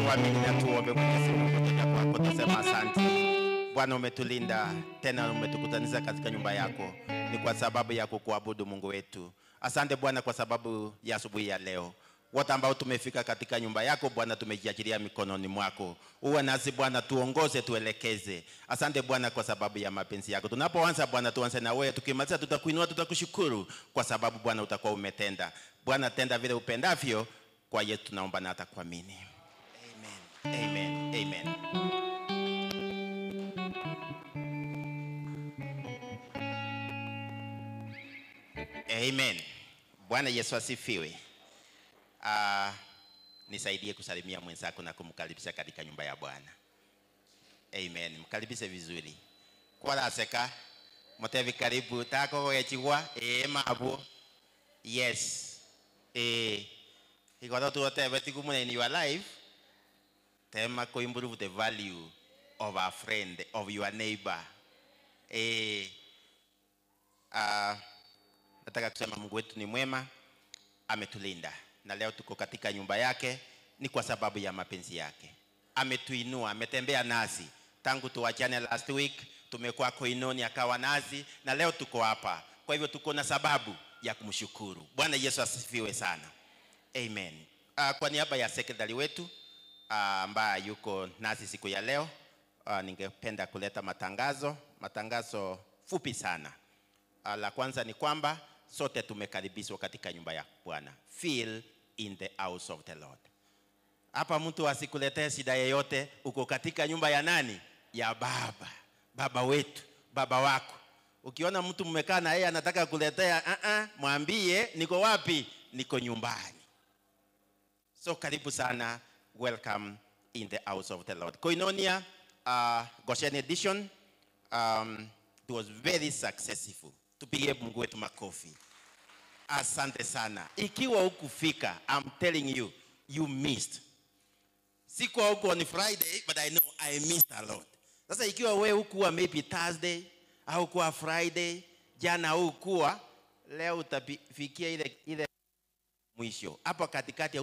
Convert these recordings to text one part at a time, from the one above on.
Tuamini na tuombe. Mwenyezi Mungu, tuja kwako tusema asante. Bwana, umetulinda tena umetukutanisha katika nyumba yako, ni kwa sababu ya kukuabudu Mungu wetu. Asante Bwana kwa sababu ya asubuhi ya leo. Wote ambao tumefika katika nyumba yako Bwana, tumejiachilia mikononi mwako. Uwe nasi Bwana, tuongoze, tuelekeze. Asante Bwana kwa sababu ya mapenzi yako. Tunapoanza Bwana, tuanze na wewe. Tukimaliza tutakuinua, tutakushukuru kwa sababu Bwana utakuwa umetenda. Bwana, tenda vile upendavyo. Kwa Yesu tunaomba na atakuamini. Amen. Amen. Amen. Amen. Bwana Yesu asifiwe. Nisaidie kusalimia mwenzako na kumkaribisha katika nyumba ya Bwana. Amen. Mkaribishe vizuri. Kwa aseka motevi karibu tako yechigwa mabu. Yes. Ikoto tuote tikumune in your life. Tema ko improve the value of a friend, of your neighbor. Nataka kusema Mungu wetu ni mwema, ametulinda. Na leo tuko katika nyumba yake ni kwa sababu ya mapenzi yake. Ametuinua, ametembea nasi. Tangu tuachane last week, tumekuwa Koinonia akawa nasi na leo tuko hapa. Kwa hivyo tuko na sababu ya kumshukuru. Bwana Yesu asifiwe sana. Amen. Kwa niaba ya sekretari wetu ambaye yuko nasi siku ya leo, ningependa kuleta matangazo, matangazo fupi sana. La kwanza ni kwamba sote tumekaribishwa katika nyumba ya Bwana. Feel in the house of the Lord. Hapa mtu asikuletee shida yeyote, uko katika nyumba ya nani? Ya Baba. Baba wetu, baba wako. Ukiona mtu mmekaa na yeye anataka kuletea, mwambie niko wapi? Niko nyumbani. So karibu sana, welcome in the house of the Lord. Koinonia, Goshen edition, it was very successful. Tupige Mungu wetu makofi. Asante sana. Ikiwa hukufika, I'm telling you, you missed. Sikuwa huko on Friday, but I know I missed a lot. Sasa ikiwa wewe hukuwa maybe Thursday, au kuwa Friday, jana hukuwa, leo utafikia ile mwisho. Hapo katikati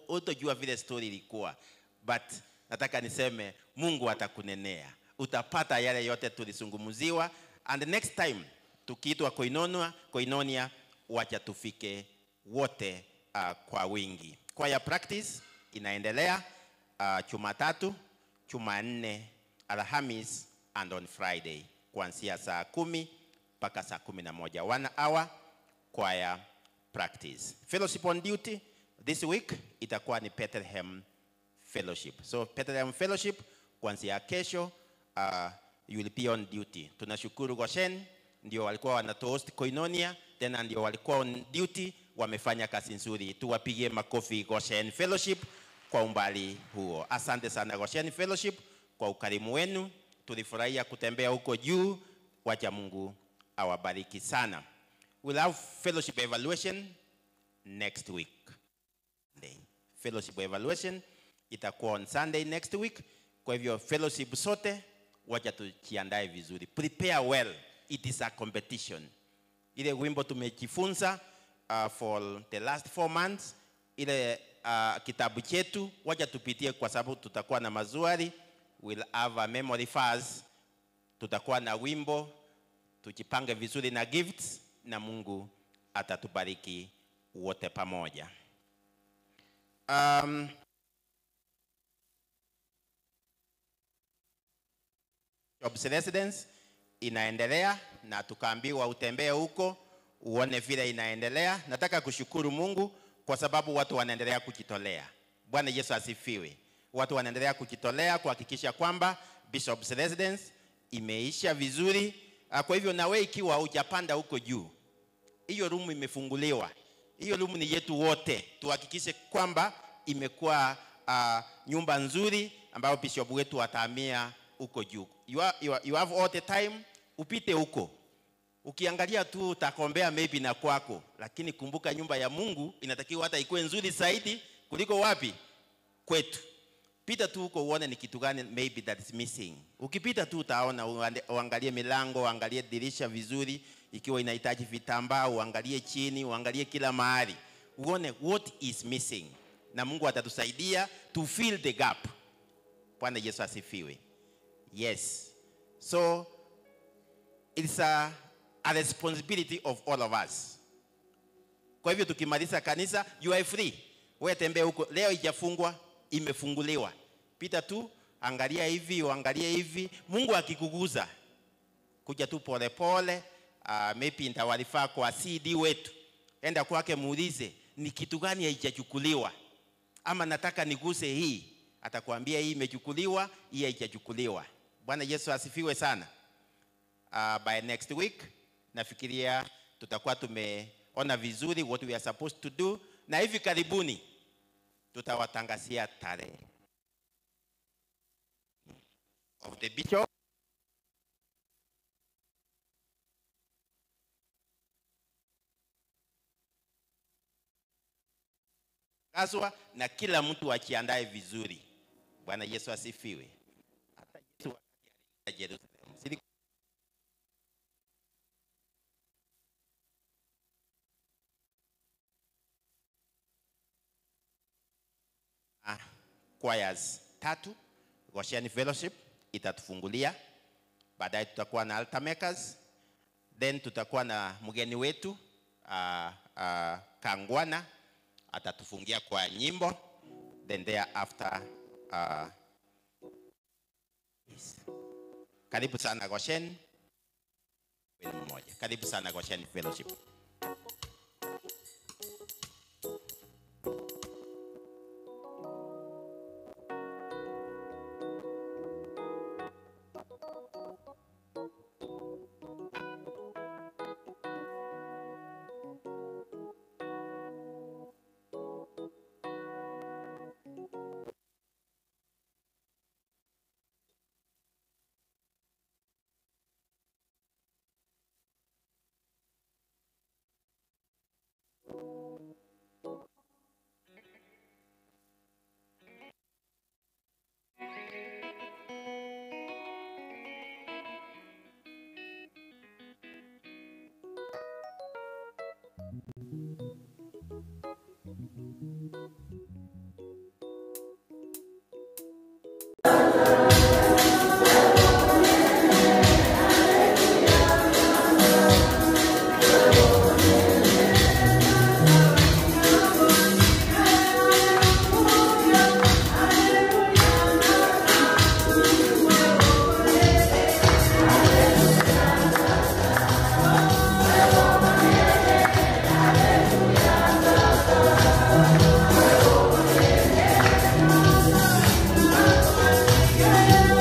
hutajua vile story ilikuwa. But nataka niseme Mungu atakunenea. Utapata yale yote tulizungumziwa, and the next time tukiitwa Koinonia, wacha tufike wote kwa wingi. Choir practice inaendelea Jumatatu, Jumanne, Alhamis and on Friday kuanzia saa 10 mpaka saa 11. 1 hour choir practice. Fellowship on duty this week itakuwa ni Bethlehem Fellowship. So Bethlehem Fellowship kuanzia kesho, you will be on duty. Tunashukuru Goshen, ndio walikuwa wanatoast Koinonia, tena ndio walikuwa on duty, wamefanya kazi nzuri. Tuwapigie makofi Goshen Fellowship kwa umbali huo. Asante sana Goshen Fellowship kwa ukarimu wenu. Tulifurahia kutembea huko juu. Wacha Mungu awabariki sana. We'll have fellowship evaluation next week. Fellowship evaluation itakuwa on Sunday next week. Kwa hivyo fellowship sote wacha tujiandae vizuri. Prepare well. It is a competition. Ile wimbo tumejifunza for the last 4 months, ile kitabu chetu wacha tupitie, kwa sababu tutakuwa na mazuari. We'll have a memory verse. Tutakuwa na wimbo, tujipange vizuri na gifts, na Mungu atatubariki wote pamoja. Jobs Residence inaendelea na tukaambiwa utembee huko uone vile inaendelea. Nataka kushukuru Mungu kwa sababu watu wanaendelea kujitolea. Bwana Yesu asifiwe. Watu wanaendelea kujitolea kuhakikisha kwamba Bishop's Residence imeisha vizuri. Kwa hivyo na wewe ikiwa hujapanda huko juu, hiyo room imefunguliwa. Hiyo room ni yetu wote. Tuhakikishe kwamba imekuwa nyumba nzuri ambayo bishop wetu atahamia huko juu. You have all the time, upite huko. Ukiangalia tu utakombea maybe na kwako, lakini kumbuka nyumba ya Mungu inatakiwa hata ikuwe nzuri zaidi kuliko wapi? Kwetu. Pita tu huko uone ni kitu gani maybe that is missing. Ukipita tu utaona, uangalie milango, uangalie dirisha vizuri, ikiwa inahitaji vitambaa, uangalie chini, uangalie kila mahali. Uone what is missing. Na Mungu atatusaidia to fill the gap. Bwana Yesu asifiwe. Yes. So it's a responsibility of all of us. Kwa hivyo tukimaliza kanisa, you are free. Wewe tembea huko. Leo haijafungwa, imefunguliwa. Pita tu, angalia hivi, uangalie hivi. Mungu akikuguza, kuja tu pole pole. Maybe nitawalifaa kwa CD wetu. Enda kwake muulize, ni kitu gani haijachukuliwa? Ama nataka niguse hii. Atakwambia hii imechukuliwa, hii haijachukuliwa. Bwana Yesu asifiwe sana. By next week, nafikiria tutakuwa tumeona vizuri what we are supposed to do. Na hivi karibuni, tutawatangazia tarehe of the bishop. Kaswa na kila mtu ajiandae vizuri. Bwana Yesu asifiwe. Hata Yesu wakati Jerusalem. Choirs 3, Goshen Fellowship itatufungulia. Baadaye tutakuwa na altar makers, then tutakuwa na mgeni wetu Kangwana atatufungia kwa nyimbo, then thereafter yes. Karibu sana Goshen mmoja. Karibu sana Goshen Fellowship. Yeah.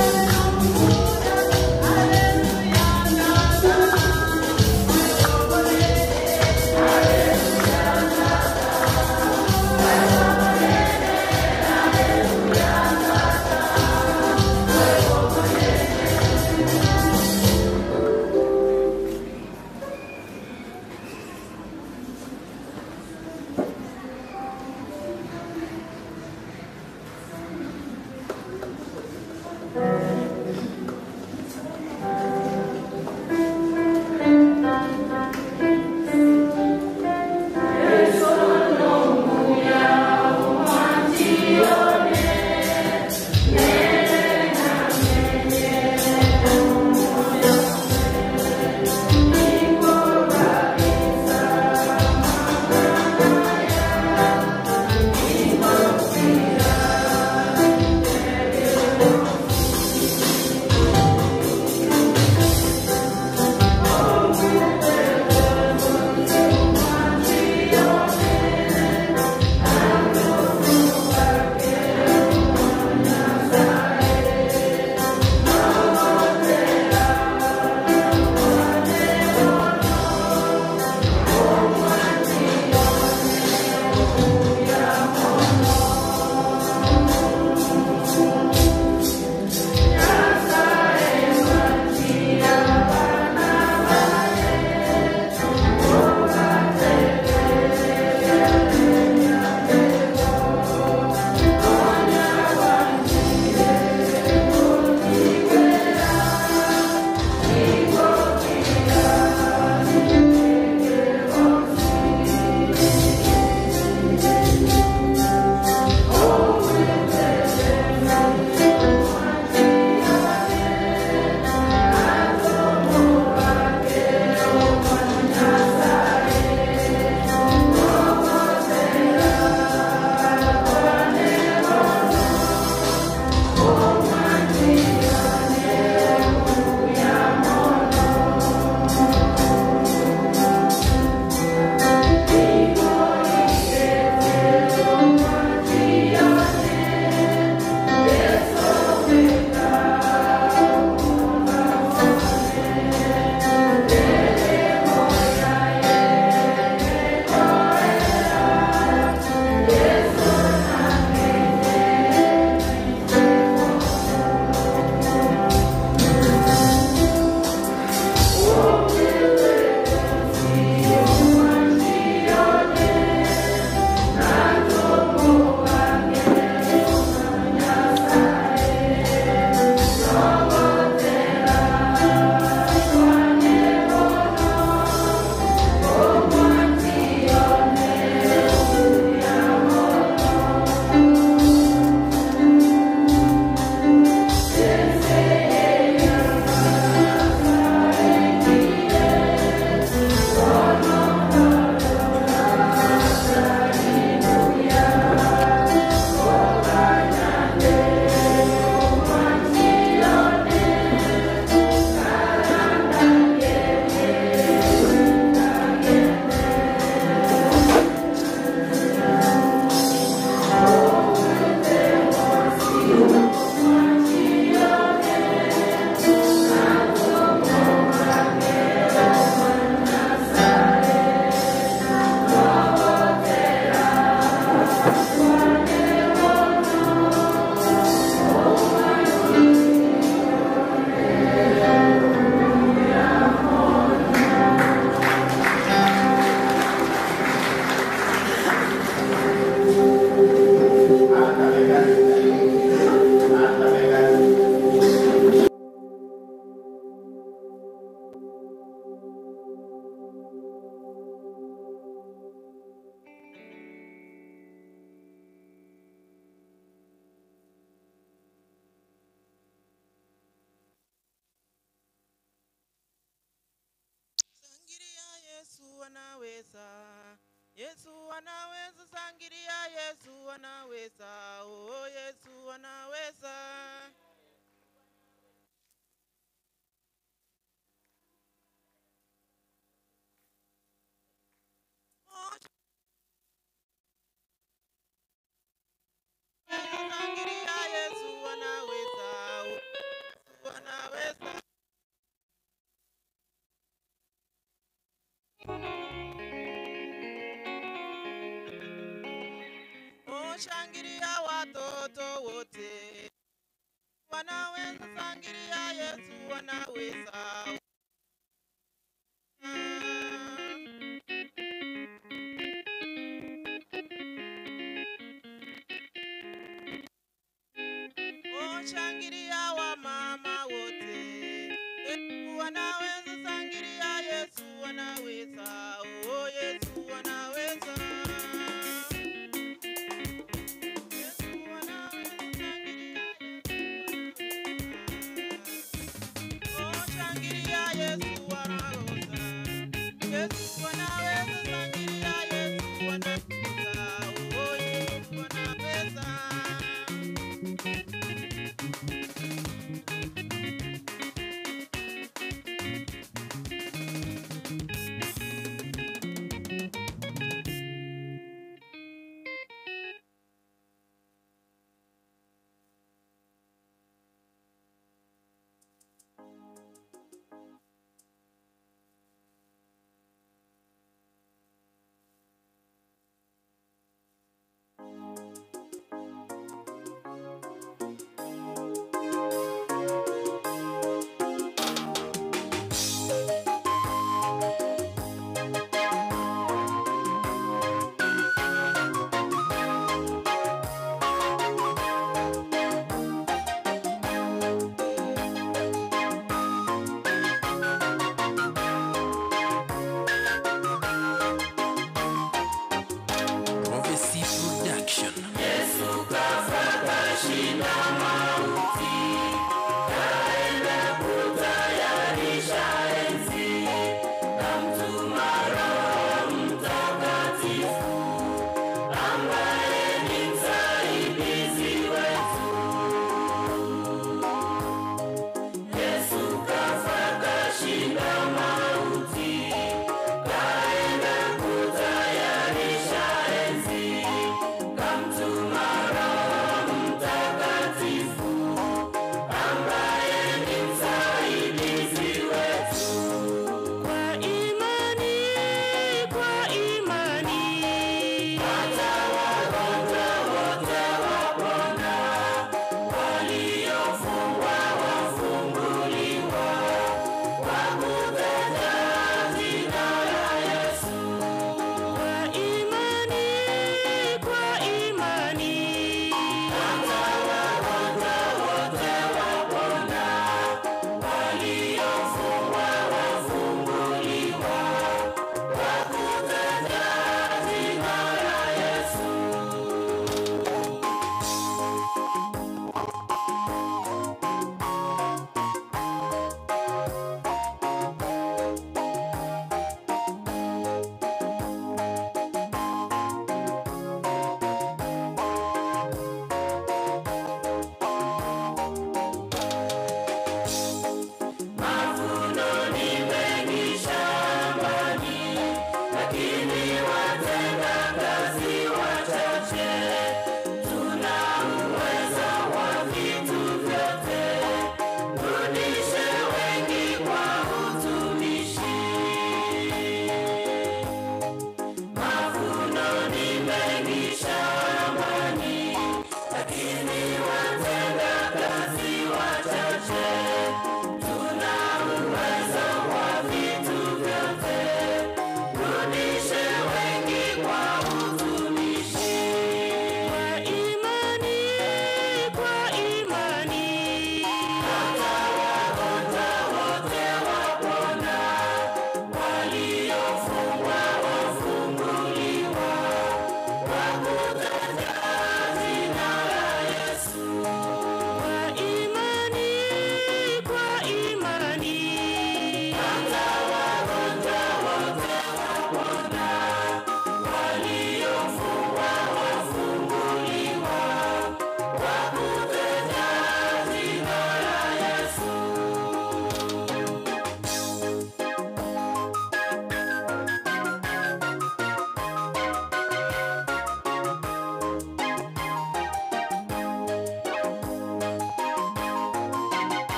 Anaweza, Yesu anaweza, shangilia, Yesu anaweza, oh Yesu anaweza. Oh, shangilia, Yesu anaweza, oh Yesu anaweza. Shangilia watoto wote wanaweza, shangilia, Yesu anaweza. Oh, shangilia wa mama wote, Yesu anaweza, shangilia, Yesu anaweza, oh Yesu anaweza.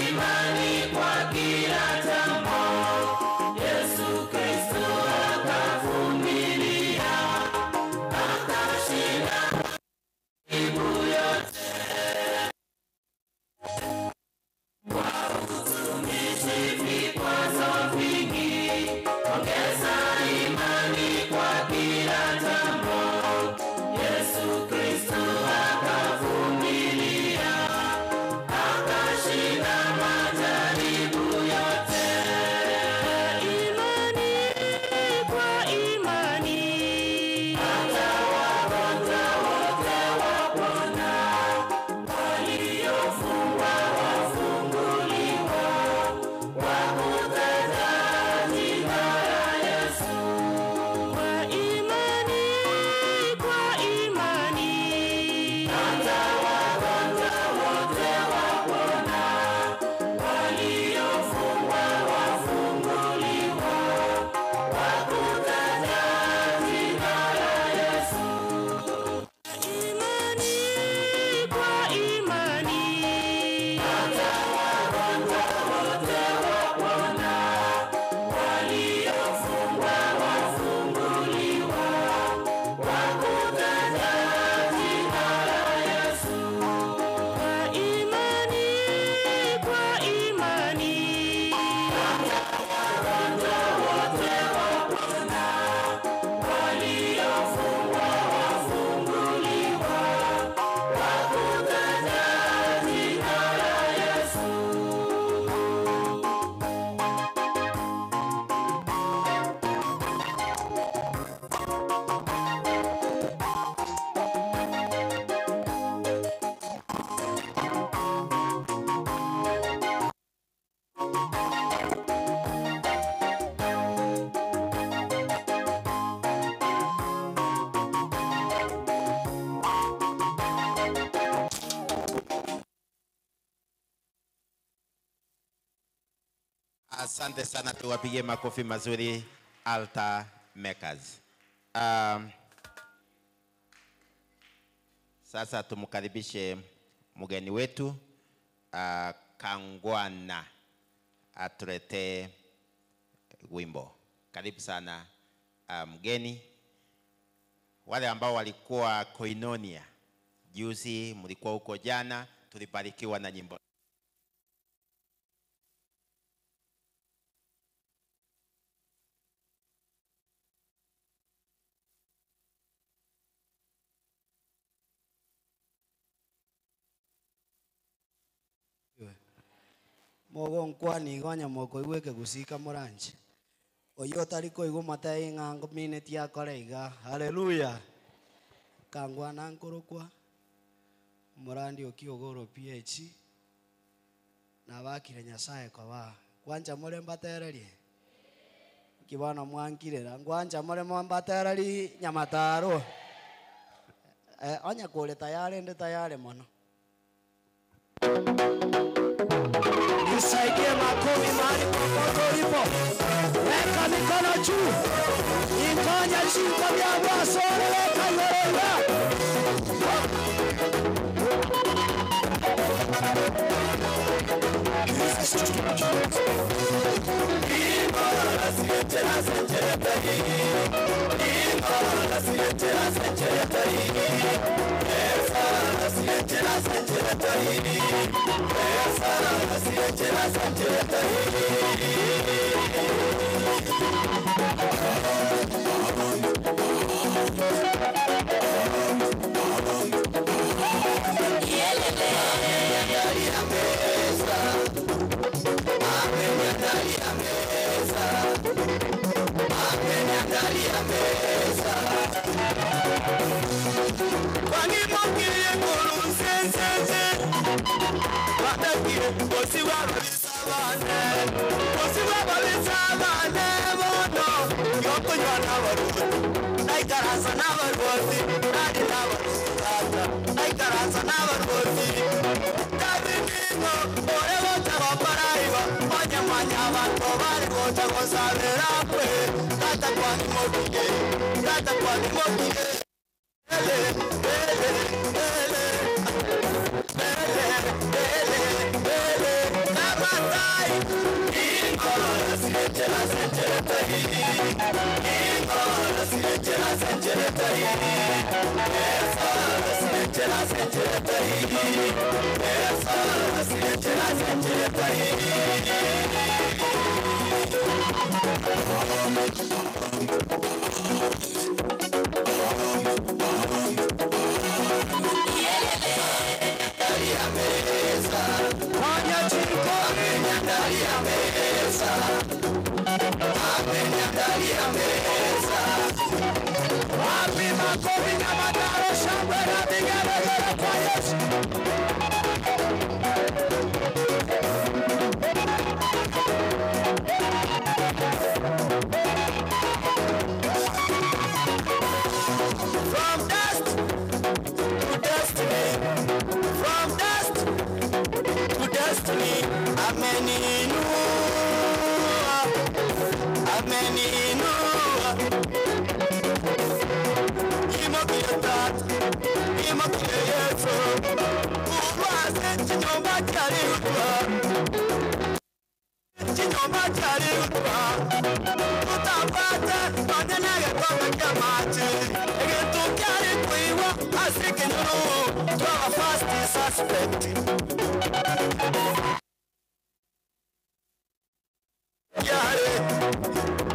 imani kwa kila jambo, Yesu Kristo akavumilia, akashinda majaribu yote. Kwa utumishi vikwazo vingi, ongeza imani kwa kila jambo, Yesu Kristo akavumilia, akashinda majaribu yote. Imani kwa imani, hata wagonjwa wote wapona, waliofungwa wafunguliwa, kwa kutaja jina la Yesu. Kwa imani, kwa imani, hata wagonjwa wote wapona, waliofungwa wafunguliwa, kwa kutaja jina la Yesu. Imani kwa imani, hata wagonjwa wote wapona, waliofungwa wafunguliwa, kwa kutaja jina la Yesu. Kwa imani, kwa imani, hata wagonjwa wote wapona, waliofungwa wafunguliwa, kwa kutaja jina la Yesu. Asante sana, tuwapigie makofi mazuri Altar Makers. Sasa tumkaribishe mgeni wetu Kangwana atuletee wimbo. Karibu sana mgeni. Wale ambao walikuwa Koinonia juzi, mlikuwa huko jana, tulibarikiwa na nyimbo. Mogo nkwani igonya moko iweke gusika moranje oyo otari koigwa matae ng'ango mineti yakore iga haleluya kangwana nkorokwa morandi okiogoro PH nabakire Nyasaye koba kwanja more mbatererie kibana mwankirera ngwanja more mbatereri nyamataro onya kore tayari ndi tayari mono. Nisaidie makofi mahali popote ulipo. Weka mikono juu. Ikonya shingo vya bwasore weka ngorora. From dust to destiny, from dust to destiny. Ameniinua, ameniinua. Imokile tata, imokile Yesu. Urwase chinyomba kyaliutwa, chinyomba kyaliutwa. Tutapata onenege kome kyamachi. Egentu kyalikuiwa asikinyuru. Twaba first suspect. Yare,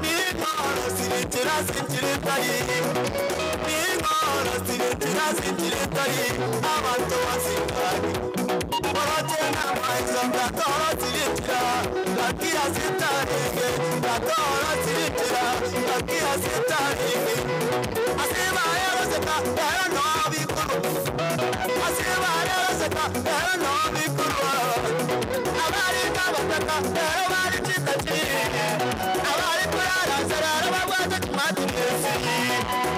ni moro sinitira sintiritari, ni moro sinitira sintiritari, abantu basingani. Orotena maizo katoro sinitira, lakia sitarige, katoro sinitira, lakia sitarige. Asiba eroseka, ero no bikuru. Asiba eroseka, ero no bikuru. Abari kabataka, ero bari chitachi. Abari kurara sarara bagwate kimatinesi.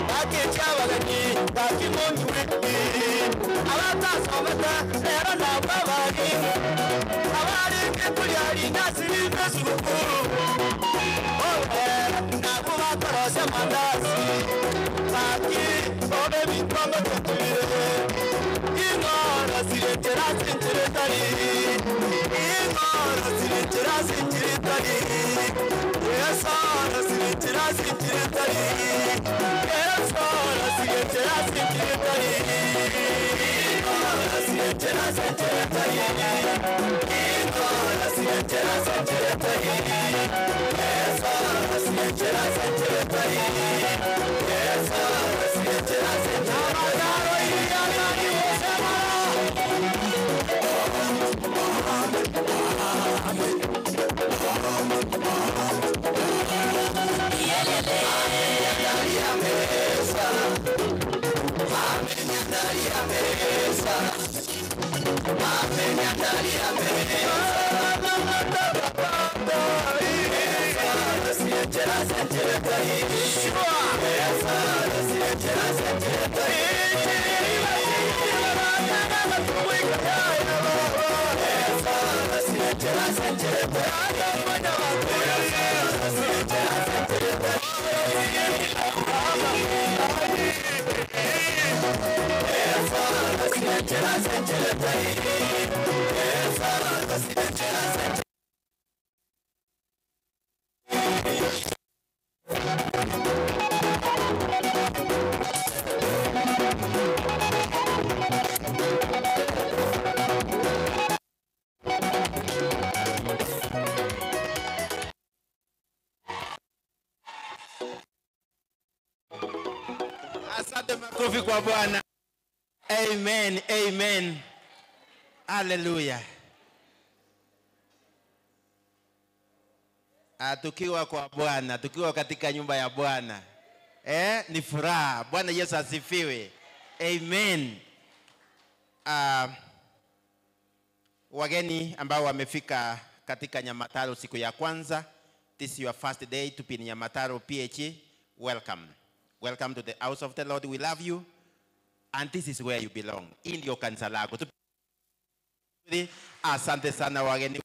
Bakichabagani, bakimongi wiki. Abatasomata, ero nababari. Abari kikulyari nasiri mesukuru. Oh, nabo bakorose mandasi. Baki, obe bikongo tetire. Ingoro siretera sintiretari. Ingoro siretera sintiretari. Yesoro siretera sintiretari. Yesoro siretera sintiretari. Ingoro siretera sintiretari. Ingoro siretera sintiretari. Yesoro siretera sintiretari. Yesoro siretera sintiretari. Asante, makofi kwa Bwana. Amen, amen. Hallelujah. Tukiwa kwa Bwana, tukiwa katika nyumba ya Bwana. Ni furaha. Bwana Yesu asifiwe. Amen. Wageni ambao wamefika katika Nyamataro siku ya kwanza, this is your first day to be in Nyamataro PHE. Welcome. Welcome to the house of the Lord. We love you. And this is where you belong. In your kanisa lako. Asante sana wageni.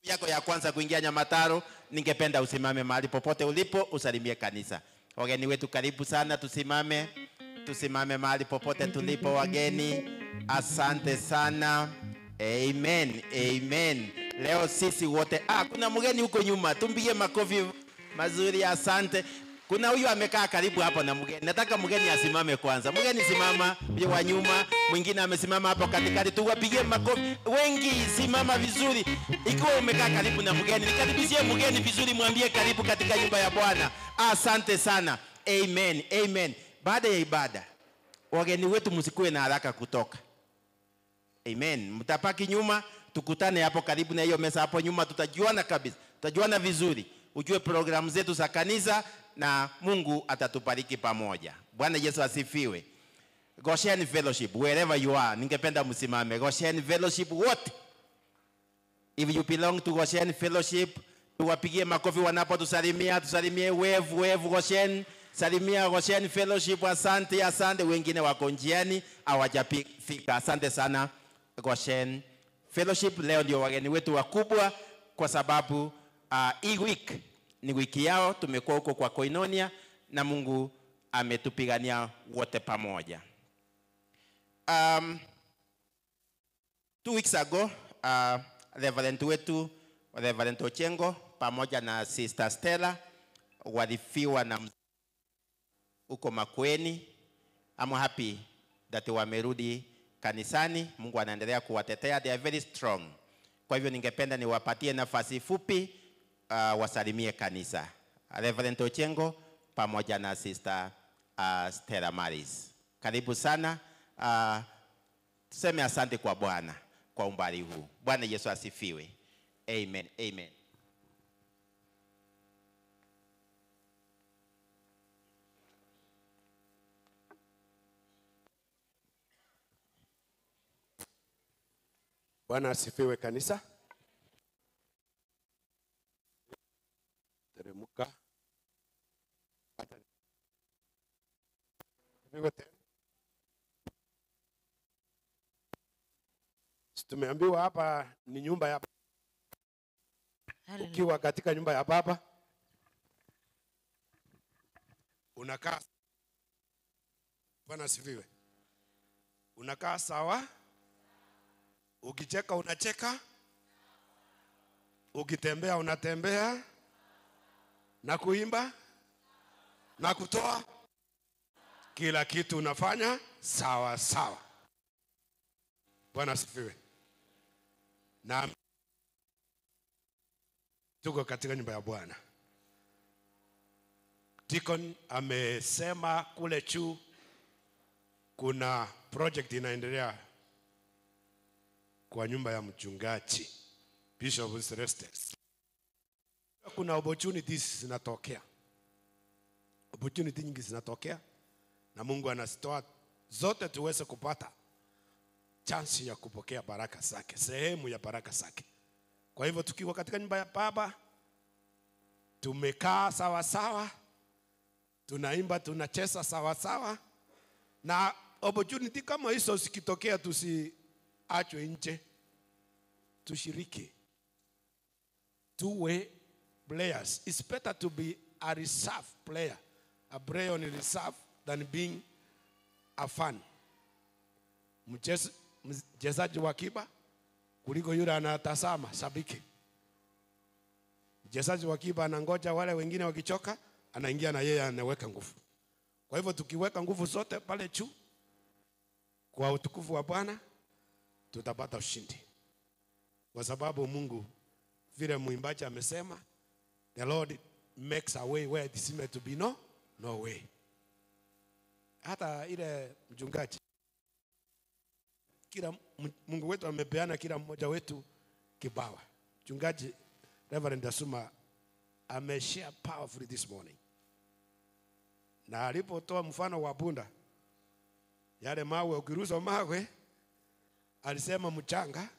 Yako ya kwanza kuingia Nyamataro, ningependa usimame mahali popote ulipo, usalimie kanisa. Wageni wetu karibu sana, tusimame. Tusimame mahali popote tulipo wageni. Asante sana. Amen. Amen. Leo sisi wote, kuna mgeni huko nyuma, tumpige makofi mazuri, asante. Kuna huyu amekaa karibu hapo na mgeni. Nataka mgeni asimame kwanza. Mgeni simama, huyo wa nyuma, mwingine amesimama hapo katikati. Tuwapigie makofi. Wengi simama vizuri. Ikiwa umekaa karibu na mgeni, nikaribishie mgeni vizuri, mwambie karibu katika nyumba ya Bwana. Asante sana. Amen. Amen. Baada ya ibada, wageni wetu msikue na haraka kutoka. Amen. Mtapaki nyuma, tukutane hapo karibu na hiyo meza hapo nyuma, tutajuana kabisa. Tutajuana vizuri. Ujue programu zetu za kanisa na Mungu atatubariki pamoja. Bwana Yesu asifiwe. Goshen Fellowship, wherever you are, ningependa msimame. Goshen Fellowship wote. If you belong to Goshen Fellowship, tuwapigie makofi wanapotusalimia, tusalimie wave wave Goshen. Salimia Goshen Fellowship, asante, asante. Wengine wako njiani hawajafika. Asante sana Goshen Fellowship. Leo ndio wageni wetu wakubwa kwa sababu hii week ni wiki yao. Tumekuwa huko kwa Koinonia na Mungu ametupigania wote pamoja. 2 weeks ago, Reverend wetu Reverend Ochengo pamoja na Sister Stella walifiwa na huko Makueni. I'm happy that wamerudi kanisani. Mungu anaendelea kuwatetea. They are very strong. Kwa hivyo ningependa niwapatie nafasi fupi wasalimie kanisa. Reverend Ochengo pamoja na Sister Stella Maris. Karibu sana. Tuseme asante kwa Bwana kwa umbali huu. Bwana Yesu asifiwe. Amen. Amen. Bwana asifiwe kanisa. Teremuka. Tumeambiwa hapa ni nyumba ya ukiwa katika nyumba ya baba unakaa. Bwana asifiwe. Unakaa sawa. Ukicheka unacheka, ukitembea unatembea, na kuimba na kutoa, kila kitu unafanya sawa sawa. Bwana asifiwe. Na tuko katika nyumba ya Bwana. Deacon amesema kule juu kuna project inaendelea kwa nyumba ya mchungaji Bishop Celestes. Kuna opportunities zinatokea. Opportunity nyingi zinatokea na Mungu anazitoa zote tuweze kupata chance ya kupokea baraka zake, sehemu ya baraka zake. Kwa hivyo tukiwa katika nyumba ya Baba tumekaa sawa sawa, tunaimba, tunacheza sawa sawa, na opportunity kama hizo zikitokea tusiachwe nje, tushiriki, tuwe players. It's better to be a reserve player, a player on reserve, than being a fan. Mchezaji wa akiba kuliko yule anatazama shabiki. Mchezaji wa akiba anangoja wale wengine wakichoka, anaingia na yeye anaweka nguvu. Kwa hivyo tukiweka nguvu zote pale juu kwa utukufu wa Bwana tutapata ushindi. Kwa sababu Mungu, vile mwimbaji amesema, the Lord makes a way where there seems to be no way. Hata ile mchungaji, kila Mungu wetu amepeana kila mmoja wetu kibawa. Mchungaji Reverend Asuma ameshare powerfully this morning. Na alipotoa mfano wa punda, yale mawe, ukirusa mawe, alisema mchanga,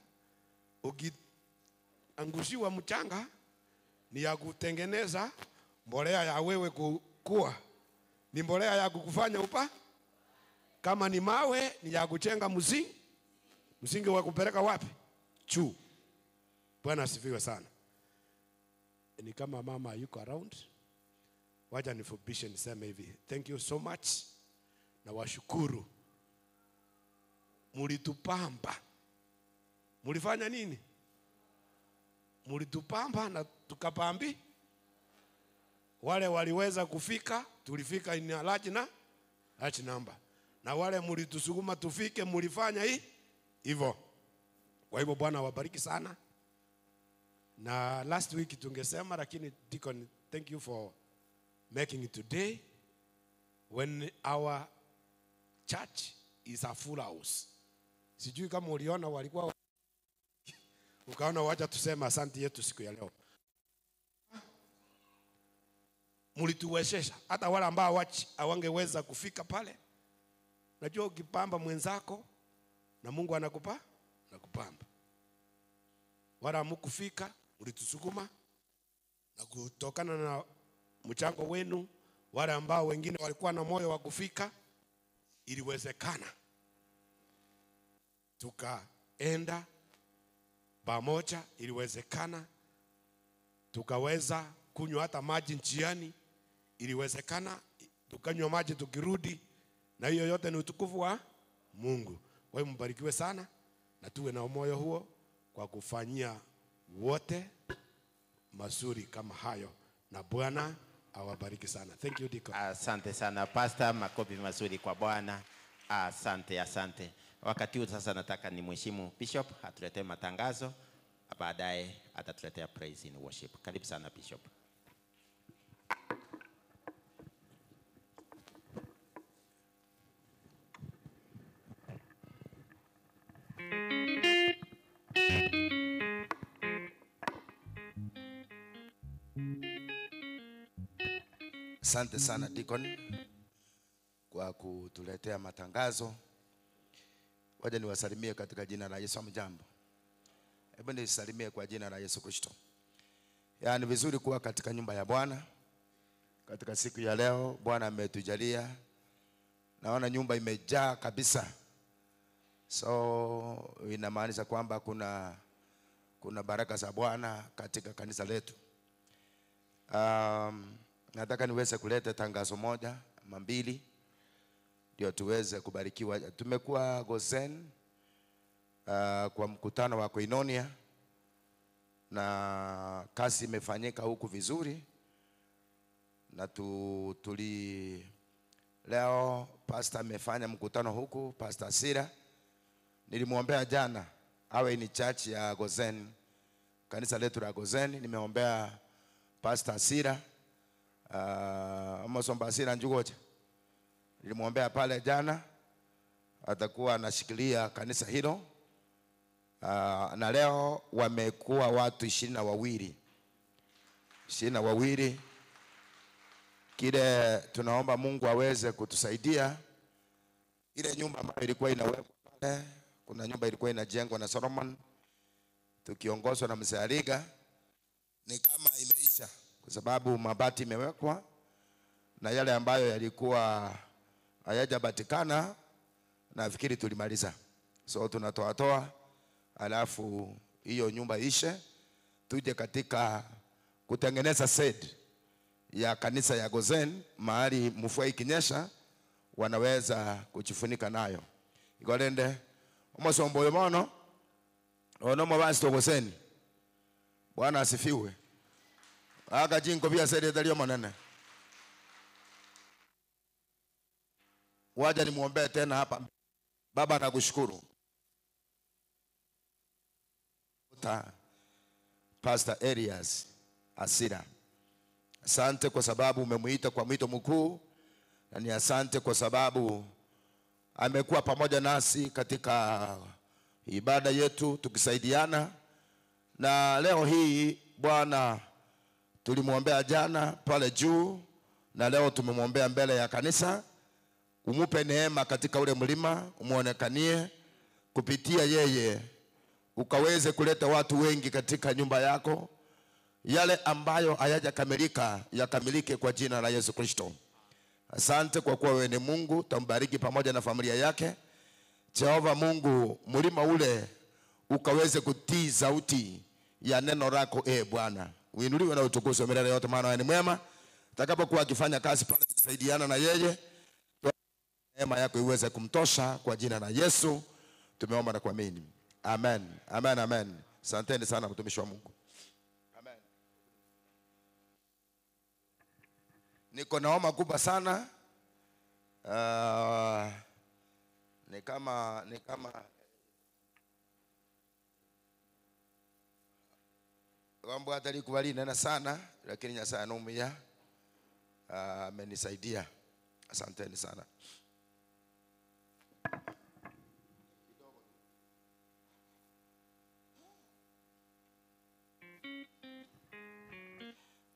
ukiangushiwa mchanga ni ya kutengeneza mbolea ya wewe kukua. Ni mbolea ya kukufanya upa. Kama ni mawe ni ya kujenga msingi. Msingi wa kupeleka wapi? Juu. Bwana asifiwe sana. Ni kama mama yuko around, wacha nifupishe niseme hivi. Thank you so much. Na washukuru. Mulitupamba. Mulifanya nini? Mulitupamba na tukapambi. Wale waliweza kufika, tulifika in a large na large number. Na wale mulitusukuma tufike, mulifanya hii hivyo. Kwa hivyo Bwana awabariki sana. Na last week tungesema, lakini Deacon, thank you for making it today when our church is a full house. Sijui kama uliona walikuwa ukaona, wacha tuseme asante yetu siku ya leo. Mulituwezesha hata wale ambao hawangeweza kufika pale. Najua ukipamba mwenzako na Mungu anakupa nakupamba. Wala hamkufika, mlitusukuma na kutokana na mchango wenu, wale ambao wengine walikuwa na moyo wa kufika, iliwezekana tukaenda pamoja, iliwezekana tukaweza kunywa hata maji njiani, iliwezekana tukanywa maji tukirudi, na hiyo yote ni utukufu wa Mungu. Kwa hiyo mbarikiwe sana na tuwe na moyo huo kwa kufanyia wote mazuri kama hayo, na Bwana awabariki sana. Thank you, Deacon. Asante sana Pastor, makofi mazuri kwa Bwana. Asante, asante. Wakati huu sasa nataka nimheshimu Bishop atuletee matangazo, baadaye atatuletea praise in worship. Karibu sana Bishop. Asante sana Deacon kwa kutuletea matangazo. Waje niwasalimie katika jina la Yesu. Hamjambo? Hebu nisalimie kwa jina la Yesu Kristo. Yaani vizuri kuwa katika nyumba ya Bwana katika siku ya leo. Bwana ametujalia. Naona nyumba imejaa kabisa. So inamaanisha kwamba kuna baraka za Bwana katika kanisa letu. Nataka niweze kuleta tangazo moja ama mbili ndio tuweze kubarikiwa. Tumekuwa Gozen kwa mkutano wa Koinonia na kazi imefanyika huku vizuri, na tuli leo pastor amefanya mkutano huku, Pastor Sira. Nilimwombea jana awe ni church ya Gozen, kanisa letu la Gozen. Nimeombea Pastor Sira, Mosomba Sira Njugoja. Nilimwombea pale jana, atakuwa anashikilia kanisa hilo. Na leo wamekuwa watu 22. 22. Kile tunaomba Mungu aweze kutusaidia. Ile nyumba ambayo ilikuwa inawekwa pale, kuna nyumba ilikuwa inajengwa na Solomon tukiongozwa na Mzee Aliga, ni kama imeisha kwa sababu mabati imewekwa na yale ambayo yalikuwa hayajapatikana nafikiri tulimaliza. So tunatoa toa, alafu hiyo nyumba ishe, tuje katika kutengeneza shed ya kanisa ya Gozen, mahali mvua ikinyesha wanaweza kujifunika nayo. Igolende omosombo yomono ono mabasi Gozen. Bwana asifiwe. Aka jinko pia sed dalio manene. Waja nimuombee tena hapa. Baba nakushukuru. Pastor Elias Asira, asante kwa sababu umemuita kwa mwito mkuu, na ni asante kwa sababu amekuwa pamoja nasi katika ibada yetu tukisaidiana. Na leo hii Bwana tulimuombea jana pale juu, na leo tumemwombea mbele ya kanisa. Umupe neema katika ule mlima, umuonekanie kupitia yeye, ukaweze kuleta watu wengi katika nyumba yako. Yale ambayo hayajakamilika yakamilike kwa jina la Yesu Kristo. Asante kwa kuwa wewe ni Mungu, tambariki pamoja na familia yake. Jehova Mungu, mlima ule ukaweze kutii sauti ya neno lako, Bwana. Uinuliwe na utukuzwe milele yote, maana wewe ni mwema. Atakapokuwa akifanya kazi pale tukisaidiana na yeye, neema yako iweze kumtosha kwa jina la Yesu. Tumeomba na kuamini. Amen. Amen, amen. Asanteni sana mtumishi wa Mungu. Niko na homa kubwa sana. Ni kama wambo hatari kubali nena sana, lakini Nyasaye anumia, amenisaidia. Asanteni sana.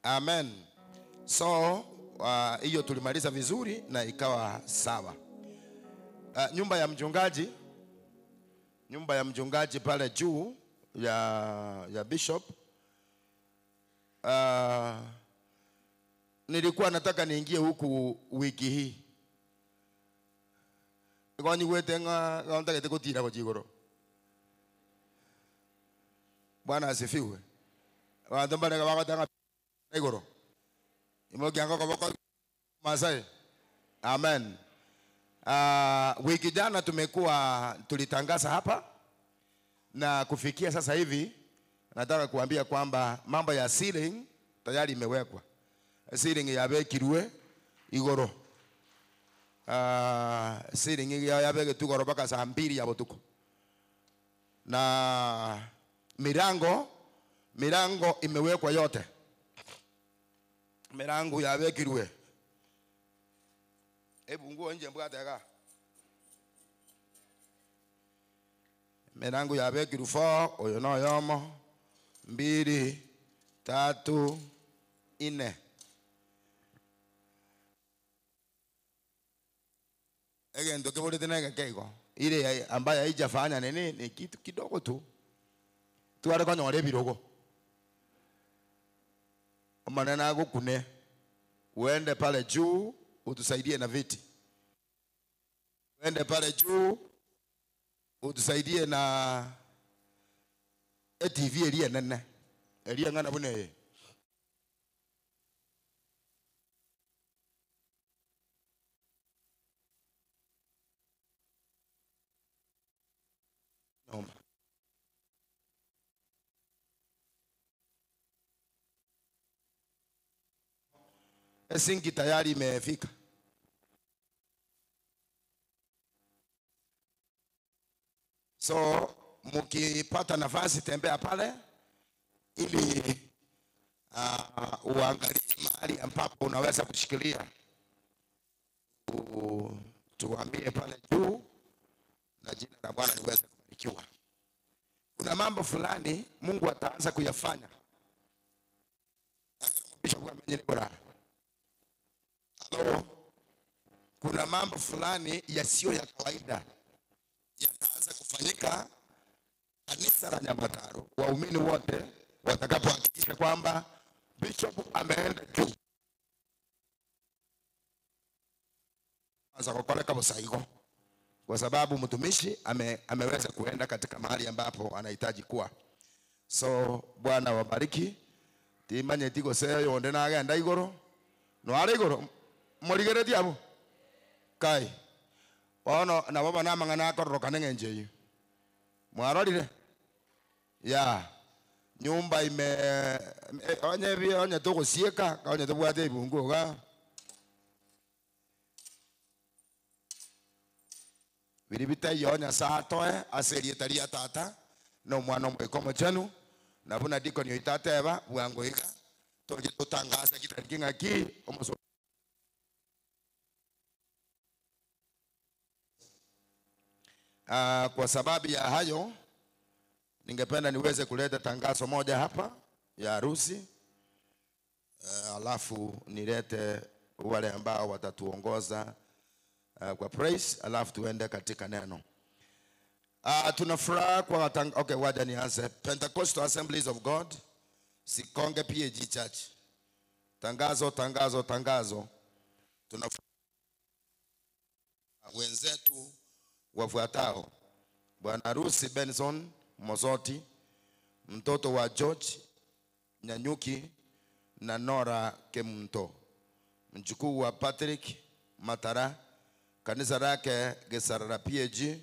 Amen. So hiyo tulimaliza vizuri na ikawa sawa. Nyumba ya mchungaji pale juu ya bishop. Nilikuwa nataka niingie huku wiki hii. Kwani wetenga nataka gutira gujigoro. Bwana asifiwe. Bantu barega bagatanga igoro. Imokianga koboko Masai. Amen. Wiki jana tulitangaza hapa, na kufikia sasa hivi nataka kuambia kwamba mambo ya ceiling tayari imewekwa. Ceiling yabekirwe igoro. Ceiling yabekirwe igoro mpaka saa 2 ya botuko. Na milango imewekwa yote. Milango yabekirwe. Hebu nguo nje mbwatega. Milango yabekirwe 4 oyo no yomo 2 3 4. Egendo kebolete na keigo. Ile ambayo haijafanya nini ni kitu kidogo tu. Tuwale kwa nyore birogo. Maneno yako kune. Uende pale juu utusaidie na viti. Uende pale juu utusaidie na TV elia nene. Elia ngana bune. Sinki tayari imefika. So mkipata nafasi tembea pale ili uangalie mahali ambapo unaweza kushikilia. Tuambie pale juu na jina la Bwana liweze kubarikiwa. Kuna mambo fulani Mungu ataanza kuyafanya. Kuna mambo fulani yasiyo ya kawaida yataanza kufanyika kanisa la Nyamataro. Waumini wote watakapohakikisha kwamba bishop ameenda juu. Anza kukoleka msaigo. Kwa sababu mtumishi ameweza kuenda katika mahali ambapo anahitaji kuwa. So Bwana wabariki. Timanye tigo seyo yonde nagenda igoro. No are igoro. Morigereti abo. Kai. Ono na baba na mangana akororoka ngenje yu. Mwarorire. Ya. Nyumba ime onye bi onye tugosieka, onye tubwate ibungu ga. Biribita yonya saatoe aserietaria tata no mwana mweko chenu na buna diko ni itateba bwango ika toje tutangaza kitariki ngaki omuso. Kwa sababu ya hayo ningependa niweze kuleta tangazo moja hapa ya harusi, alafu nilete wale ambao watatuongoza kwa praise, alafu tuende katika neno. Tuna furaha kwa okay, wacha nianze. Pentecostal Assemblies of God, Sikonge PAG Church. Tangazo, tangazo, tangazo. Tuna wenzetu wafuatao: Bwana harusi Benson Mozoti, mtoto wa George Nyanyuki na Nora Kemunto, mjukuu wa Patrick Matara, kanisa lake Gesarara PAG,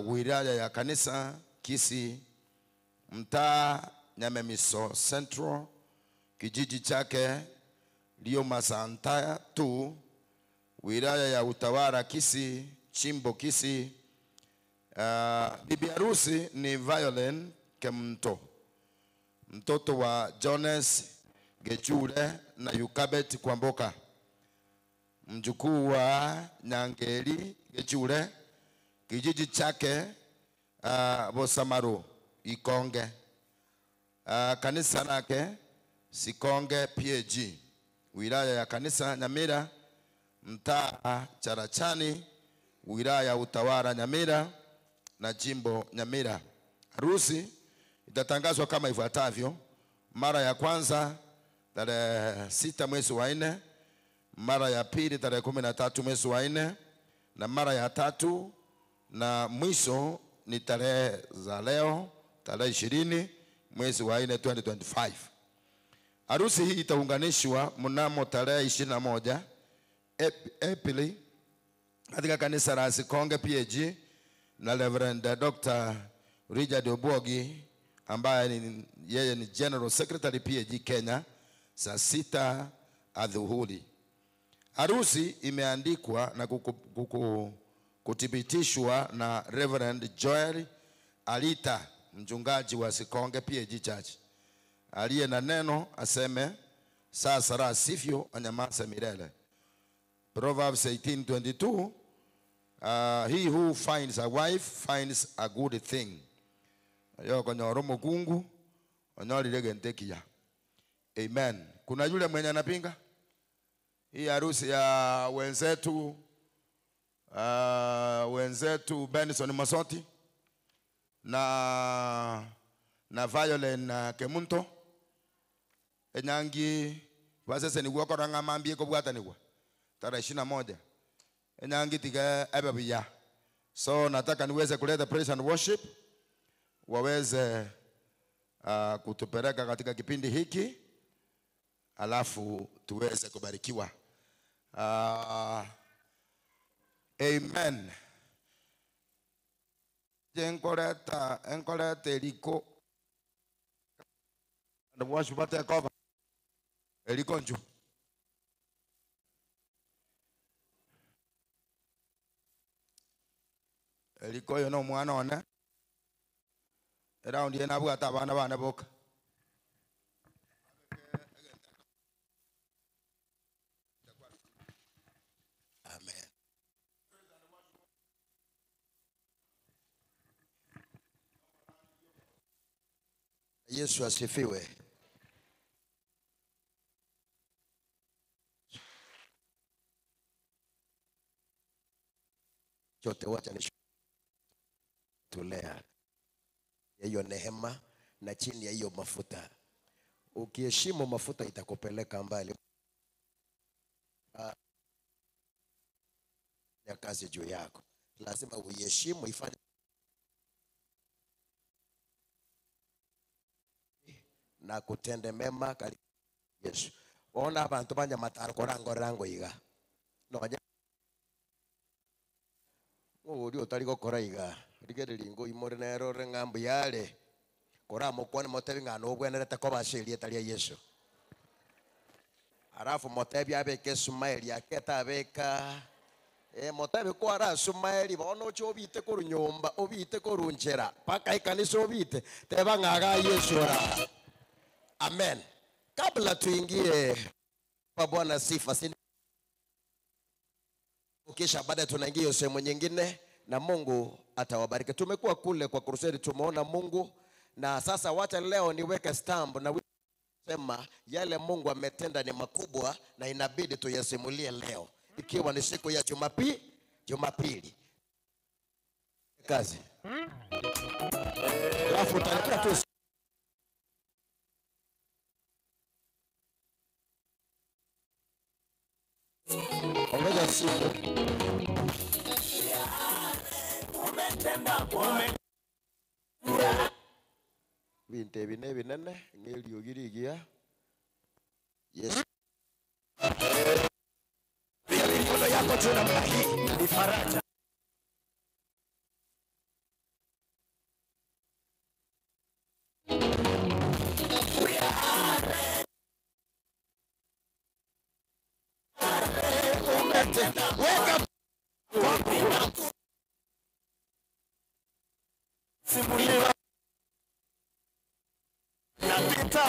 wilaya ya kanisa Kisii, mtaa Nyamemiso Central, kijiji chake Liomasanta 2, wilaya ya Utawala Kisii, Chimbo Kisii. Bibi harusi ni Violin Kemto, mtoto wa Jones Gechure na Yukabet Kwamboka, mjukuu wa Nyangeli Gechure, kijiji chake Bosamaru Ikonge. Kanisa lake Sikonge PAG, wilaya ya kanisa Nyamira, mtaa Charachani, wilaya ya Utawala Nyamira na jimbo Nyamira. Harusi itatangazwa kama ifuatavyo: mara ya kwanza tarehe 6 mwezi wa 4, mara ya pili tarehe 13 mwezi wa 4, na mara ya tatu na mwisho ni tarehe za leo tarehe 20 mwezi wa 4 2025. Harusi hii itaunganishwa mnamo tarehe 21 Aprili katika kanisa la Sikonge PAG na Reverend Dr. Richard Obwogi ambaye yeye ni General Secretary PAG Kenya, saa 6 adhuhuri. Harusi imeandikwa na kuthibitishwa na Reverend Joel Alita, mchungaji wa Sikonge PAG Church. Aliye na neno aseme sasa, la sivyo anyamaze milele. Proverbs 18:22, he who finds a wife finds a good thing. Yoko nyoro mukungu onyorire gentekia. Amen. Kuna yule mwenye anapinga hii harusi ya wenzetu, wenzetu Benson Masoti na Violin Kemunto enyangi basese ni gwokora ngamambie kobwata nigwa tarehe 21 enyangi tiga ebebuya. So nataka niweze kuleta praise and worship waweze kutupeleka katika kipindi hiki, alafu tuweze kubarikiwa. Amen. Enkoleta enkoleta eliko and worship take over eliko nju. Eliko yo no mwana one eraundi enabwata abana bane boka. Amen. Yesu asifiwe. Chote wacha ni tulea hiyo neema na chini ya hiyo mafuta. Ukiheshimu mafuta itakupeleka mbali. Ya kazi juu yako lazima uiheshimu, ifanye na kutende mema kali Yesu. Ona abantu banya mataro korango rango iga no nya uri otari gokora iga rigereri ngo imore nero rengambu yale koramo kwane motebi ngano obwenerete kobasherie taria Yesu. Arafu motebi abeke sumaili aketa abeka motebi kwara sumaili bono chobite korunyomba obite korunjera paka ikanisa obite teba ngaga Yesu ra. Amen. Kabla tuingie kwa Bwana sifa, kisha baada tunaingia sehemu nyingine na Mungu atawabariki. Tumekuwa kule kwa crusade, tumeona Mungu, na sasa wacha leo niweke stamp na sema yale Mungu ametenda ni makubwa na inabidi tuyasimulie leo, ikiwa ni siku ya Jumapili. Kazi. Alafu utaleta tu ongeza simu. Binte bine binene ngeliogirigia. Yes. Mikono yako juu namna hii ni faraja. Weka simuliwa napita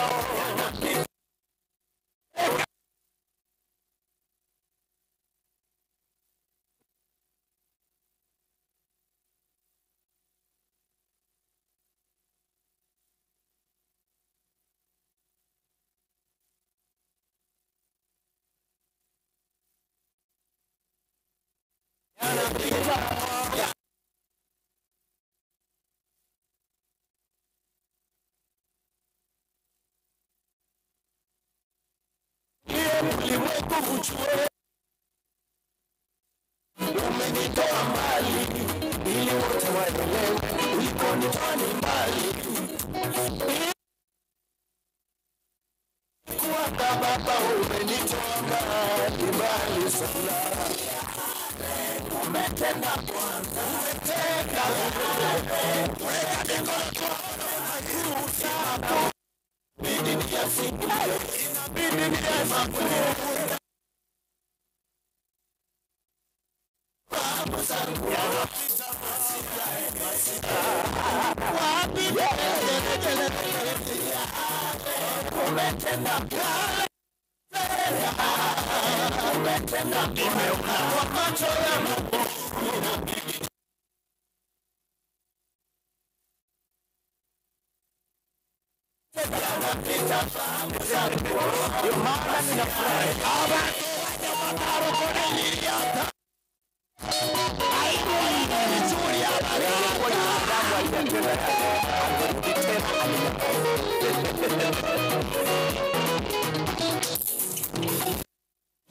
ulimwengu ujue umenitoa mbali ili wote waelewe ulikonitoa ni mbali. Kwa baba umenitoa mbali mbali sana. Umetenda Bwana, umetenda. Weka mikono inabidi niyasimulie, inabidi niyasimulie. Umetenda umetenda, nimeona kwa macho yangu.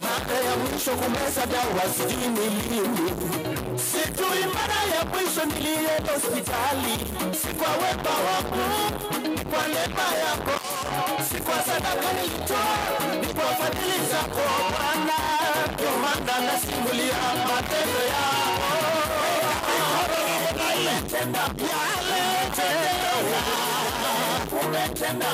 Mara ya mwisho kumeza dawa sijui ni lini, sijui mara ya mwisho nilienda hospitali. Si kwa wema wangu, ni kwa neema yako, si kwa sadaka nilitoa, ni kwa fadhili zako Bwana. Ndio maana nasimulia matendo yako. Umetenda yale, umetenda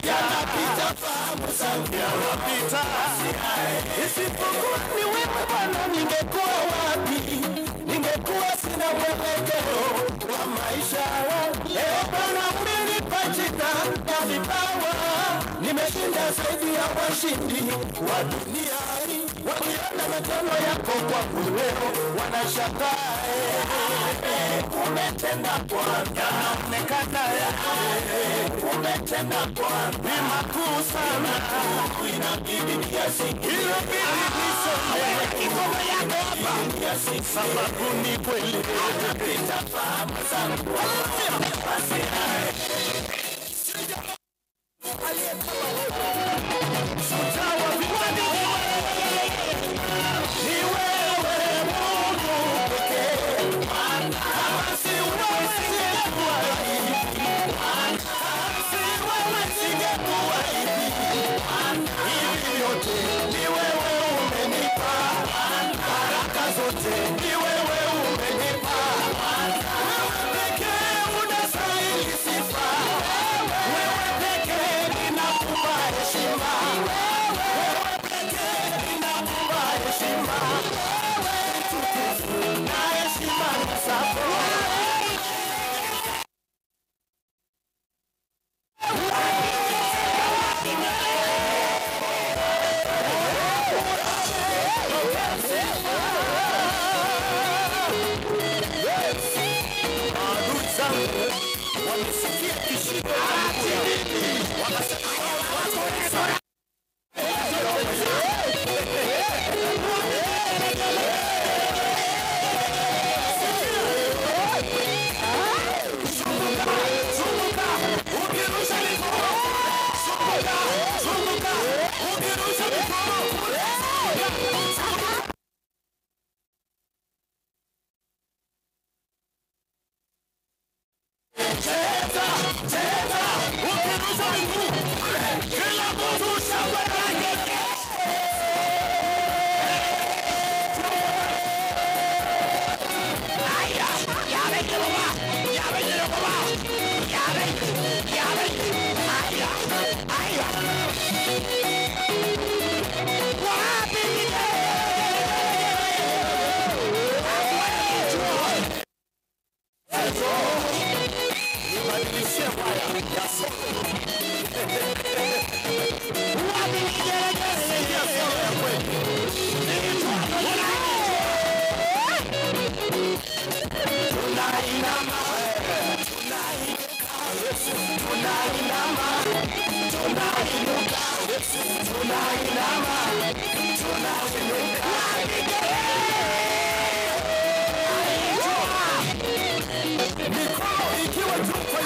yanapita fahamu zangu, yanapita. Isipokuwa ni wewe Bwana, ningekuwa wapi? Ningekuwa sina mwelekeo wa maisha. Leo Bwana umenipa jina na vipawa, nimeshinda zaidi ya washindi wa dunia. Wakiona matendo yako kwangu leo wanashangaa. Umetenda Bwana, yanaonekana. Umetenda Bwana, ni makuu sana. Inabidi niyasikie, inabidi nisome mikono yako hapa, sababu ni kweli. Anapita fahamu zangu. Ni wewe Mungu pekee. Kama si wewe singekuwa hivi, kama si wewe singekuwa hivi. Hivi vyote ni wewe umenipa, baraka zote ni wewe umenipa. Wewe pekee unastahili sifa, wewe pekee ninakupa heshima, wewe pekee ninakupa heshima. Utukufu na heshima ni zako. Adui zangu wamesikia kishindo cha miguu, wakasema zunguka, ukirusha mikono, zunguka, zunguka, ukirusha mikono. Cheza, cheza, ukirusha miguu, kila mtu shangwe yake. Aya, ya Mikono ikiwa juu kwa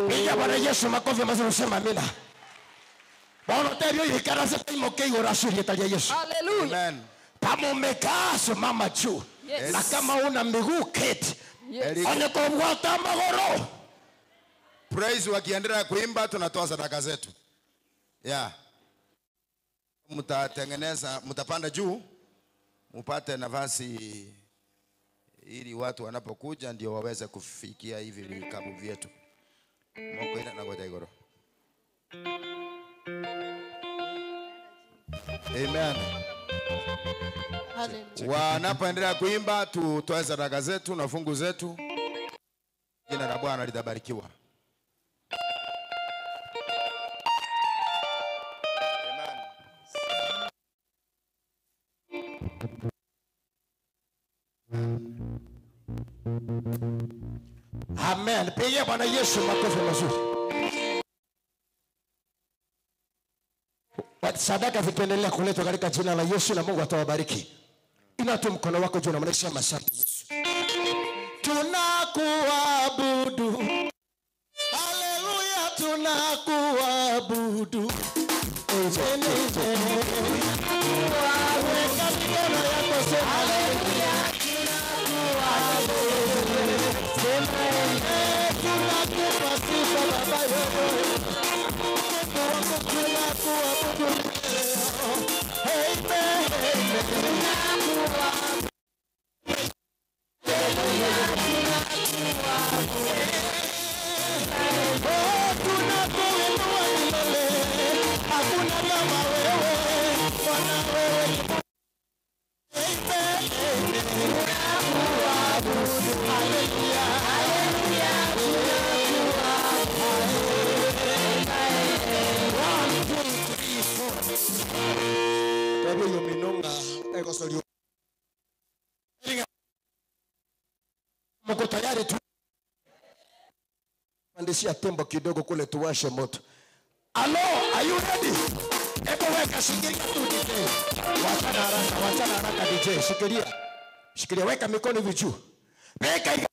Piga Bwana Yesu makofi mazuri, sema amina. Bwana tebio ikarase taimoke igorasurie talia Yesu. Hallelujah. Amen. Kama umekaa simama juu. Yes. Na kama una miguu keti. Yes. Onye kubwata magoro. Praise wakiendelea kuimba tunatoa sadaka zetu. Yeah. Mtatengeneza, mtapanda juu mupate nafasi ili watu wanapokuja ndio waweze kufikia hivi vikapu vyetu. Mungu ina nangoja igoro. Amen. Wanapoendelea kuimba tutoe sadaka zetu na fungu zetu. Jina la Bwana litabarikiwa. Amen. Amen. Pigia Bwana Yesu makofi mazuri. Sadaka zikiendelea kuletwa katika jina la Yesu na Mungu atawabariki. Inua tu mkono wako juu na mnaisha masharti Yesu. Tunakuabudu. Haleluya, tunakuabudu. Amen. Weka mikono yako sema haleluya, tunakuabudu. Sema amen, tunakupa sifa Baba yetu. Tunakuabudu leo. Amen. Tunakuabudu. Oh, tunakuinua milele. Hakuna kama wewe. Bwana wewe ni Amen. Tunakuabudu. Haleluya. Haleluya. Tunakuabudu. Minonga ekosolio. Mko tayari tu? Pandishia tembo kidogo kule tuwashe moto. Alo, are you ready? Hebu weka shikilia tu DJ. Wachana haraka, wachana haraka DJ. Shikilia. Shikilia, weka mikono hivi juu. Weka hivi.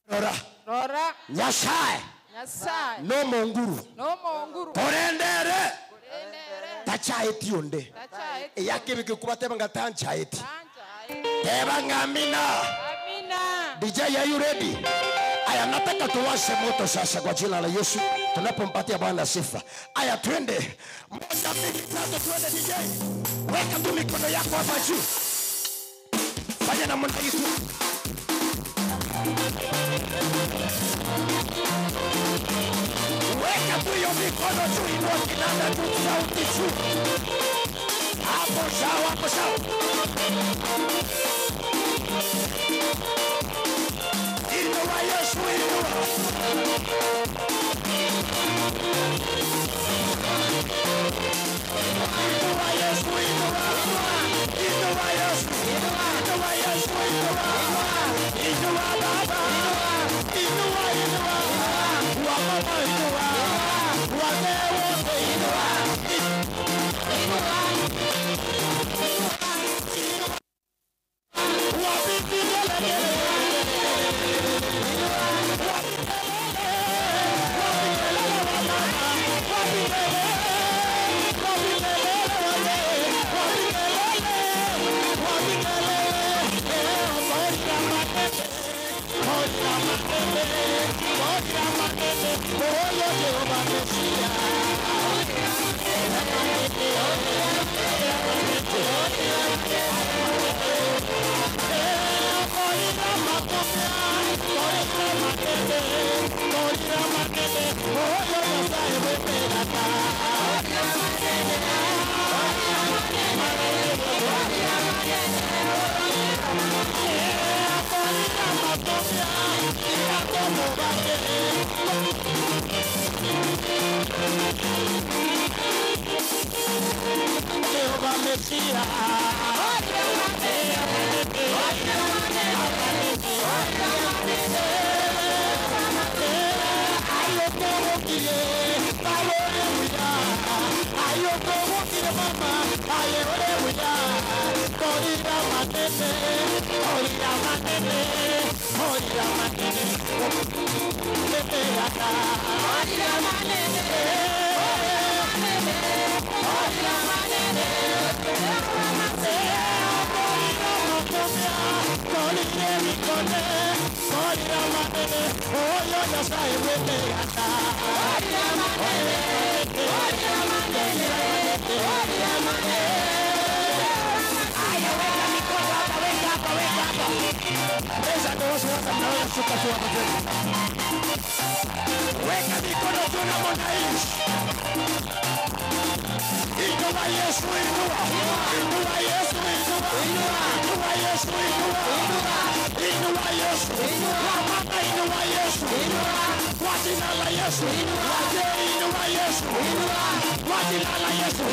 Rora. Rora. Nyasaye. Nyasaye. No monguru. No monguru. Korendere. Korendere. Tachaeti onde. Tachaeti. Eyake bikikuba teba ngatanchaeti. Tanchaeti. Teba ngamina. Amina. DJ, are you ready? Aya, nataka tuwashe moto sasa kwa jina la Yesu tunapompatia Bwana sifa. Aya, twende. 1, 2, 3, twende DJ. Weka tu mikono yako hapa juu. Fanya namna hii tu. Weka tu hiyo mikono juu, inua kinanda juu, sauti juu. Hapo sawa, hapo sawa. Inua Yesu, inua. Inua Yesu, inua. Inua Yesu, inua Yesu, inua. Inua Baba, inua, inua. Wamama inua, wazee wote inua. Inua. Wapipi kelele. Wapi kelele. Weka mikono juu na mwananchi. Inua Yesu, inua. Inua Yesu, inua. Inua Yesu, inua. Inua Yesu. Wamama, inua Yesu. Kwa jina la Yesu. Wazee, inua Yesu. Kwa jina la Yesu.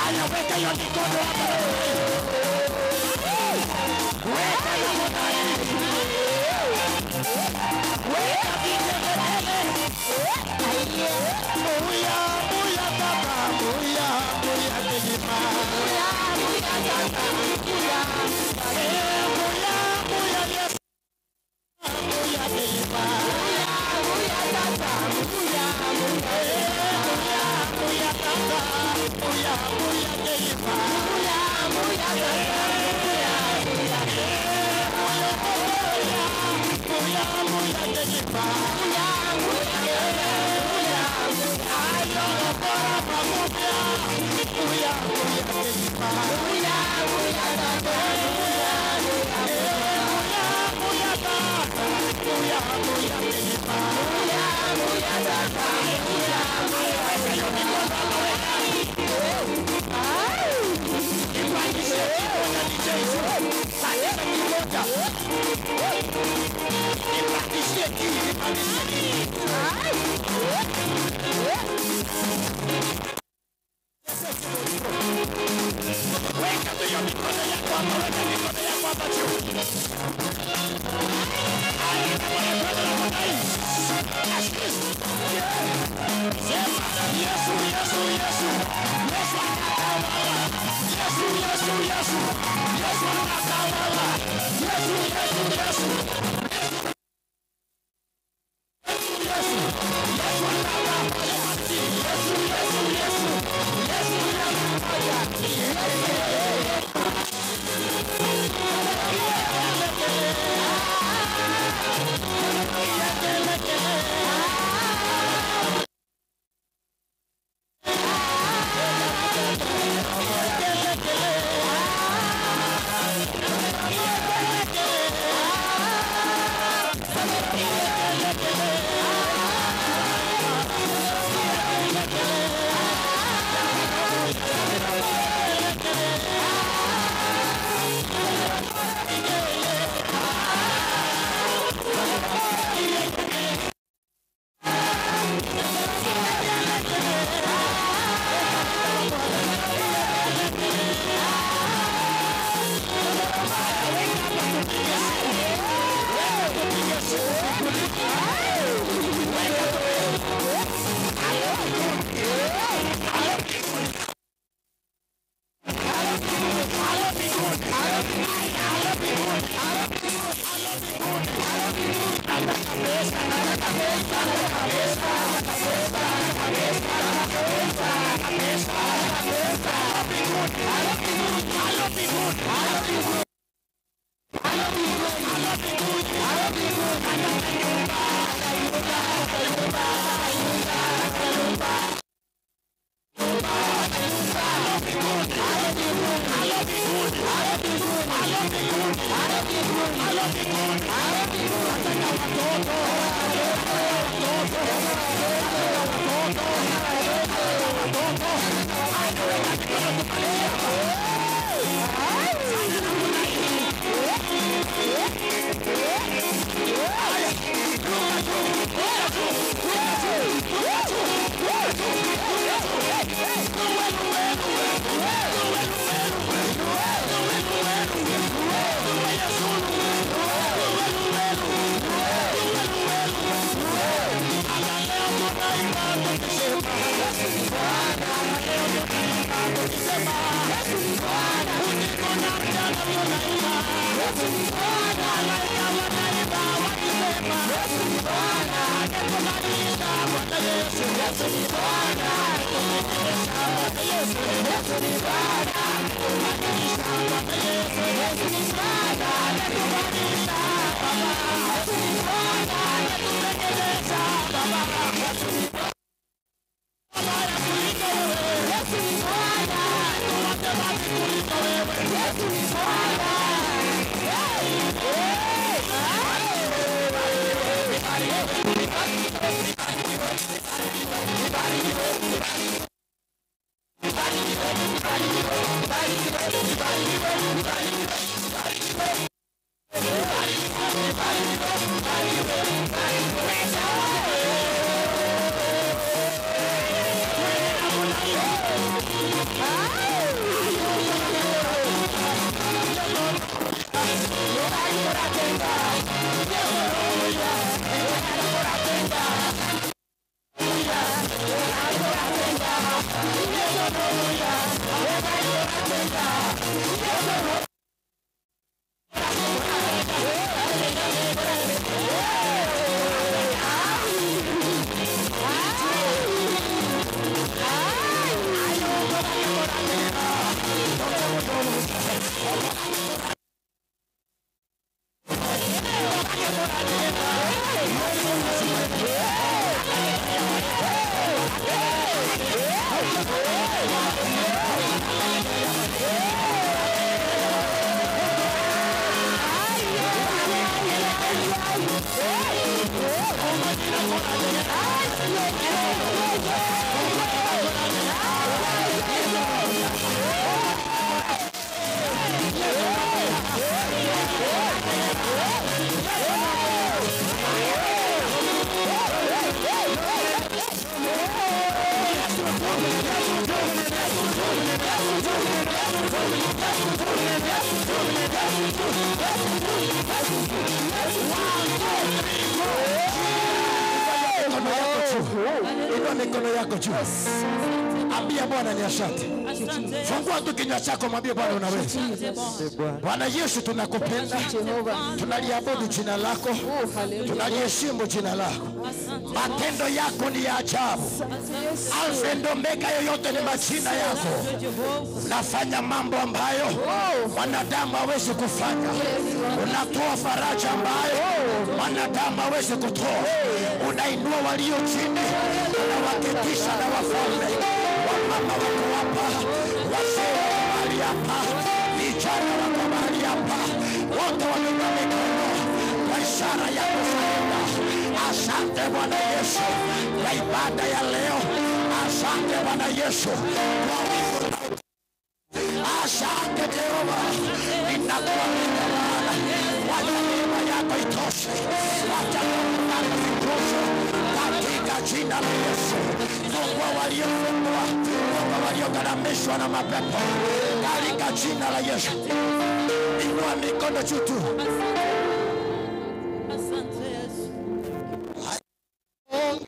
Haya, weka hiyo mikono hapa. Weka hiyo mwananchi. Weka vigelegele. Muya, muya baba, muya, muya kilima. Muya, muya tata, muya. Muya, muya Yesu. Muya kilima. Muya, muya tata, muya, muya. Muya, muya tata, muya, muya kilima. Muya, muya tata, muya, muya. Muya, muya kilima. Muya, muya. Weka tu hiyo mikono yako hapa, weka mikono yako hapa juu. Sema Yesu, Yesu, Yesu. Yesu anatawala. Yesu, Yesu, Yesu. Yesu anatawala. Yesu, Yesu, Yesu. Yesu, Yesu anatawala. Yesu, Yesu, Yesu. Yesu wakisema Yesu ni Bwana, usiku na mchana tunaimba Yesu ni Bwana, malaika wanaimba wakisema Yesu ni Bwana, ametubadilisha Bwana Yesu, Yesu ni Bwana, ametubadilisha Bwana Yesu, Yesu ni Bwana, ametubadilisha Bwana Yesu, Yesu ni Bwana, ametubadilisha Baba, Yesu ni Bwana, ametutengeneza Baba, Yesu ni Bwana kuliko wewe, Yesu ni Bwana, tuwate kuliko wewe, Yesu ni Bwana. Inua mikono yako juu. Ambia Bwana ni asante. Fungua tu kinywa chako, mwambie Bwana unaweza. Bwana Yesu, tunakupenda, tunaliabudu jina lako, tunaliheshimu jina lako. Matendo yako ni ya ajabu. Alfa na Omega, yoyote ni majina yako. Unafanya mambo ambayo mwanadamu hawezi kufanya. Unatoa faraja ambayo mwanadamu hawezi kutoa. Unainua walio chini, unawaketisha na wafalme. Wamama wako hapa, wazee wako mahali hapa, vijana wako mahali hapa, wote wameinua mikono kwa ishara ya kusaida. Asante Bwana Yesu kwa ibada ya leo. Asante Bwana Yesu kwa wimbo. Asante Jehova, ninakuamini Bwana. Wacha neema yako itoshe, wacha neema yako itoshe katika jina la Yesu. Fungua waliofungwa, fungua waliogandamizwa na mapepo katika jina la Yesu. Inua mikono juu tu. Asante Yesu. Yesu.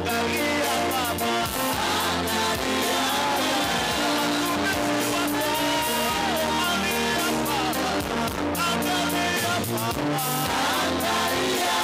Angalia Baba, angalia watumishi wako, angalia Baba, angalia Baba, angalia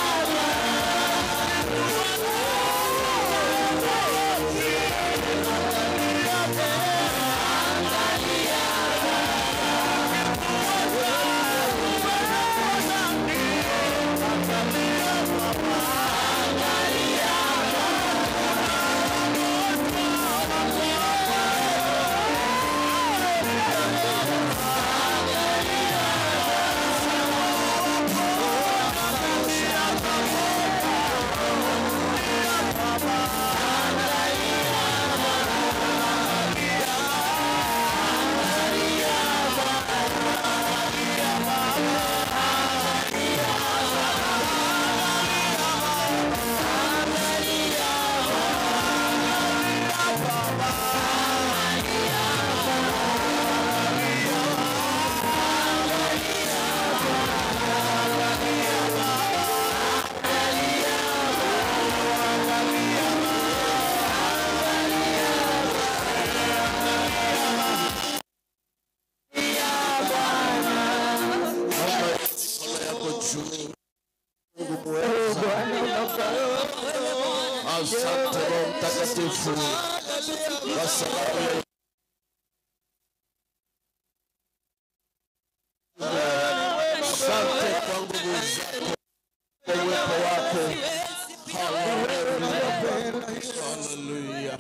Asante Roho Mtakatifu kwa sababu ya asante kwa nguvu zako, kwa uwepo wako. Haleluya.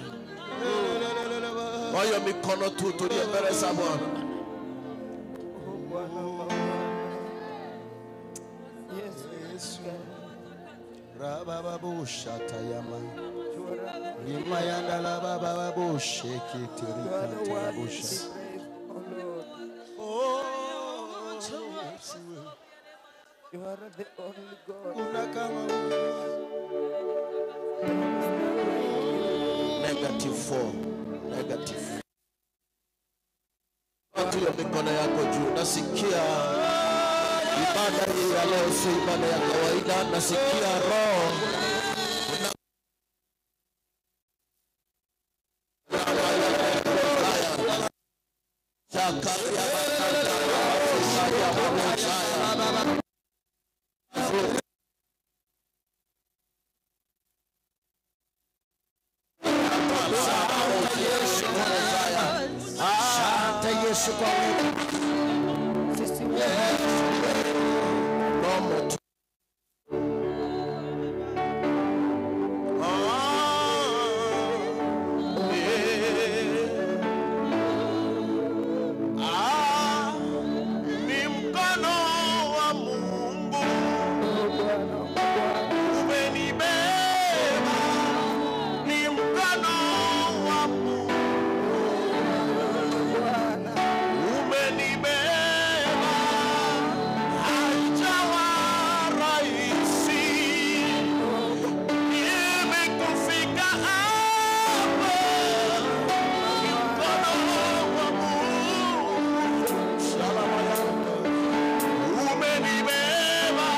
Kwa hiyo mikono tu tulie mbele za Bwana. Rabababushatayama Rimayandalabababusheketerikatarabusha. You are the only God. Kuna kama -4, negative. Watu ya mikono yako juu. Nasikia ibada hii ya leo si ibada ya kawaida. Nasikia roho Asante Yesu kwa wema. Ni mkono wa Mungu umenibeba, ni mkono wa Mungu umenibeba, haijawa rahisi mimi kufika hapa, ni mkono wa Mungu umenibeba,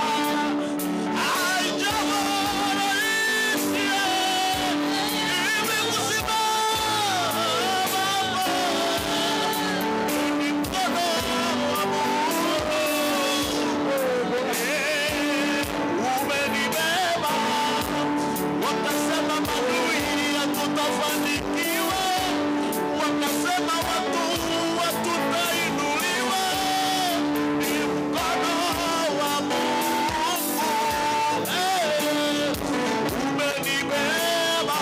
haijawa rahisi mimi kusimama hapa, ni mkono wa Mungu umenibeba. Wakasema maadui hatutafanikiwa, wakasema watu hatutainuliwa, ni mkono wa Mungu umenibeba.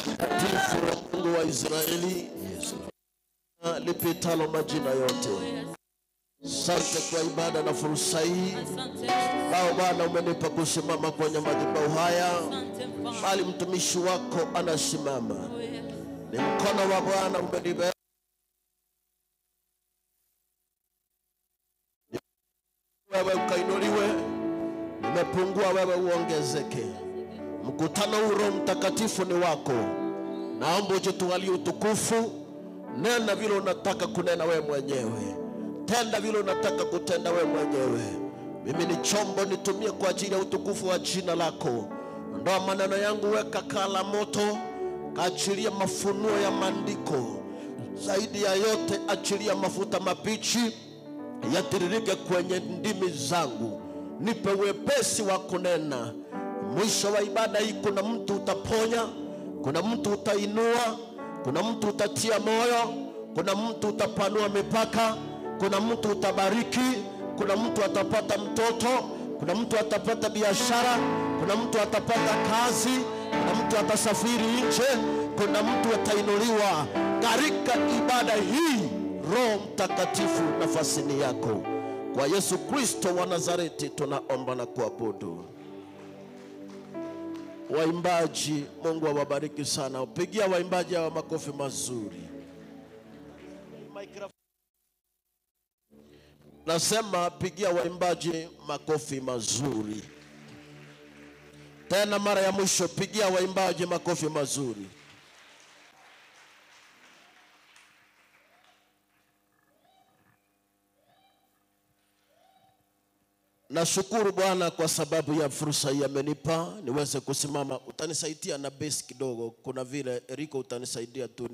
Mtakatifu wa Mungu wa Israeli, lipitalo majina yote, Asante kwa ibada na fursa hii ambao Bwana umenipa kusimama kwenye madhabahu haya, bali mtumishi wako anasimama. Ni mkono wa Bwana umenibeba. Wewe ukainuliwe, nimepungua, wewe uongezeke. Mkutano huu Roho Mtakatifu ni wako. Naomba ujitwalie utukufu. Nena vile unataka kunena wewe mwenyewe, tenda vile unataka kutenda wewe mwenyewe. Mimi ni chombo, nitumie kwa ajili ya utukufu wa jina lako. Ondoa maneno yangu, weka kala moto, kaachilia mafunuo ya maandiko. Zaidi ya yote, achilia mafuta mabichi yatiririke kwenye ndimi zangu. Nipe wepesi wa kunena. Mwisho wa ibada hii, kuna mtu utaponya, kuna mtu utainua, kuna mtu utatia moyo, kuna mtu utapanua mipaka, kuna mtu utabariki, kuna mtu atapata mtoto, kuna mtu atapata biashara, kuna mtu atapata kazi, kuna mtu atasafiri nje, kuna mtu atainuliwa. Katika ibada hii, Roho Mtakatifu, nafasi ni yako. Kwa Yesu Kristo wa Nazareti tunaomba na kuabudu. Waimbaji, Mungu awabariki sana. Pigia waimbaji hawa makofi mazuri. Nasema pigia waimbaji makofi mazuri. Tena mara ya mwisho, pigia waimbaji makofi mazuri. Nashukuru Bwana kwa sababu ya fursa hii amenipa niweze kusimama. Utanisaidia na bass kidogo, kuna vile Eriko utanisaidia tu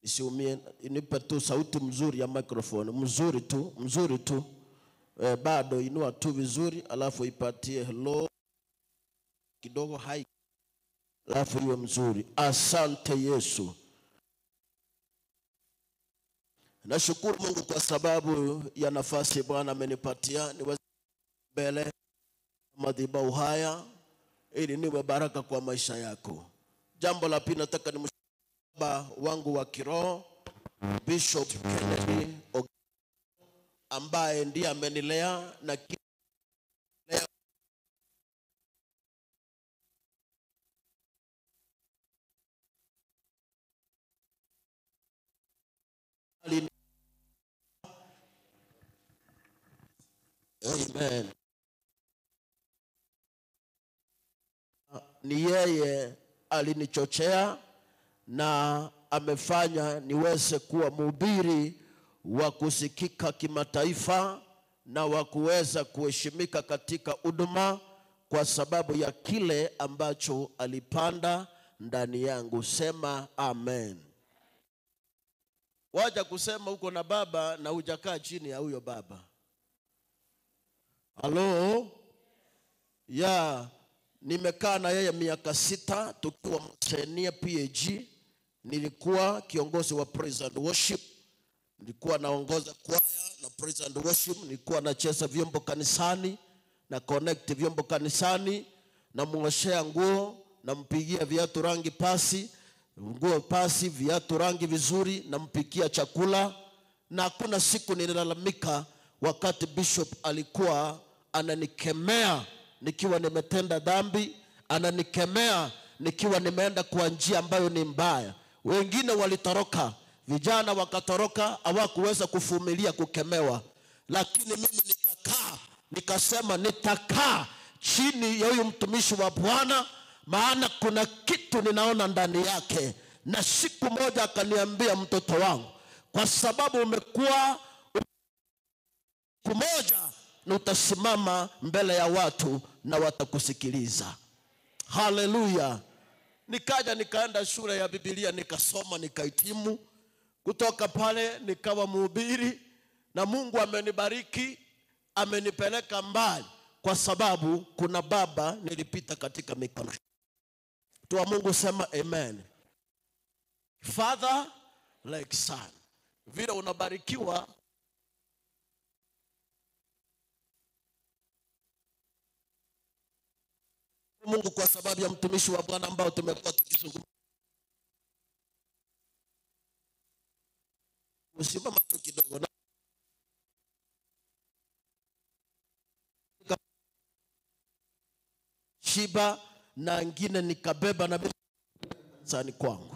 nisiumie, nipe tu sauti mzuri ya microphone, mzuri tu, mzuri tu. Bado inua tu vizuri, alafu ipatie low kidogo, high, alafu iwe mzuri. Asante Yesu. Nashukuru Mungu kwa sababu ya nafasi Bwana amenipatia niweze mbele madhabahu haya ili niwe baraka kwa maisha yako. Jambo la pili, nataka ni baba wangu wa kiroho Bishop Kennedy ambaye ndiye amenilea na Amen. Ni yeye alinichochea na amefanya niweze kuwa mhubiri wa kusikika kimataifa na wa kuweza kuheshimika katika huduma kwa sababu ya kile ambacho alipanda ndani yangu. Sema amen. Waja kusema uko na baba na hujakaa chini ya huyo baba. Halo? Ya, nimekaa na yeye miaka 6 tukiwa Msenia PAG. Nilikuwa kiongozi wa praise and worship. Nilikuwa naongoza kwaya na praise and worship. Nilikuwa nacheza vyombo kanisani, na connect vyombo kanisani, na muoshea nguo, na mpigia viatu rangi pasi, nguo pasi, viatu rangi vizuri, na mpikia chakula. Na hakuna siku nililalamika wakati bishop alikuwa ananikemea nikiwa nimetenda dhambi, ananikemea nikiwa nimeenda kwa njia ambayo ni mbaya. Wengine walitoroka, vijana wakatoroka, hawakuweza kuvumilia kukemewa. Lakini mimi nikakaa, nikasema nitakaa chini ya huyu mtumishi wa Bwana, maana kuna kitu ninaona ndani yake. Na siku moja akaniambia, mtoto wangu, kwa sababu umekuwa moja na utasimama mbele ya watu na watakusikiliza. Haleluya. Nikaja nikaenda shule ya Biblia, nikasoma, nikahitimu. Kutoka pale nikawa mhubiri, na Mungu amenibariki, amenipeleka mbali kwa sababu kuna baba nilipita katika mikono. Tuwa Mungu sema amen. Father like son. Vile unabarikiwa Mungu kwa sababu ya mtumishi wa Bwana ambao tumekuwa tukizungumza. Usimama tu kidogo. Shiba na ngine nikabeba na sani kwangu.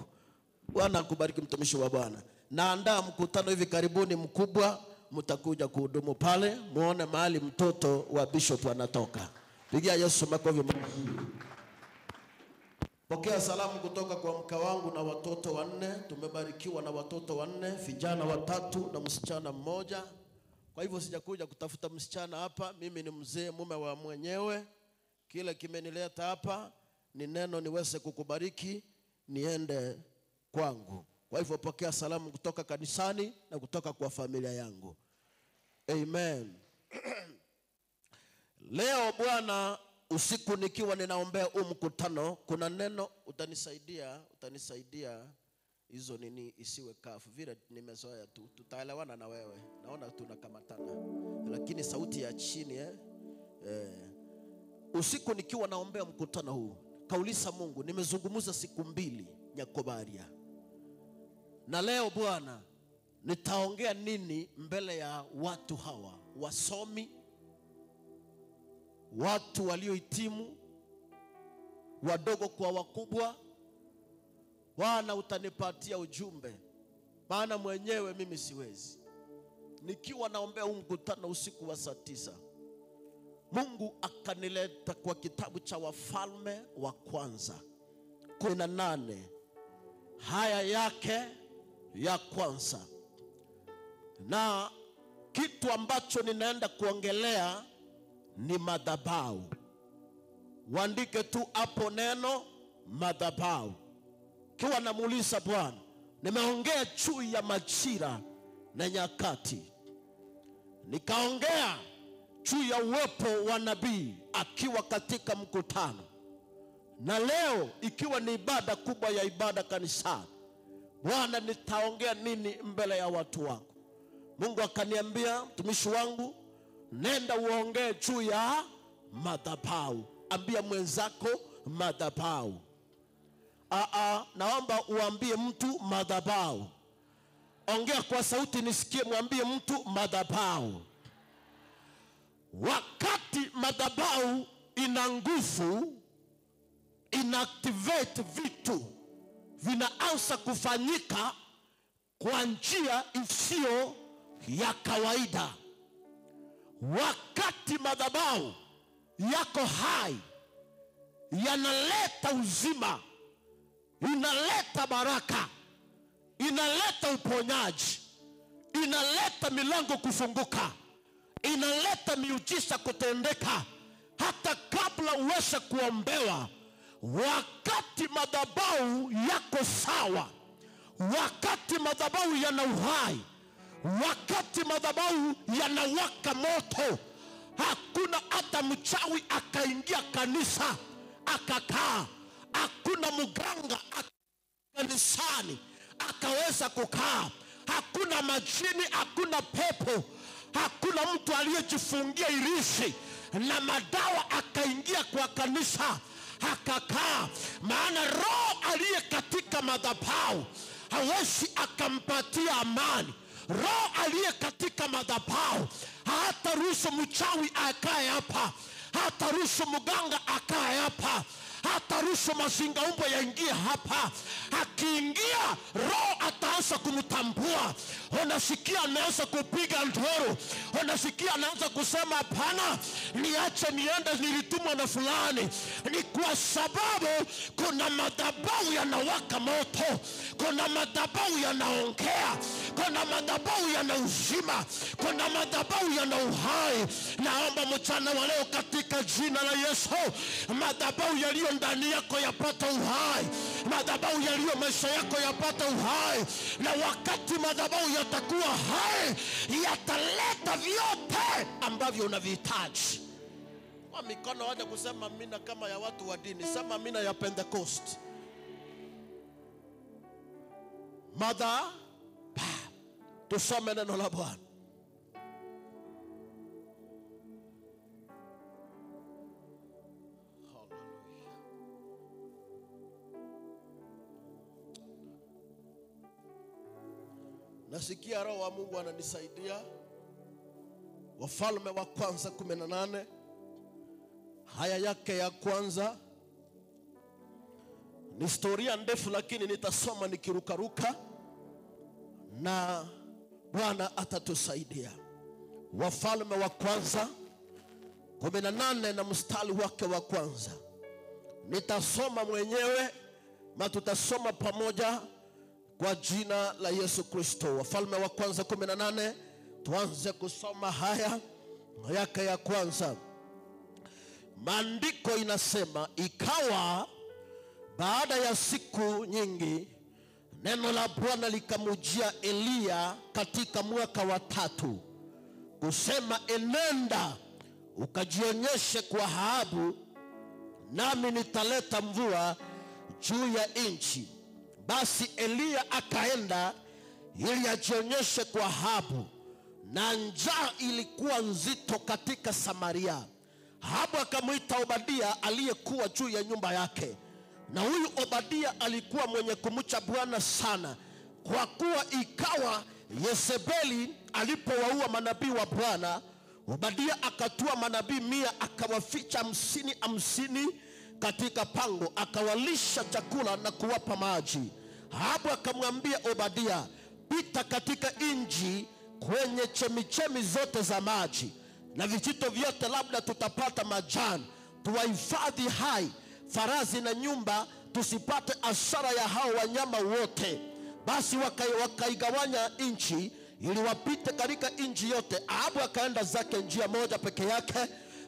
Bwana akubariki mtumishi wa Bwana. Naandaa mkutano hivi karibuni mkubwa, mtakuja kuhudumu pale, muone mahali mtoto wa bishop anatoka. Pigia Yesu makofi. Pokea salamu kutoka kwa mke wangu na watoto wanne. Tumebarikiwa na watoto wanne, vijana watatu na msichana mmoja. Kwa hivyo sijakuja kutafuta msichana hapa, mimi ni mzee mume wa mwenyewe. Kile kimenileta hapa ni neno niweze kukubariki niende kwangu. Kwa hivyo pokea salamu kutoka kanisani na kutoka kwa familia yangu. Amen. Leo Bwana usiku nikiwa ninaombea huu mkutano, kuna neno utanisaidia hizo nini isiwe kafu vile nimezoea tu, tutaelewana na wewe. Naona tunakamatana. Lakini sauti ya chini Usiku nikiwa naombea mkutano huu, kauliza Mungu, nimezungumza siku mbili Nyakobaria. Na leo Bwana nitaongea nini mbele ya watu hawa, wasomi, watu waliohitimu, wadogo kwa wakubwa. Bwana utanipatia ujumbe, maana mwenyewe mimi siwezi. Nikiwa naombea huu mkutano usiku wa saa 9, Mungu akanileta kwa kitabu cha Wafalme wa Kwanza 18 haya yake ya kwanza. Na kitu ambacho ninaenda kuongelea ni madhabahu. Waandike tu hapo neno madhabahu. Kiwa namuuliza Bwana, nimeongea juu ya majira na nyakati, nikaongea juu ya uwepo wa nabii akiwa katika mkutano, na leo ikiwa ni ibada kubwa ya ibada kanisani, Bwana nitaongea nini mbele ya watu wako? Mungu akaniambia, mtumishi wangu, nenda uongee juu ya madhabahu. Ambia mwenzako madhabahu. Naomba uambie mtu madhabahu. Ongea kwa sauti nisikie, mwambie mtu madhabahu. Wakati madhabahu ina nguvu, inaactivate vitu, vinaanza kufanyika kwa njia isiyo ya kawaida. Wakati madhabahu yako hai, yanaleta uzima, inaleta baraka, inaleta uponyaji, inaleta milango kufunguka, inaleta miujiza kutendeka hata kabla uweze kuombewa. Wakati madhabahu yako sawa, wakati madhabahu yana uhai, wakati madhabahu yanawaka moto, hakuna hata mchawi akaingia kanisa akakaa, hakuna mganga kanisani akaweza kukaa, hakuna majini, hakuna pepo, hakuna mtu aliyejifungia irisi na madawa akaingia kwa kanisa akakaa. Maana roho aliye katika madhabahu hawezi akampatia amani. Roho aliye katika madhabahu hataruhusu mchawi akae hapa, hataruhusu mganga akae hapa, hataruhusu mazingaumbo yaingie hapa. Akiingia roho ataanza kumtambua. Unasikia anaanza kupiga nduru, unasikia anaanza kusema hapana, niache niende, nilitumwa na fulani. Ni kwa sababu kuna madhabahu yanawaka moto, kuna madhabahu yanaongea, kuna madhabahu yana uzima, kuna madhabahu yana uhai. Naomba mchana wa leo katika jina la Yesu, madhabahu yaliyo ndani yako yapata uhai, madhabahu yaliyo maisha yako yapata uhai. Na wakati madhabahu yatakuwa hai, yataleta vyote ambavyo unavihitaji. Kwa mikono waje kusema amina kama ya watu wa dini, sema amina ya Pentecost. Madhabahu. Tusome neno la Bwana. Nasikia roho wa Mungu ananisaidia. Wafalme wa Kwanza 18 Haya yake ya kwanza ni historia ndefu, lakini nitasoma nikirukaruka na Bwana atatusaidia. Wafalme wa Kwanza 18 na mstari wake wa kwanza. Nitasoma mwenyewe na tutasoma pamoja kwa jina la Yesu Kristo. Wafalme wa Kwanza 18, tuanze kusoma haya yake ya kwanza. Maandiko inasema, ikawa baada ya siku nyingi neno la Bwana likamujia Eliya katika mwaka wa 3 kusema, enenda ukajionyeshe kwa Ahabu, nami nitaleta mvua juu ya nchi. Basi Eliya akaenda ili ajionyeshe kwa Ahabu, na njaa ilikuwa nzito katika Samaria. Ahabu akamwita Obadia aliyekuwa juu ya nyumba yake. Na huyu Obadia alikuwa mwenye kumcha Bwana sana, kwa kuwa ikawa Yezebeli alipowaua manabii wa Bwana, Obadia akatua manabii 100 akawaficha 50 katika pango, akawalisha chakula na kuwapa maji. Ahabu akamwambia Obadia, pita katika nchi kwenye chemichemi zote za maji na vijito vyote, labda tutapata majani, tuwahifadhi hai farasi na nyumba, tusipate hasara ya hao wanyama wote. Basi wakaigawanya nchi ili wapite katika nchi yote. Ahabu akaenda zake njia moja peke yake,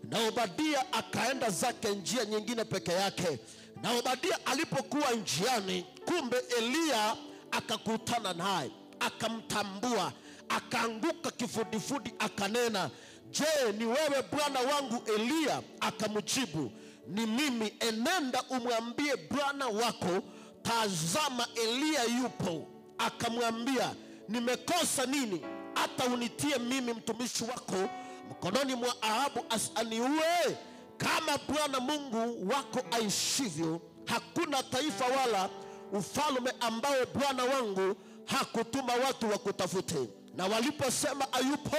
na Obadia akaenda zake njia nyingine peke yake. Na Obadia alipokuwa njiani, kumbe Eliya akakutana naye, akamtambua, akaanguka kifudifudi, akanena, je, ni wewe bwana wangu Eliya? Akamjibu, ni mimi. Enenda umwambie bwana wako, tazama Eliya yupo. Akamwambia, nimekosa nini hata unitie mimi mtumishi wako mkononi mwa Ahabu aniue? Kama Bwana Mungu wako aishivyo, hakuna taifa wala ufalme ambao bwana wangu hakutuma watu wakutafute. Na waliposema ayupo,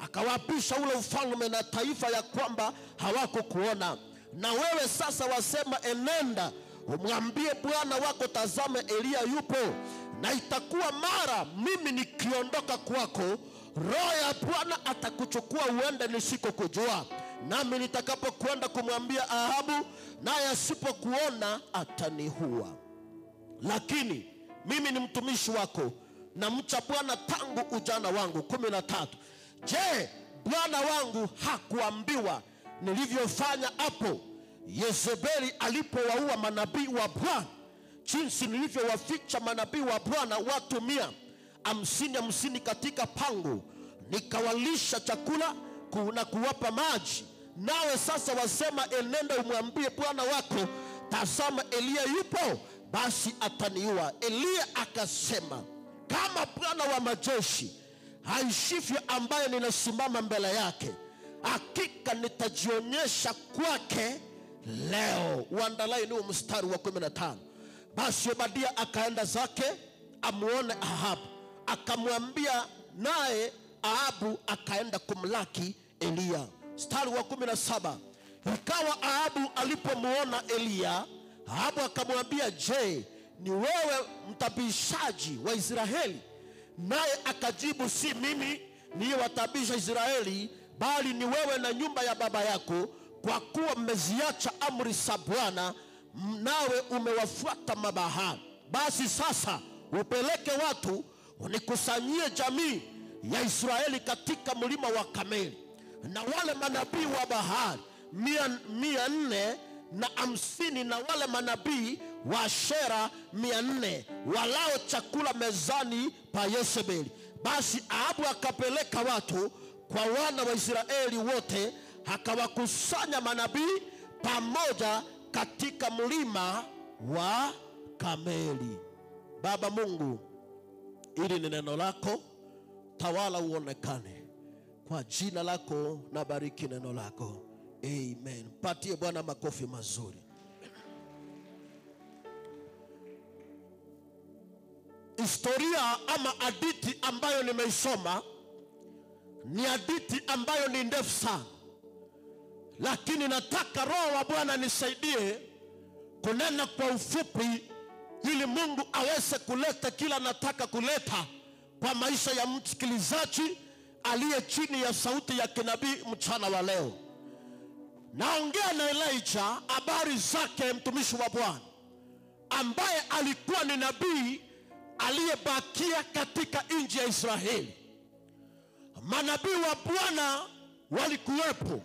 akawapisha ule ufalme na taifa ya kwamba hawakukuona. Na wewe sasa wasema, enenda umwambie bwana wako, tazame Eliya yupo. Na itakuwa mara mimi nikiondoka kwako, roho ya Bwana atakuchukua uende nisikokujua. Nami nitakapokwenda kumwambia Ahabu, naye asipokuona ataniua. Lakini mimi ni mtumishi wako na mcha Bwana tangu ujana wangu. 13. Je, bwana wangu hakuambiwa nilivyofanya hapo Yezebeli alipowaua manabii wa Bwana, jinsi nilivyowaficha manabii wa Bwana watu 150 katika pango, nikawalisha chakula na kuwapa maji? Nawe sasa wasema, enenda umwambie bwana wako, tazama Eliya yupo, basi ataniua. Eliya akasema, kama Bwana wa majeshi haishivyo, ambaye ninasimama mbele yake, hakika nitajionyesha kwake leo. Uandalai ni mstari wa 15. Basi Obadia akaenda zake amuone Ahabu, akamwambia, naye Ahabu akaenda kumlaki Eliya. Mstari wa 17. Ikawa Ahabu alipomuona Eliya, Ahabu akamwambia, je, ni wewe mtabishaji wa Israeli? Naye akajibu, si mimi niliyewatabisha Israeli, bali ni wewe na nyumba ya baba yako, kwa kuwa mmeziacha amri za Bwana, nawe umewafuata mabahali. Basi sasa upeleke watu unikusanyie jamii ya Israeli katika mlima wa Kameli, na wale manabii wa Bahali 450 na wale manabii wa Ashera 400 walao chakula mezani pa Yezebeli. Basi Ahabu akapeleka watu kwa wana wa Israeli wote, akawakusanya manabii pamoja katika mlima wa Kameli. Baba Mungu, ili ni neno lako, tawala uonekane. Kwa jina lako na bariki neno lako. Amen. Patie Bwana makofi mazuri. Historia ama hadithi ambayo nimeisoma ni hadithi ambayo ni ndefu sana, lakini nataka Roho wa Bwana nisaidie kunena kwa ufupi ili Mungu aweze kuleta kila nataka kuleta kwa maisha ya msikilizaji aliye chini ya sauti ya kinabii mchana wa leo. Naongea na Elijah habari zake, mtumishi wa Bwana ambaye alikuwa ni nabii aliyebakia katika nchi ya Israeli. Manabii wa Bwana walikuwepo,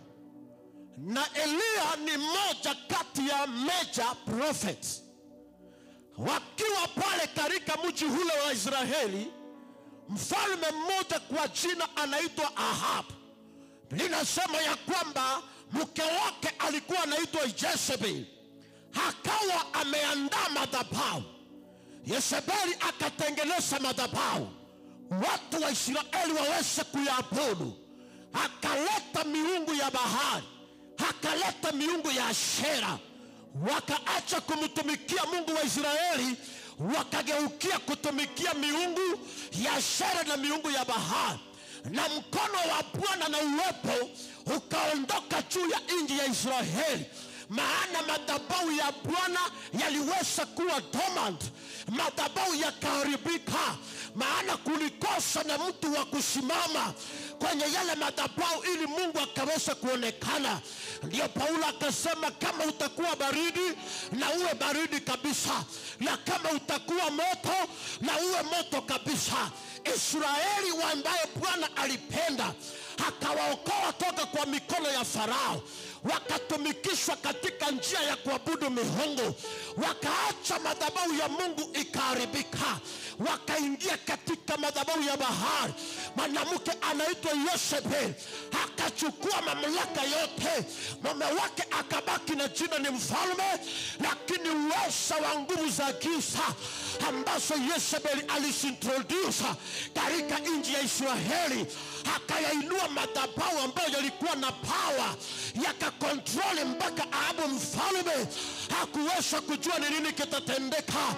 na Eliya ni mmoja kati ya major prophets. Wakiwa pale katika mji ule wa Israeli, mfalme mmoja kwa jina anaitwa Ahab. Linasema ya kwamba mke wake alikuwa anaitwa Jezebel. Akawa ameandaa madhabahu. Yezebeli akatengeneza madhabahu watu wa Israeli waweze kuiabudu. Akaleta miungu ya bahari, akaleta miungu ya Ashera. Wakaacha kumtumikia Mungu wa Israeli, wakageukia kutumikia miungu ya Ashera na miungu ya bahari. Na mkono wa Bwana na uwepo ukaondoka juu ya nchi ya Israeli, maana madhabahu ya Bwana yaliweza kuwa dormant, madhabahu yakaharibika, maana kulikosa na mtu wa kusimama kwenye yale madhabahu ili Mungu akaweza kuonekana. Ndio Paulo akasema, kama utakuwa baridi na uwe baridi kabisa, na kama utakuwa moto na uwe moto kabisa. Israeli ambaye Bwana alipenda akawaokoa toka kwa mikono ya Farao, wakatumikishwa katika njia ya kuabudu miungu, wakaacha madhabahu ya Mungu ikaharibika, wakaingia katika madhabahu ya bahari. Mwanamke anaitwa Yezebel akachukua mamlaka yote, mume wake akabaki na jina ni mfalme, lakini uweza wa nguvu za giza ambazo Yezebel alizintroduce katika nchi ya Israeli, akayainua madhabahu ambayo yalikuwa na power, yakakontroli mpaka Ahabu mfalme hakuweza kujua ni nini kitatendeka.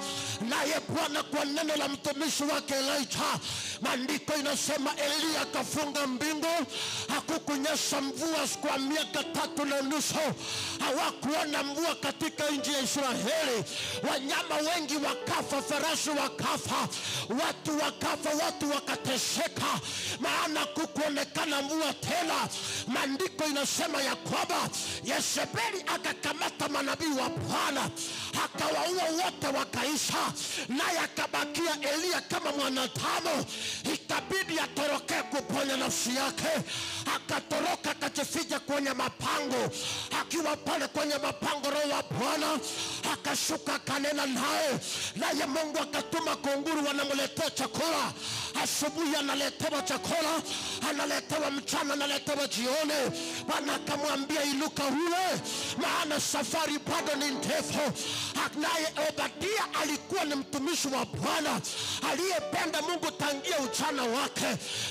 Naye Bwana kwa neno la mtumishi wake Elijah, maandiko inasema Eliya akafunga mbingu, hakukunyesha mvua kwa miaka 3.5. Hawakuona mvua katika nchi ya Israeli. Wanyama wengi wakafa, farasi wakafa, watu wakafa, watu wakateseka, maana kukuonekana mvua tena. Maandiko inasema ya kwamba Yezebeli akakamata manabii wa Bwana akawaua wote wakaisha, naye akabakia Eliya kama mwanadamu. Ikabidi atoroke kuponya nafsi yake, akatoroka akajificha kwenye mapango. Akiwa pale kwenye mapango, Roho wa Bwana akashuka akanena naye, naye Mungu akatuma kunguru wanamletea chakula. Asubuhi analetewa chakula, analetewa mchana, analetewa jioni. Bwana akamwambia, inuka ule, maana safari bado ni ndefu. Naye Obadia alikuwa ni mtumishi wa Bwana aliyependa Mungu tangia ujana wake,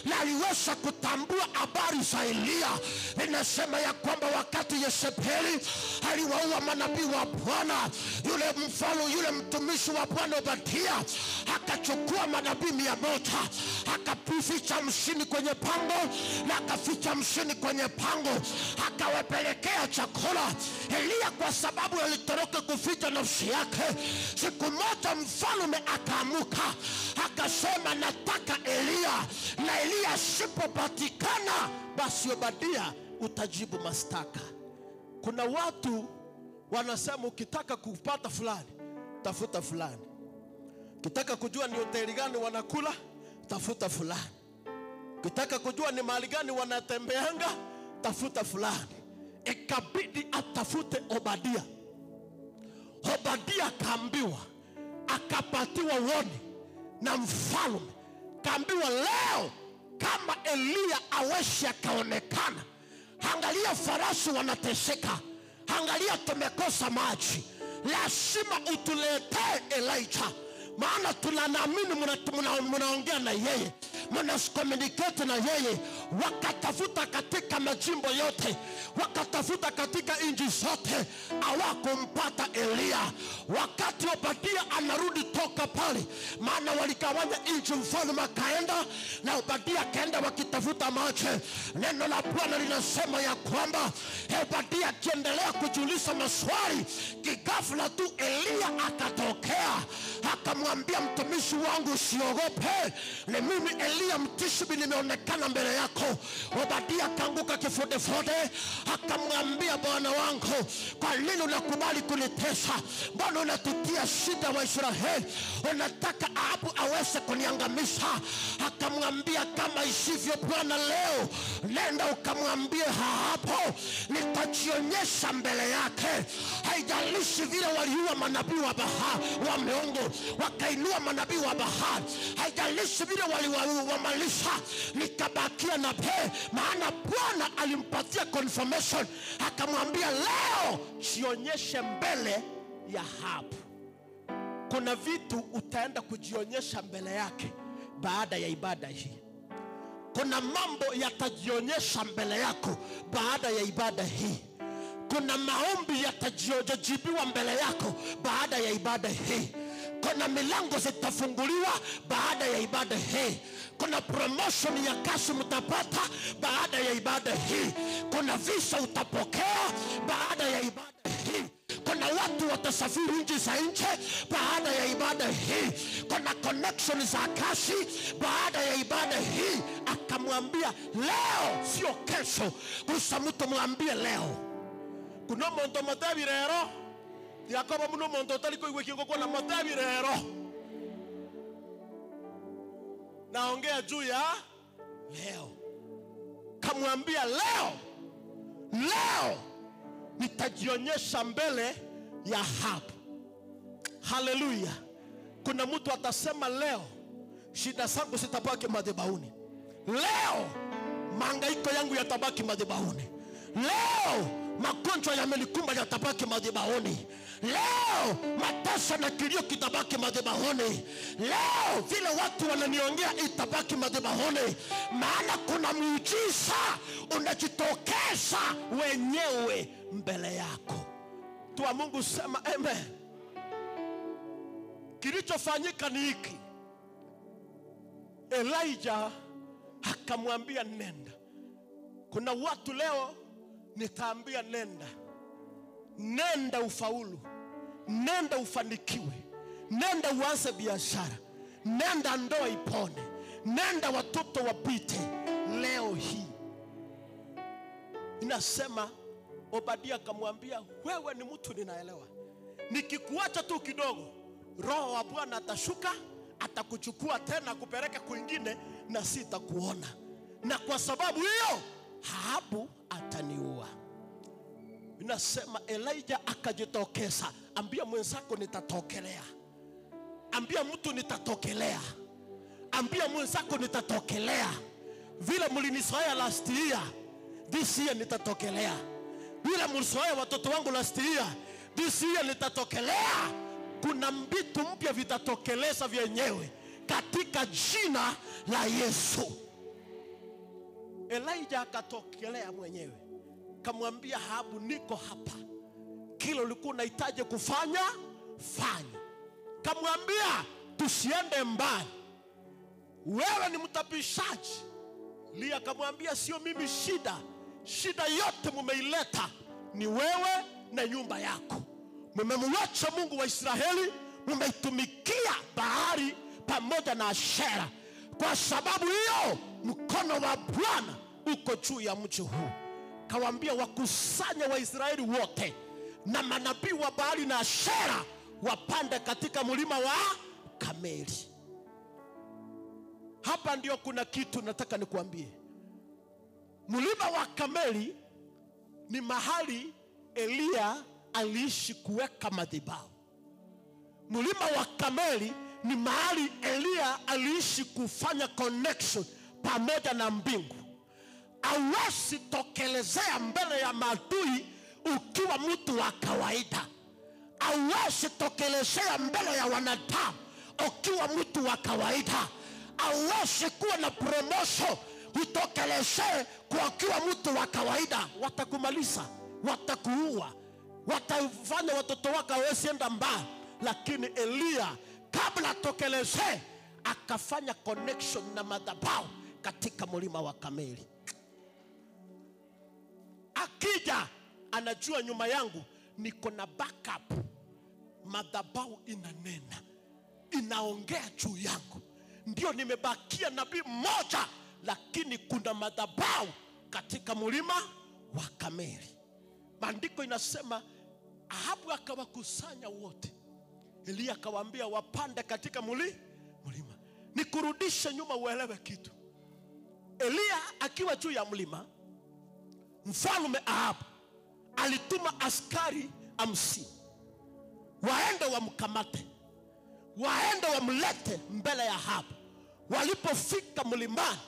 na aliweza kutambua habari za Eliya. Inasema ya kwamba wakati Yezebeli aliwaua manabii wa Bwana, yule mfalme, yule mtumishi wa Bwana Obadia akachukua manabii 100, akaficha 50 kwenye pango na akaficha 50 kwenye pango, akawapelekea chakula. Eliya kwa sababu alitoroka kuficha nafsi yake, siku moja mfalme akaamuka akasema, nataka Eliya, na Eliya asipopatikana basi Obadia utajibu mashtaka. Kuna watu wanasema ukitaka kupata fulani tafuta fulani, ukitaka kujua ni hoteli gani wanakula tafuta fulani, ukitaka kujua ni mahali gani wanatembeanga tafuta fulani. Ikabidi atafute Obadia. Obadia akaambiwa, akapatiwa woni na mfalme, kaambiwa leo kama Eliya aweshi akaonekana, angalia farasi wanateseka, angalia tumekosa maji, lazima utuletee Elijah, maana tunaamini mnaongea na yeye. Mnascommunicate na yeye. Wakatafuta katika majimbo yote, wakatafuta katika nchi zote, hawakumpata Eliya. Wakati Obadia anarudi toka pale, maana waligawanya nchi, mfalme akaenda na Obadia akaenda wakitafuta maji. Neno la Bwana linasema ya kwamba Obadia akiendelea kujiuliza maswali, kighafla tu Eliya akatokea akamwambia, mtumishi wangu usiogope, ni mimi Eliya mtishibi, nimeonekana mbele yako. Obadia akaanguka kifudifudi, akamwambia, Bwana wangu, kwa nini unakubali kunitesa? Mbona unatutia shida wa Israeli? Unataka Ahabu aweze kuniangamiza? Akamwambia, kama isivyo Bwana leo, nenda ukamwambie Ahabu, nitajionyesha mbele yake. Haijalishi vile waliua manabii wa Baal wa miungu, wakainua manabii wa Baal, haijalishi vile waliwamalisha, nitabakia na pe, maana Bwana alimpatia confirmation, akamwambia leo jionyeshe mbele ya Ahabu. Kuna vitu utaenda kujionyesha mbele yake baada ya ibada hii. Kuna mambo yatajionyesha mbele yako baada ya ibada hii. Kuna maombi yatajibiwa mbele yako baada ya ibada hii. Kuna milango zitafunguliwa baada ya ibada hii. Kuna promotion ya kazi mtapata baada ya ibada hii. Kuna visa utapokea baada ya ibada hii. Kuna watu watasafiri nchi za nje baada ya ibada hii. Kuna connection za kazi baada ya ibada hii. Akamwambia leo, sio kesho. Gusa mtu mwambie leo. Kuna muntu mutebi rero, Yakobo muno muntu utari kuigua kiungo kuna mutebi rero. Naongea juu ya leo. Kamwambia leo, leo nitajionyesha mbele ya Ahabu. Haleluya. Kuna mtu atasema leo shida zangu zitabaki madhabahuni. Leo mahangaiko yangu yatabaki madhabahuni. Leo magonjwa yamenikumba yatabaki madhabahuni. Leo mateso na kilio kitabaki madhabahuni. Leo vile watu wananiongea itabaki madhabahuni. Maana kuna muujiza unajitokeza wenyewe mbele yako. Tua Mungu sema amen. Kilichofanyika ni hiki. Elijah akamwambia nenda. Kuna watu leo nitaambia nenda. Nenda ufaulu. Nenda ufanikiwe. Nenda uanze biashara. Nenda ndoa ipone. Nenda watoto wapite. Leo hii inasema Obadia akamwambia, wewe ni mtu ninaelewa. Nikikuacha tu kidogo, Roho wa Bwana atashuka, atakuchukua tena kupeleka kwingine na sitakuona. Na kwa sababu hiyo Ahabu ataniua. Inasema Elijah akajitokeza. Ambia mwenzako nitatokelea. Ambia mtu nitatokelea. Ambia mwenzako nitatokelea. Vile mlinizoea last year, this year nitatokelea. Vile mlizoea watoto wangu last year, this year nitatokelea. Kuna vitu mpya vitatokeleza vyenyewe katika jina la Yesu. Elijah akatokelea mwenyewe. Kamwambia Ahabu, niko hapa. Kile ulikuwa unahitaji kufanya, fanya. Kamwambia tusiende mbali. Wewe ni mtapishaji. Lia akamwambia sio mimi shida. Shida yote mumeileta ni wewe na nyumba yako. Mmemwacha Mungu wa Israeli, mmeitumikia Baali pamoja na Ashera. Kwa sababu hiyo mkono wa Bwana uko juu ya mji huu. Kawaambia wakusanye Waisraeli wote na manabii wa Baali na Ashera wapande katika mlima wa Kameli. Hapa ndio kuna kitu nataka nikuambie. Mlima wa Kameli ni mahali Eliya aliishi kuweka madhabahu. Mlima wa Kameli ni mahali Eliya aliishi kufanya connection pamoja na mbingu. Hawezi tokelezea mbele ya maadui ukiwa mtu wa kawaida. Hawezi tokelezea mbele ya wanadamu ukiwa mtu wa kawaida. Hauwezi kuwa na promotion utokeleze kwa kuwa mtu wa kawaida. Watakumaliza, watakuua, watafanya watoto wako hawezi enda mbali. Lakini Eliya kabla atokeleze akafanya connection na madhabahu katika mlima wa Kameli. Akija anajua nyuma yangu niko na backup. Madhabahu inanena, inaongea juu yangu. Ndio nimebakia nabii mmoja, lakini kuna madhabahu katika mlima wa Kameli. Maandiko inasema Ahabu akawakusanya wote. Eliya akawaambia wapande katika mlima. Nikurudishe nyuma uelewe kitu. Eliya akiwa juu ya mlima, mfalme Ahabu alituma askari 50 waende wamkamate, waende wamlete mbele ya Ahabu. Walipofika mlimani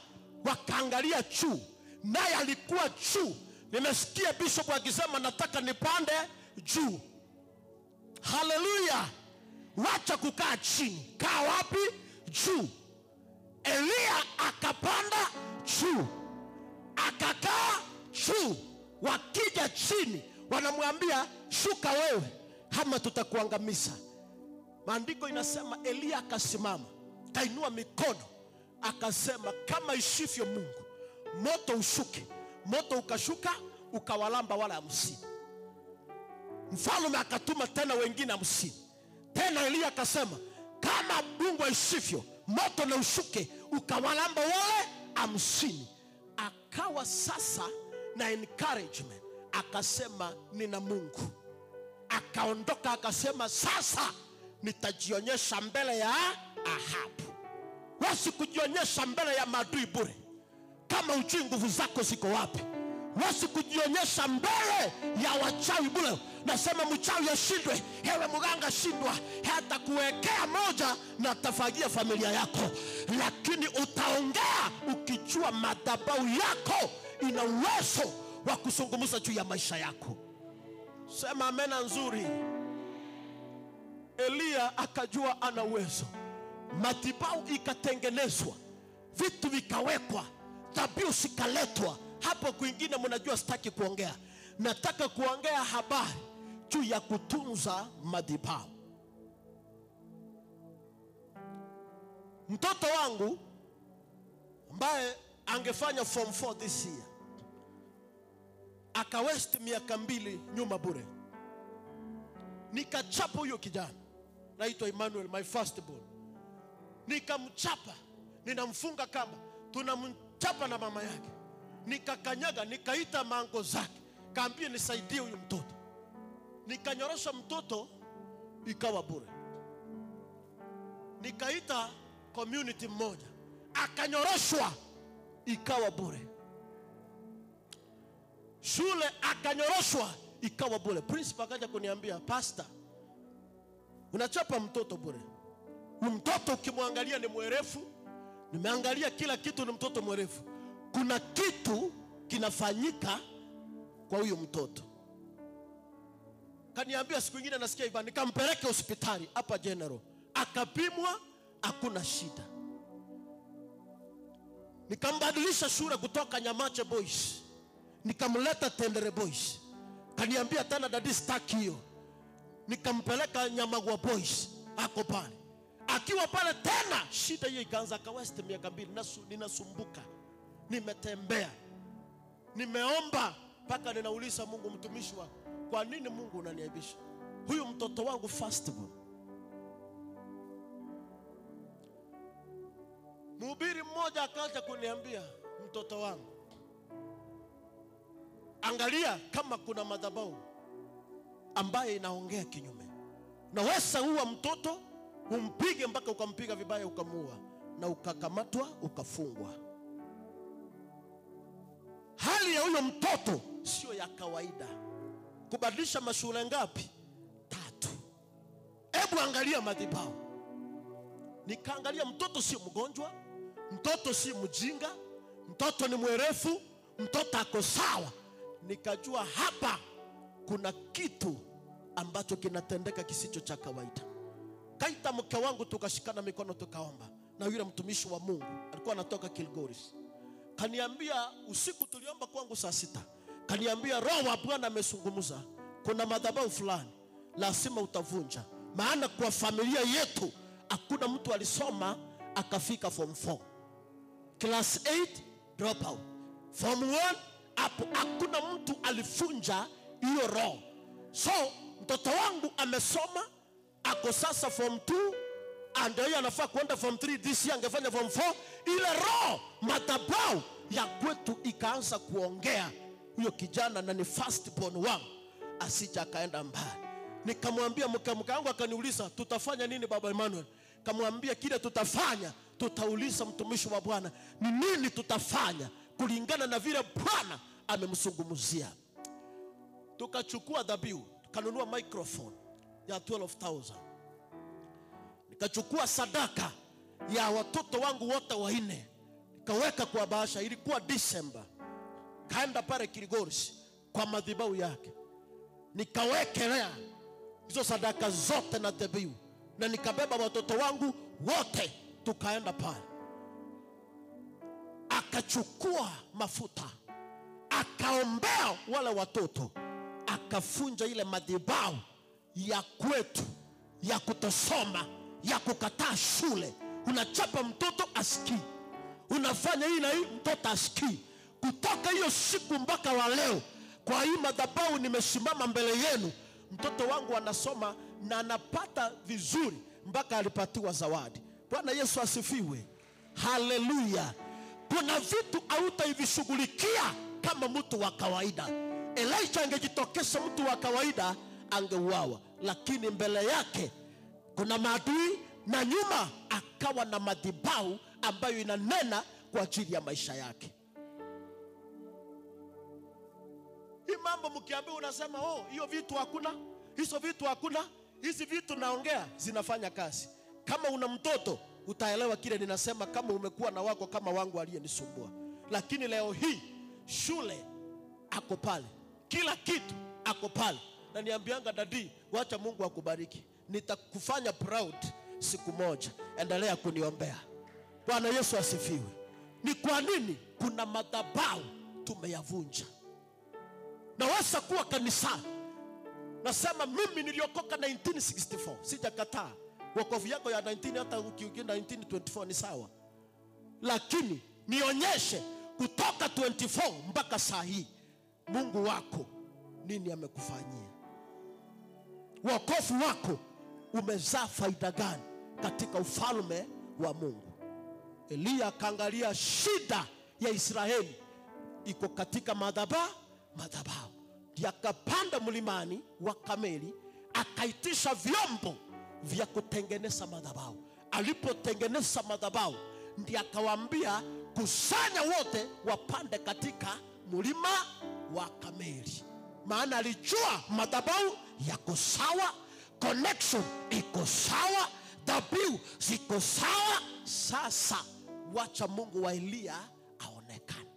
wakaangalia juu, naye alikuwa juu. Nimesikia bishop akisema nataka nipande juu. Haleluya! Wacha kukaa chini, kaa wapi? Juu. Eliya akapanda juu, akakaa juu. Wakija chini wanamwambia shuka wewe ama tutakuangamiza. Maandiko inasema Eliya akasimama, kainua mikono, akasema kama ishivyo Mungu, moto ushuke. Moto ukashuka ukawalamba wale 50. Mfalme akatuma tena wengine 50. Tena Eliya akasema kama Mungu aishivyo, moto na ushuke, ukawalamba wale 50. Akawa sasa na encouragement, akasema nina Mungu. Akaondoka akasema sasa nitajionyesha mbele ya Ahabu. Wasikujionyesha mbele ya maadui bure kama ujui nguvu zako ziko wapi. Wasikujionyesha mbele ya wachawi bure. Nasema mchawi ashindwe, hewe mganga shindwa, hata kuwekea moja na tafagia familia yako. Lakini utaongea ukijua madhabahu yako ina uwezo wa kuzungumza juu ya maisha yako. Sema amena nzuri. Eliya akajua ana uwezo. Madhabahu ikatengenezwa, vitu vikawekwa, dhabihu zikaletwa. Hapo kwingine mnajua sitaki kuongea. Nataka kuongea habari juu ya kutunza madhabahu. Mtoto wangu ambaye angefanya form 4 this year akawest miaka 2 nyuma bure. Nikachapa huyo kijana, naitwa Emmanuel, my first born. Nikamchapa, ninamfunga kamba, tunamchapa na mama yake. Nikakanyaga, nikaita mango zake, kaambia nisaidie huyu mtoto. Nikanyorosha mtoto, ikawa bure. Nikaita community mmoja, akanyoroshwa, ikawa bure. Shule akanyoroshwa, ikawa bure. Principal akaja kuniambia, pastor, unachapa mtoto bure. Mtoto ukimwangalia ni mwerefu, nimeangalia kila kitu ni mtoto mwerefu. Kuna kitu kinafanyika kwa huyu mtoto. Kaniambia siku nyingine nasikia hivyo, nikampeleke hospitali hapa General. Akapimwa, hakuna shida. Nikambadilisha shule kutoka Nyamache Boys, nikamleta Tendere Boys. Kaniambia tena dadi sitaki hiyo. Nikampeleka Nyamagwa Boys, ako pale. Akiwa pale tena shida hiyo ikaanza. Akawest miaka 2, ninasumbuka. Nimetembea, nimeomba mpaka ninauliza Mungu, mtumishi wako, kwa nini Mungu unaniaibisha? Huyu mtoto wangu firstborn. Mhubiri mmoja akaanza kuniambia, mtoto wangu, angalia kama kuna madhabahu ambaye inaongea kinyume. Naweza uwa mtoto, umpige mpaka ukampiga vibaya ukamuua, na ukakamatwa ukafungwa. Hali ya huyo mtoto sio ya kawaida. Kubadilisha mashule ngapi? 3. Hebu angalia madhabahu. Nikaangalia mtoto sio mgonjwa, mtoto si mjinga, mtoto ni mwerefu, mtoto ako sawa. Nikajua hapa kuna kitu ambacho kinatendeka kisicho cha kawaida. Kaita mke wangu, tukashikana mikono tukaomba. na yule mtumishi wa Mungu, alikuwa anatoka Kilgoris. Kaniambia usiku tuliomba kwangu saa 6. Kaniambia Roho wa Bwana amezungumza, kuna madhabahu fulani lazima utavunja. Maana kwa familia yetu hakuna mtu alisoma akafika form 4. Class 8 drop out. Form 1 hapo hakuna mtu alifunja hiyo roho. So mtoto wangu amesoma ako sasa form 2, and yeye anafaa kuenda form 3 this year, angefanya form 4. Ile roho madhabahu ya kwetu ikaanza kuongea, huyo kijana na ni first born wangu asija akaenda mbali. Nikamwambia mke wangu, akaniuliza tutafanya nini Baba Emmanuel? Kamwambia kile tutafanya, tutauliza mtumishi wa Bwana ni nini tutafanya kulingana na vile Bwana amemzungumzia. Tukachukua dhabihu, tukanunua microphone ya 12,000. Nikachukua sadaka ya watoto wangu wote wanne, nikaweka kwa bahasha. Ilikuwa December. Kaenda pale Kilgoris kwa madhabahu yake, nikawekelea hizo sadaka zote na dhabihu, na nikabeba watoto wangu wote tukaenda pale. Akachukua mafuta, akaombea wale watoto, akafunja ile madhabahu ya kwetu ya kutosoma, ya kukataa shule. Unachapa mtoto asikii, unafanya hii na hii, mtoto asikii. Kutoka hiyo siku mpaka wa leo, kwa hii madhabahu nimesimama mbele yenu, mtoto wangu anasoma na anapata vizuri mpaka alipatiwa zawadi. Bwana Yesu asifiwe. Haleluya. Kuna vitu hautaivishughulikia kama mtu wa kawaida. Elijah angejitokeza mtu wa kawaida angeuawa, lakini mbele yake kuna maadui na nyuma akawa na madhabahu ambayo inanena kwa ajili ya maisha yake. Hii mambo mkiambiwa unasema oh, hiyo vitu hakuna, hizo vitu hakuna, hizi vitu naongea zinafanya kazi. Kama una mtoto utaelewa kile ninasema, kama umekuwa na wako kama wangu aliyenisumbua. Lakini leo hii shule ako pale, kila kitu ako pale. Na niambianga dadi, wacha Mungu akubariki, nitakufanya proud siku moja, endelea kuniombea. Bwana Yesu asifiwe. Ni kwa nini kuna madhabahu tumeyavunja? Naweza kuwa kanisa, nasema mimi niliokoka 1964, sijakataa. Wokovu yako ya 19 hata ukiingia 1924 ni sawa. Lakini nionyeshe kutoka 24 mpaka saa hii Mungu wako nini amekufanyia? Wokovu wako umezaa faida gani katika ufalme wa Mungu? Eliya akaangalia shida ya Israeli iko katika madhabahu. Ndiye akapanda mlimani wa Kameli, akaitisha vyombo vya kutengeneza madhabahu. Alipotengeneza madhabahu, ndiye akawaambia kusanya wote wapande katika mlima wa Kameli. Maana alijua madhabahu yako sawa, connection iko sawa, dhabihu ziko sawa. Sasa wacha Mungu wa Eliya aonekane.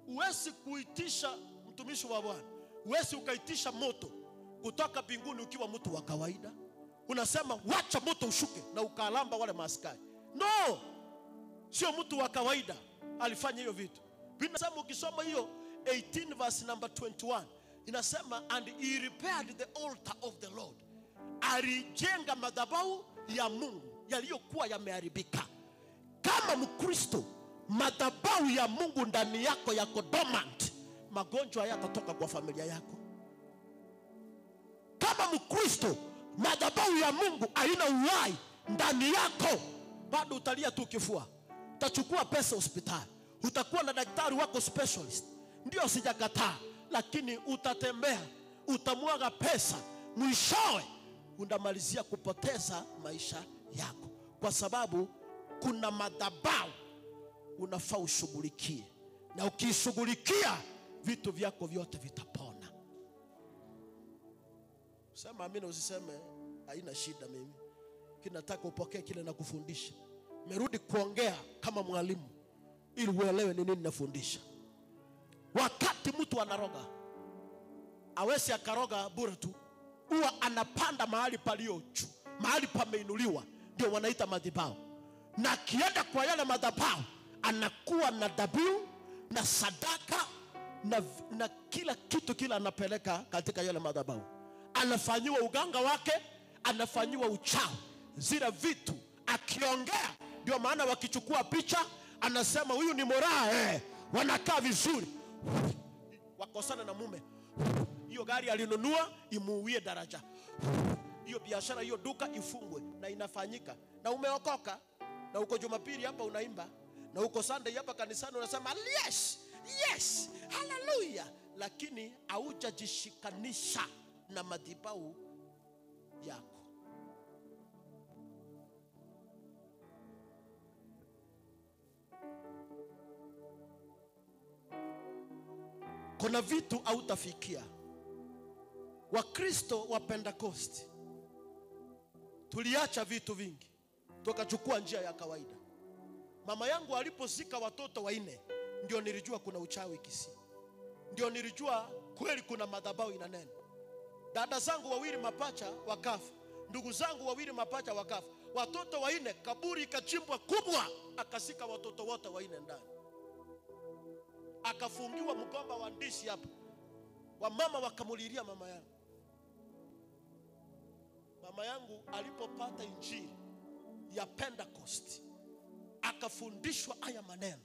Huwezi kuitisha mtumishi wa Bwana, huwezi ukaitisha moto kutoka mbinguni ukiwa mtu wa kawaida. Unasema wacha moto ushuke na ukalamba wale maaskari. No, sio mtu wa kawaida alifanya hiyo vitu. Biblia inasema ukisoma hiyo 18 verse number 21 inasema, and he repaired the altar of the Lord. Alijenga madhabahu ya Mungu yaliyokuwa yameharibika. Kama Mkristo, madhabahu ya Mungu ndani yako yako dormant, magonjwa hayatatoka kwa familia yako. Kama Mkristo, madhabahu ya Mungu haina uhai ndani yako, bado utalia tu kifua. Utachukua pesa hospitali, utakuwa na daktari wako specialist, ndio sijakataa, lakini utatembea, utamwaga pesa, mwishowe unamalizia kupoteza maisha yako. Kwa sababu kuna madhabahu unafaa ushughulikie, na ukishughulikia vitu vyako vyote vitapona. Sema amina, usiseme haina shida. Mimi kinataka upokee kile na kufundisha. Merudi kuongea kama mwalimu ili uelewe ni nini nafundisha. Wakati mtu anaroga, hawezi akaroga bure tu, huwa anapanda mahali palio juu. Mahali pameinuliwa ndio wanaita madhabahu. Na akienda kwa yale madhabahu anakuwa na dhabihu na sadaka na kila kitu kila anapeleka katika yale madhabahu. Anafanyiwa uganga wake, anafanyiwa uchawi, zile vitu akiongea. Ndio maana wakichukua picha anasema huyu ni moraa, wanakaa vizuri. Wakosana na mume, hiyo gari alinunua imuuie daraja, hiyo biashara, hiyo duka ifungwe. Na inafanyika. Na umeokoka, na uko Jumapili hapa unaimba, na uko Sunday hapa kanisani unasema yes, yes, hallelujah, lakini haujajishikanisha na madhabahu yako. Kuna vitu hautafikia. Wakristo wa Pentecost tuliacha vitu vingi, tukachukua njia ya kawaida. Mama yangu alipozika watoto 4, ndio nilijua kuna uchawi Kisii. Ndio nilijua kweli kuna madhabahu inanena. Dada zangu 2 mapacha wakafa, ndugu zangu 2 mapacha wakafa, watoto 4, kaburi ikachimbwa kubwa, akasika watoto wote 4 ndani. Akafungiwa mgomba wa ndizi hapa. Wamama wakamulilia mama yangu. Mama yangu alipopata injili ya Pentecost, akafundishwa haya maneno,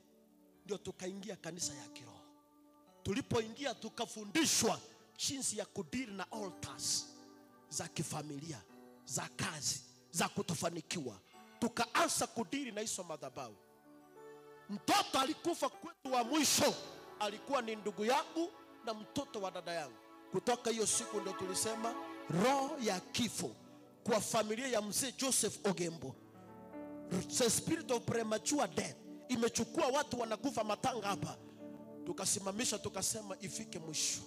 ndio tukaingia kanisa ya kiroho. Tulipoingia tukafundishwa jinsi ya kudili na altars za kifamilia, za kazi, za kutofanikiwa. Tukaanza kudili na hizo madhabahu. Mtoto alikufa kwetu wa mwisho, alikuwa ni ndugu yangu na mtoto wa dada yangu. Kutoka hiyo siku ndio tulisema roho ya kifo kwa familia ya mzee Joseph Ogembo, the spirit of premature death imechukua watu wanakufa matanga hapa. Tukasimamisha, tukasema ifike mwisho,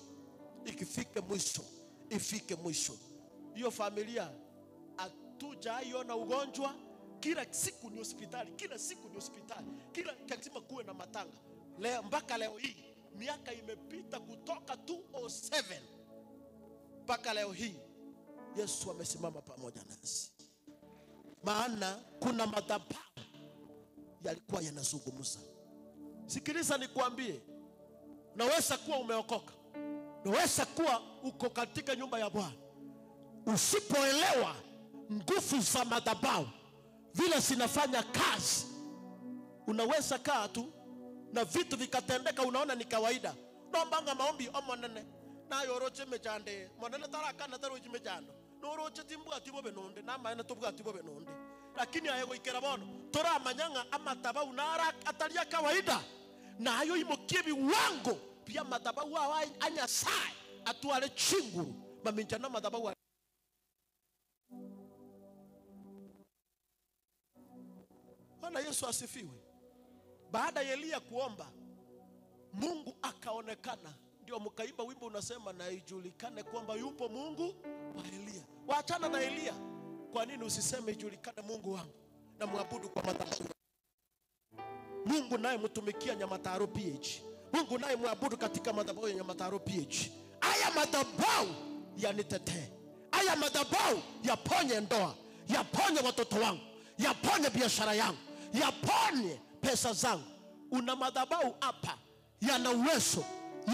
ikifike mwisho, ifike mwisho. Hiyo familia hatujaiona ugonjwa. Kila siku ni hospitali, kila siku ni hospitali, kila lazima kuwe na matanga. Leo mpaka leo hii miaka imepita kutoka 2007 mpaka leo hii Yesu amesimama pamoja nasi. Maana kuna madhabahu yalikuwa yanazungumza. Sikiliza nikwambie, unaweza kuwa umeokoka, unaweza kuwa uko katika nyumba ya Bwana, usipoelewa nguvu za madhabahu vile zinafanya kazi, unaweza kaa tu na vitu vikatendeka, unaona ni kawaida. Nombanga maombi omonene na yoroche mechande monene taraka na taroche mechando noroche timbwa tibobe nonde na maana tobwa tibobe nonde, lakini aye goikera bono tora manyanga amataba unara atalia kawaida na ayo imokie biwango pia madhabahu wa anyasaye atuale chinguru maminjana madhabahu. Bwana Yesu asifiwe. Baada ya Elia kuomba, Mungu akaonekana. Ndio mkaimba wimbo unasema na ijulikane kwamba yupo Mungu wa Elia. Waachana na Elia. Kwa nini usiseme ijulikane Mungu wangu na muabudu kwa madhabahu? Mungu naye mtumikia Nyamataro PH. Mungu naye muabudu katika madhabahu ya Nyamataro PH. Haya madhabahu yanitetee. Haya madhabahu yaponye ndoa, yaponye watoto wangu, yaponye biashara yangu, yaponye pesa zangu. Una madhabahu hapa yana uwezo,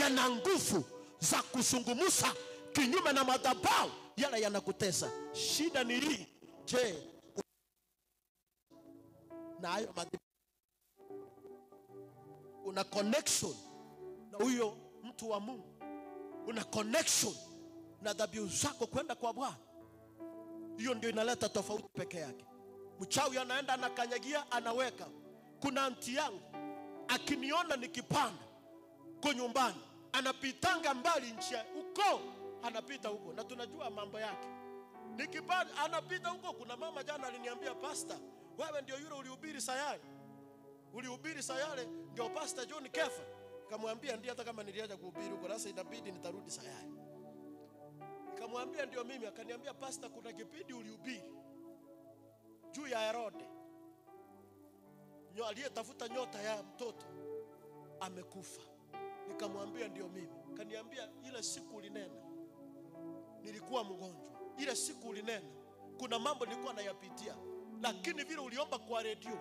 yana nguvu za kuzungumza kinyume na madhabahu yale yanakutesa. Shida ni hii, je, na hayo madhabahu una connection na huyo mtu wa Mungu? Una connection na dhabihu zako kwenda kwa Bwana? Hiyo ndio inaleta tofauti peke yake. Mchawi anaenda anakanyagia, anaweka. Kuna anti yangu akiniona nikipanda kwa nyumbani, anapitanga mbali nchi huko, anapita huko na tunajua mambo yake. Nikipanda anapita huko. Kuna mama jana aliniambia, pastor, wewe ndio yule ulihubiri Sayare. Ulihubiri Sayare ndio Pastor John Kefa. Nikamwambia ndio, hata kama niliacha kuhubiri huko sasa inabidi nitarudi Sayare. Nikamwambia ndio mimi. Akaniambia, pastor, kuna kipindi ulihubiri juu ya Herode aliyetafuta nyota ya mtoto amekufa. Nikamwambia ndio mimi. Kaniambia ile siku ulinena nilikuwa mgonjwa, ile siku ulinena Kuna mambo nilikuwa nayapitia, lakini vile uliomba kwa redio,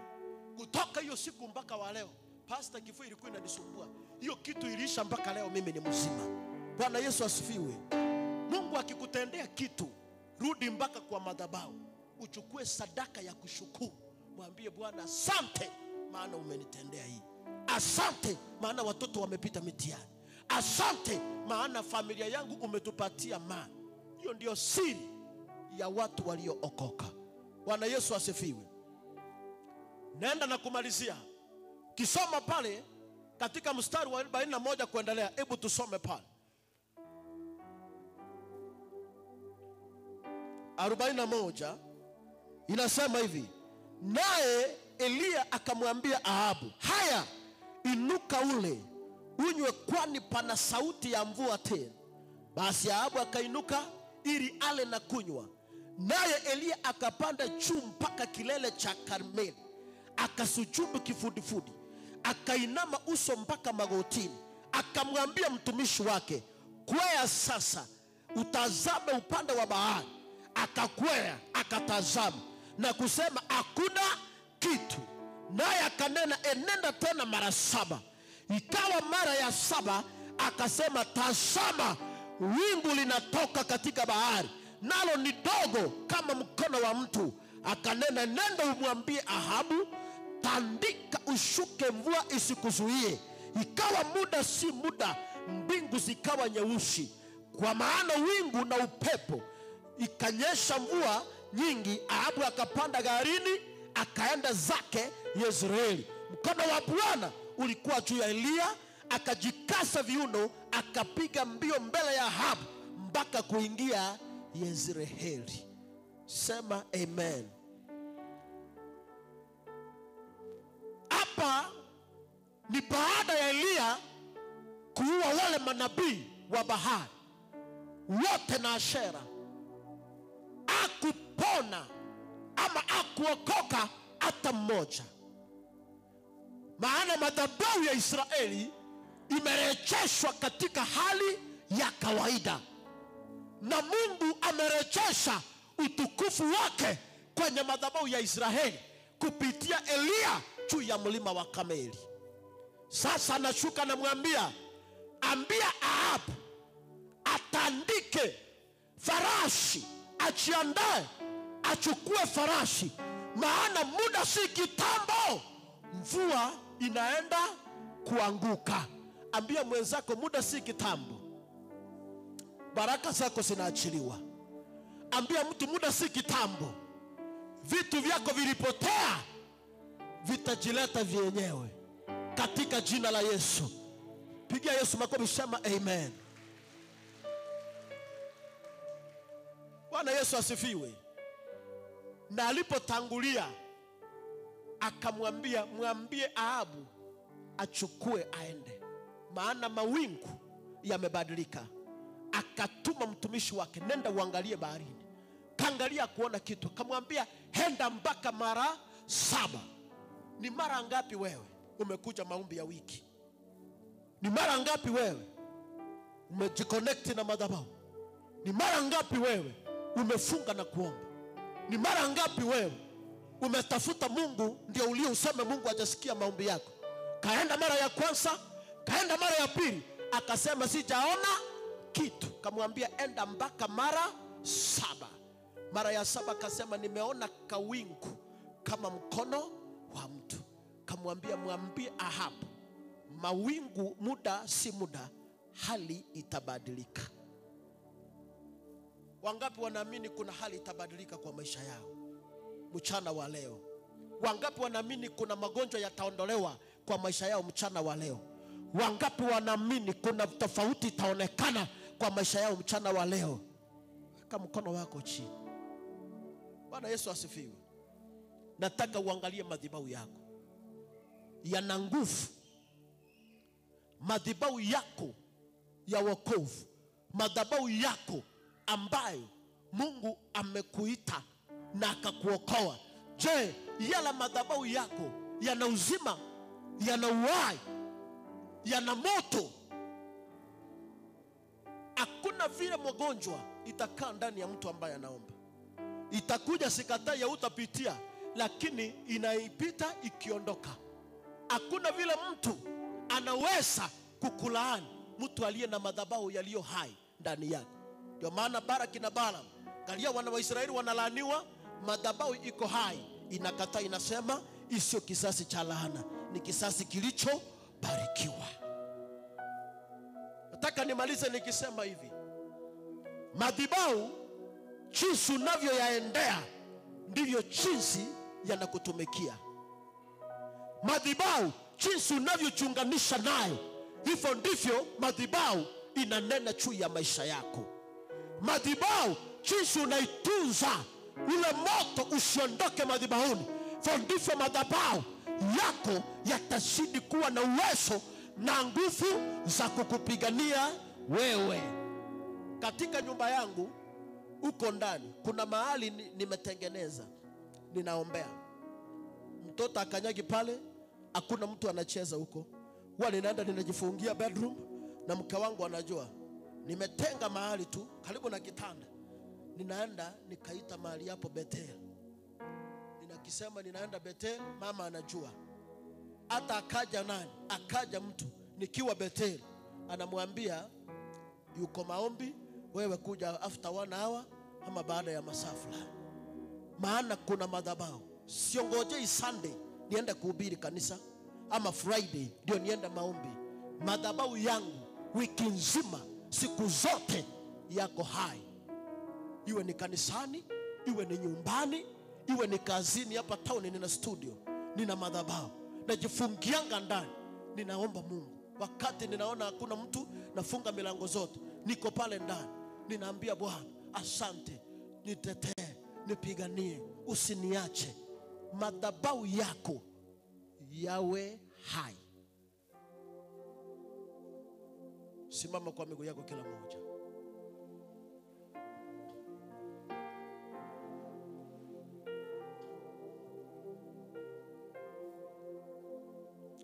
kutoka hiyo siku mpaka wa leo, pastor, kifua ilikuwa inanisumbua. Hiyo kitu iliisha mpaka leo mimi ni mzima. Bwana Yesu asifiwe. Mungu akikutendea kitu, rudi mpaka kwa madhabahu, uchukue sadaka ya kushukuru. Mwambie Bwana asante maana umenitendea hii. Asante maana watoto wamepita mitihani. Asante maana familia yangu umetupatia mali. Hiyo ndio siri ya watu waliookoka. Bwana Yesu asifiwe. Naenda na kumalizia. Kisoma pale katika mstari wa 41 kuendelea, hebu tusome pale. 41 inasema hivi: naye Eliya akamwambia Ahabu, haya, inuka ule unywe, kwani pana sauti ya mvua tena. Basi Ahabu akainuka ili ale na kunywa. Naye Eliya akapanda juu mpaka kilele cha Karmeli, akasujudu kifudifudi, akainama uso mpaka magotini. Akamwambia mtumishi wake, kwea sasa utazame upande wa bahari. Akakwea akatazama na kusema, hakuna kitu. Naye akanena, enenda tena mara 7. Ikawa mara ya 7 akasema, tazama wingu linatoka katika bahari, nalo ni dogo kama mkono wa mtu. Akanena, nenda umwambie Ahabu, tandika ushuke, mvua isikuzuie. Ikawa muda si muda, mbingu zikawa nyeusi, kwa maana wingu na upepo, ikanyesha mvua nyingi. Ahabu akapanda garini akaenda zake Yezreeli. Mkono wa Bwana ulikuwa juu ya Eliya, akajikasa viuno, akapiga mbio mbele ya Ahabu mpaka kuingia Yezreeli. Sema amen. Hapa ni baada ya Eliya kuua wale manabii wa bahari wote na Ashera. Hakupona ama hakuokoka hata mmoja. Maana madhabahu ya Israeli imerejeshwa katika hali ya kawaida, na Mungu amerejesha utukufu wake kwenye madhabahu ya Israeli kupitia Eliya juu ya mlima wa Karmeli. Sasa anashuka namwambia, ambia Ahabu atandike farasi, ajiandae, achukue farasi, maana muda si kitambo mvua inaenda kuanguka. Ambia mwenzako, muda si kitambo baraka zako zinaachiliwa. Ambia mtu, muda si kitambo vitu vyako vilipotea vitajileta vyenyewe katika jina la Yesu. Pigia Yesu makofi, sema amen. Bwana Yesu asifiwe. Na alipotangulia akamwambia, mwambie Ahabu achukue aende, maana mawingu yamebadilika. Akatuma mtumishi wake, nenda uangalie baharini. Kaangalia kuona kitu, akamwambia henda mpaka mara 7. Ni mara ngapi wewe umekuja maombi ya wiki? Ni mara ngapi wewe umejiconnect na madhabahu? Ni mara ngapi wewe umefunga na kuomba? Ni mara ngapi wewe umetafuta Mungu ndio ulio useme Mungu hajasikia maombi yako? Kaenda mara ya kwanza, kaenda mara ya pili, akasema sijaona kitu. Kamwambia enda mpaka mara 7. Mara ya 7 akasema nimeona kawingu kama mkono wa mtu. Kamwambia mwambie Ahabu, mawingu muda si muda hali itabadilika. Wangapi wanaamini kuna hali itabadilika kwa maisha yao mchana wa leo? Wangapi wanaamini kuna magonjwa yataondolewa kwa maisha yao mchana wa leo? Wangapi wanaamini kuna tofauti itaonekana kwa maisha yao mchana wa leo? Weka mkono wako chini. Bwana Yesu asifiwe. Nataka uangalie madhabahu yako yana nguvu. Madhabahu yako ya wokovu, madhabahu yako ambayo Mungu amekuita na akakuokoa. Je, yala madhabahu yako yana uzima, yana uhai, yana moto? Hakuna vile mgonjwa itakaa ndani ya mtu ambaye anaomba. Itakuja, sikatai ya utapitia, lakini inaipita ikiondoka. Hakuna vile mtu anaweza kukulaani mtu aliye na madhabahu yaliyo hai ndani yako. Ndio maana Baraki na Balaam, kalia wana wa Israeli wanalaaniwa, madhabahu iko hai, inakataa, inasema isio kisasi cha laana, ni kisasi kilichobarikiwa. Nataka nimalize nikisema hivi, madhabahu jinsi unavyoyaendea ndivyo jinsi yanakutumikia. Madhabahu jinsi unavyochunganisha nayo, hivyo ndivyo madhabahu inanena juu ya maisha yako. Madhabahu jinsi unaitunza ule moto usiondoke madhabahuni, hivyo ndivyo madhabahu yako yatazidi kuwa na uwezo na nguvu za kukupigania wewe. Katika nyumba yangu uko ndani kuna mahali nimetengeneza, ninaombea. Mtoto akanyagi pale, hakuna mtu anacheza huko. Huwa ninaenda ninajifungia bedroom na mke wangu anajua. Nimetenga mahali tu karibu na kitanda. Ninaenda nikaita mahali hapo Bethel. Ninakisema ninaenda Bethel, mama anajua. Hata akaja nani? Akaja mtu nikiwa Bethel, anamwambia yuko maombi, wewe kuja after 1 hour ama baada ya masaa fulani. Maana kuna madhabahu. Siongojei Sunday niende kuhubiri kanisa ama Friday ndio niende maombi. Madhabahu yangu wiki nzima, siku zote yako hai. Iwe ni kanisani, iwe ni nyumbani, iwe ni kazini. Hapa town nina studio, nina madhabahu. Najifungianga ndani, ninaomba Mungu. Wakati ninaona hakuna mtu, nafunga milango zote. Niko pale ndani, ninaambia Bwana, asante, nitetee, nipiganie, usiniache. Madhabahu yako yawe hai. Simama kwa miguu yako kila mmoja.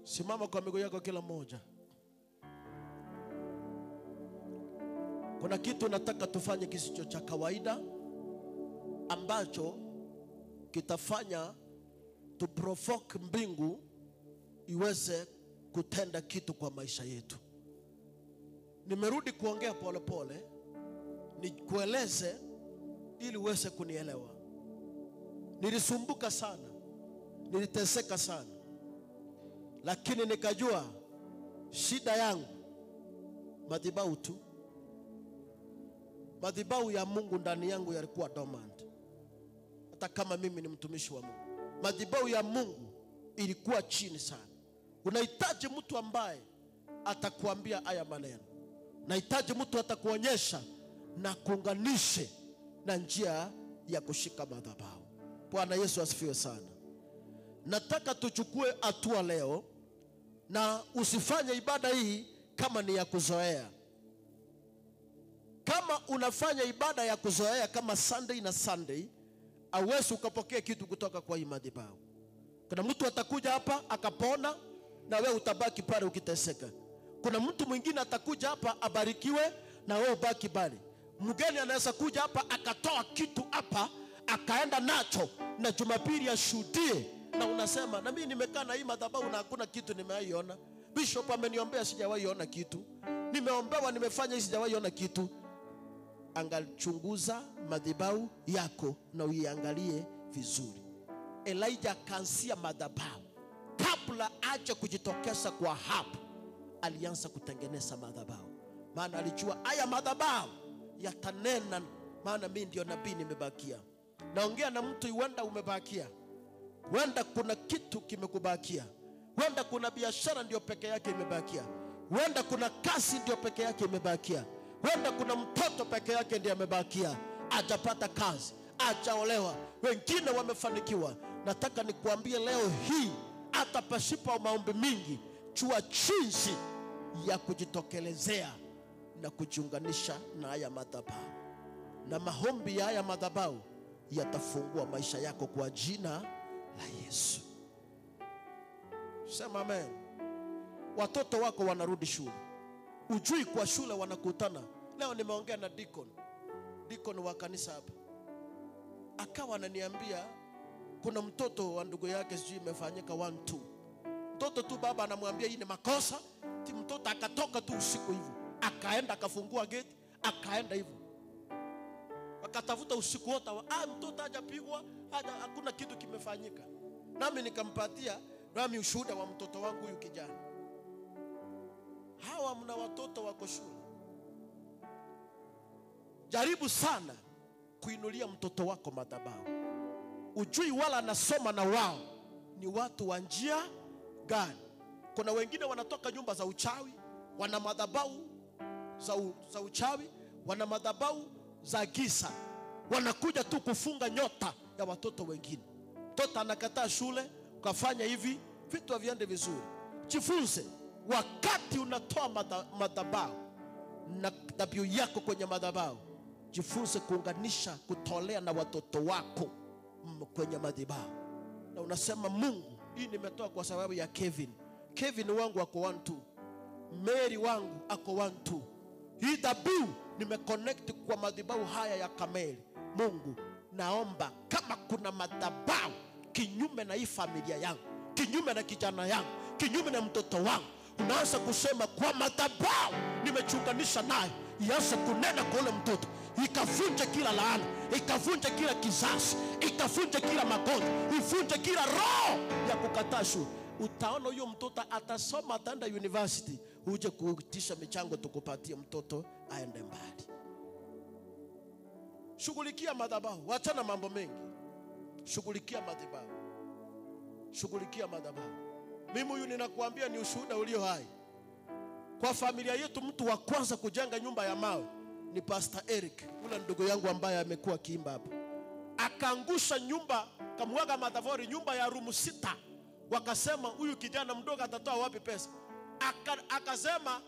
Simama kwa miguu yako kila mmoja. Kuna kitu nataka tufanye kisicho cha kawaida ambacho kitafanya to provoke mbingu iweze kutenda kitu kwa maisha yetu. Nimerudi kuongea pole pole, nikueleze ili uweze kunielewa. Nilisumbuka sana, niliteseka sana, lakini nikajua shida yangu madhabahu tu. Madhabahu ya Mungu ndani yangu yalikuwa dormant. Hata kama mimi ni mtumishi wa Mungu, madhabahu ya Mungu ilikuwa chini sana. Unahitaji mtu ambaye atakuambia haya maneno. Unahitaji mtu atakuonyesha na kuunganishe na njia ya kushika madhabahu. Bwana Yesu asifiwe sana. Nataka tuchukue hatua leo, na usifanye ibada hii kama ni ya kuzoea. Kama unafanya ibada ya kuzoea kama Sunday na Sunday, hauwezi ukapokea kitu kutoka kwa hii madhabahu. Kuna mtu atakuja hapa akapona na wewe utabaki pale ukiteseka. Kuna mtu mwingine atakuja hapa abarikiwe na wewe ubaki pale. Mgeni anaweza kuja hapa akatoa kitu hapa akaenda nacho na Jumapili ashuhudie, na unasema na mimi nimekaa na hii madhabahu na hakuna kitu nimeiona. Bishop ameniombea sijawahi ona kitu. Nimeombewa, nimefanya hii sijawahi ona kitu. Angalichunguza madhabahu yako na uiangalie vizuri. Elijah akaanzia madhabahu. Kabla aje kujitokeza kwa hapo, alianza kutengeneza madhabahu. Maana alijua haya madhabahu yatanena, maana mimi ndio nabii nimebakia. Naongea na mtu, huenda umebakia, huenda kuna kitu kimekubakia, huenda kuna biashara ndio peke yake imebakia, huenda kuna kazi ndio peke yake imebakia, huenda kuna mtoto peke yake ndiye amebakia, hajapata kazi, hajaolewa, wengine wamefanikiwa. Nataka nikuambie leo hii, hata pasipo maombi mingi, jua jinsi ya kujitokelezea na kujiunganisha na haya madhabahu. Na maombi ya haya madhabahu yatafungua maisha yako kwa jina la Yesu. Sema amen. Watoto wako wanarudi shule, ujui kwa shule wanakutana. Leo nimeongea na deacon wa kanisa hapa. Akawa ananiambia kuna mtoto wa ndugu yake sijui imefanyika 1 2. Mtoto tu baba anamwambia hii ni makosa, ti mtoto akatoka tu usiku hivyo. Akaenda akafungua gate, akaenda hivyo. Wakatafuta usiku wote, mtoto hajapigwa, hakuna kitu kimefanyika. Nami nikampatia nami ushuhuda wa mtoto wangu huyu kijana. Hawa mna watoto wako shule. Jaribu sana kuinulia mtoto wako madhabahu. Ujui wala anasoma na wao ni watu wa njia gani. Kuna wengine wanatoka nyumba za uchawi, wana madhabahu za uchawi, wana madhabahu za giza. Wanakuja tu kufunga nyota ya watoto wengine. Mtoto anakataa shule, ukafanya hivi, vitu haviende vizuri. Jifunze wakati unatoa madhabahu na dhabihu yako kwenye madhabahu, jifunze kuunganisha, kutolea na watoto wako kwenye madhabahu. Na unasema Mungu, hii nimetoa kwa sababu ya Kevin. Kevin wangu ako 1 2. Mary wangu ako 1 2. Hii dhabihu nimeconnect kwa madhabahu haya ya Kameli. Mungu, naomba kama kuna madhabahu kinyume na hii familia yangu, kinyume na kijana yangu, kinyume na mtoto wangu, unaanza kusema kwa madhabahu nimechunganisha nayo, ianze kunena kwa ule mtoto, ikavunje kila laana, ikavunje kila kizazi, ikavunje kila magonjwa, ivunje kila roho ya kukataa shule. Utaona huyo mtoto atasoma, ataenda university, uje kuitisha michango tukupatie mtoto aende mbali. Shughulikia madhabahu, achana mambo mengi. Shughulikia madhabahu. Shughulikia madhabahu. Mimi huyu ninakuambia ni ushuhuda ulio hai. Kwa familia yetu mtu wa kwanza kujenga nyumba ya mawe ni Pastor Eric, yule ndugu yangu ambaye amekuwa kiimba hapa. Akaangusha nyumba, kamwaga matafori, nyumba ya rumu 6. Wakasema huyu kijana mdogo atatoa wapi pesa? Akasema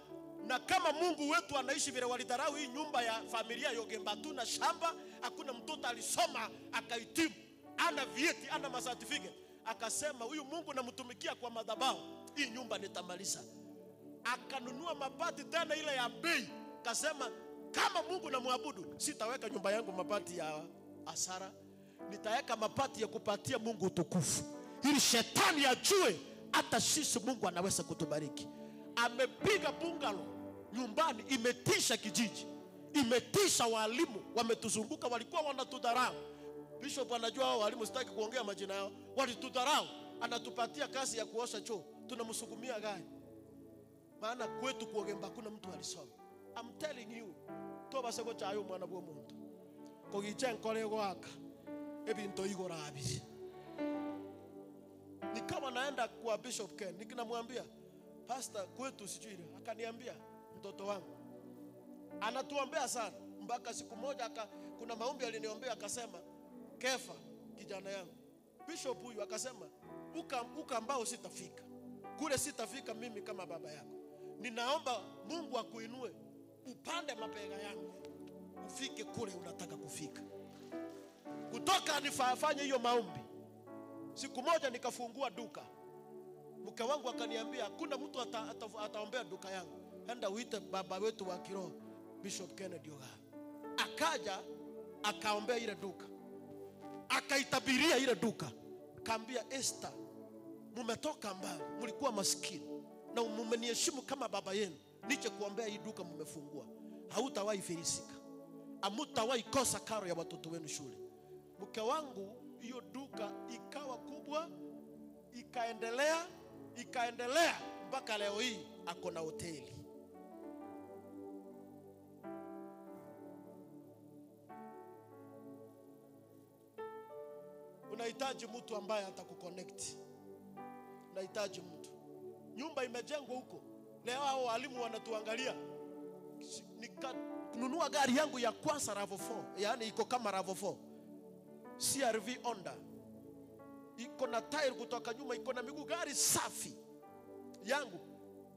na kama Mungu wetu anaishi vile walidharau hii nyumba ya familia Yogembatu na shamba, hakuna mtoto alisoma akahitimu, ana vyeti, ana certificate. Akasema huyu Mungu namtumikia kwa madhabahu, hii nyumba nitamaliza. Akanunua mabati tena ile ya bei. Akasema kama Mungu namwabudu, sitaweka nyumba yangu mabati ya hasara, nitaweka mabati ya kupatia Mungu utukufu, ili shetani ajue hata sisi Mungu anaweza kutubariki. Amepiga bungalow nyumbani, imetisha kijiji, imetisha walimu wametuzunguka, walikuwa wanatudharau. Bishop anajua hao walimu, sitaki kuongea majina yao, walitudharau. Anatupatia kazi ya kuosha choo, tunamsukumia gari. Maana kwetu kuogemba hakuna mtu alisoma. I'm telling you, toba sego chayo mwana bwo muntu. Kogiche nkore gwaka ebinto igorabi. Nikawa naenda kwa Bishop Ken, nikinamwambia pastor kwetu sijui, akaniambia mtoto wangu anatuombea sana. Mpaka siku moja kuna maombi aliniombea, akasema Kefa kijana yangu, bishop huyu akasema uka ambao sitafika kule, sitafika mimi kama baba yako, ninaomba Mungu akuinue upande mapega yangu ufike kule unataka kufika. Kutoka nifanye hiyo maombi, siku moja nikafungua duka. Mke wangu akaniambia hakuna mtu ataombea duka yangu, enda uite baba wetu wa kiroho Bishop Kennedy Oga. Akaja akaombea ile duka, akaitabiria ile duka, kaambia Esther, mumetoka mbali, mlikuwa maskini na mumeniheshimu kama baba yenu, niche kuombea hii duka mmefungua, hautawahi filisika, hamutawahi kosa karo ya watoto wenu shule. Mke wangu hiyo duka ikawa kubwa, ikaendelea, ikaendelea mpaka leo hii ako na hoteli. Unahitaji mtu ambaye atakuconnect. Unahitaji mtu. Nyumba imejengwa huko. Leo hao walimu wanatuangalia. Nikanunua gari yangu ya kwanza RAV4, yaani iko kama RAV4. CRV Honda. Iko na tire kutoka nyuma, iko na miguu, gari safi yangu.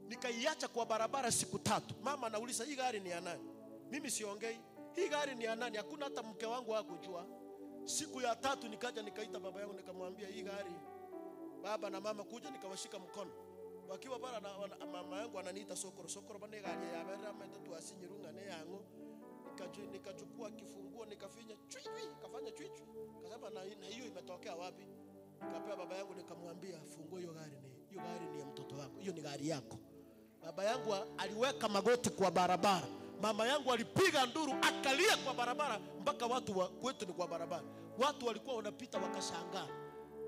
Nikaiacha kwa barabara siku 3. Mama anauliza hii gari ni ya nani? Mimi siongei. Hii gari ni ya nani? Hakuna hata mke wangu hakujua. Siku ya 3 nikaja nikaita baba yangu nikamwambia hii gari, baba na mama kuja, nikawashika mkono. Wakiwa bara na mama yangu ananiita sokoro sokoro bane gari ya bara meta tu asinyirunga ne yangu. Nikachukua kifunguo nikafinya chui chui, nikafanya chui chui. Kasema na hiyo imetokea wapi? Nikapea baba yangu nikamwambia funguo hiyo gari ni, hiyo gari ni ya mtoto wako. Hiyo ni gari yako. Baba yangu aliweka magoti kwa barabara. Mama yangu alipiga nduru akalia kwa barabara mpaka watu wa kwetu ni kwa barabara. Watu walikuwa wanapita wakashangaa.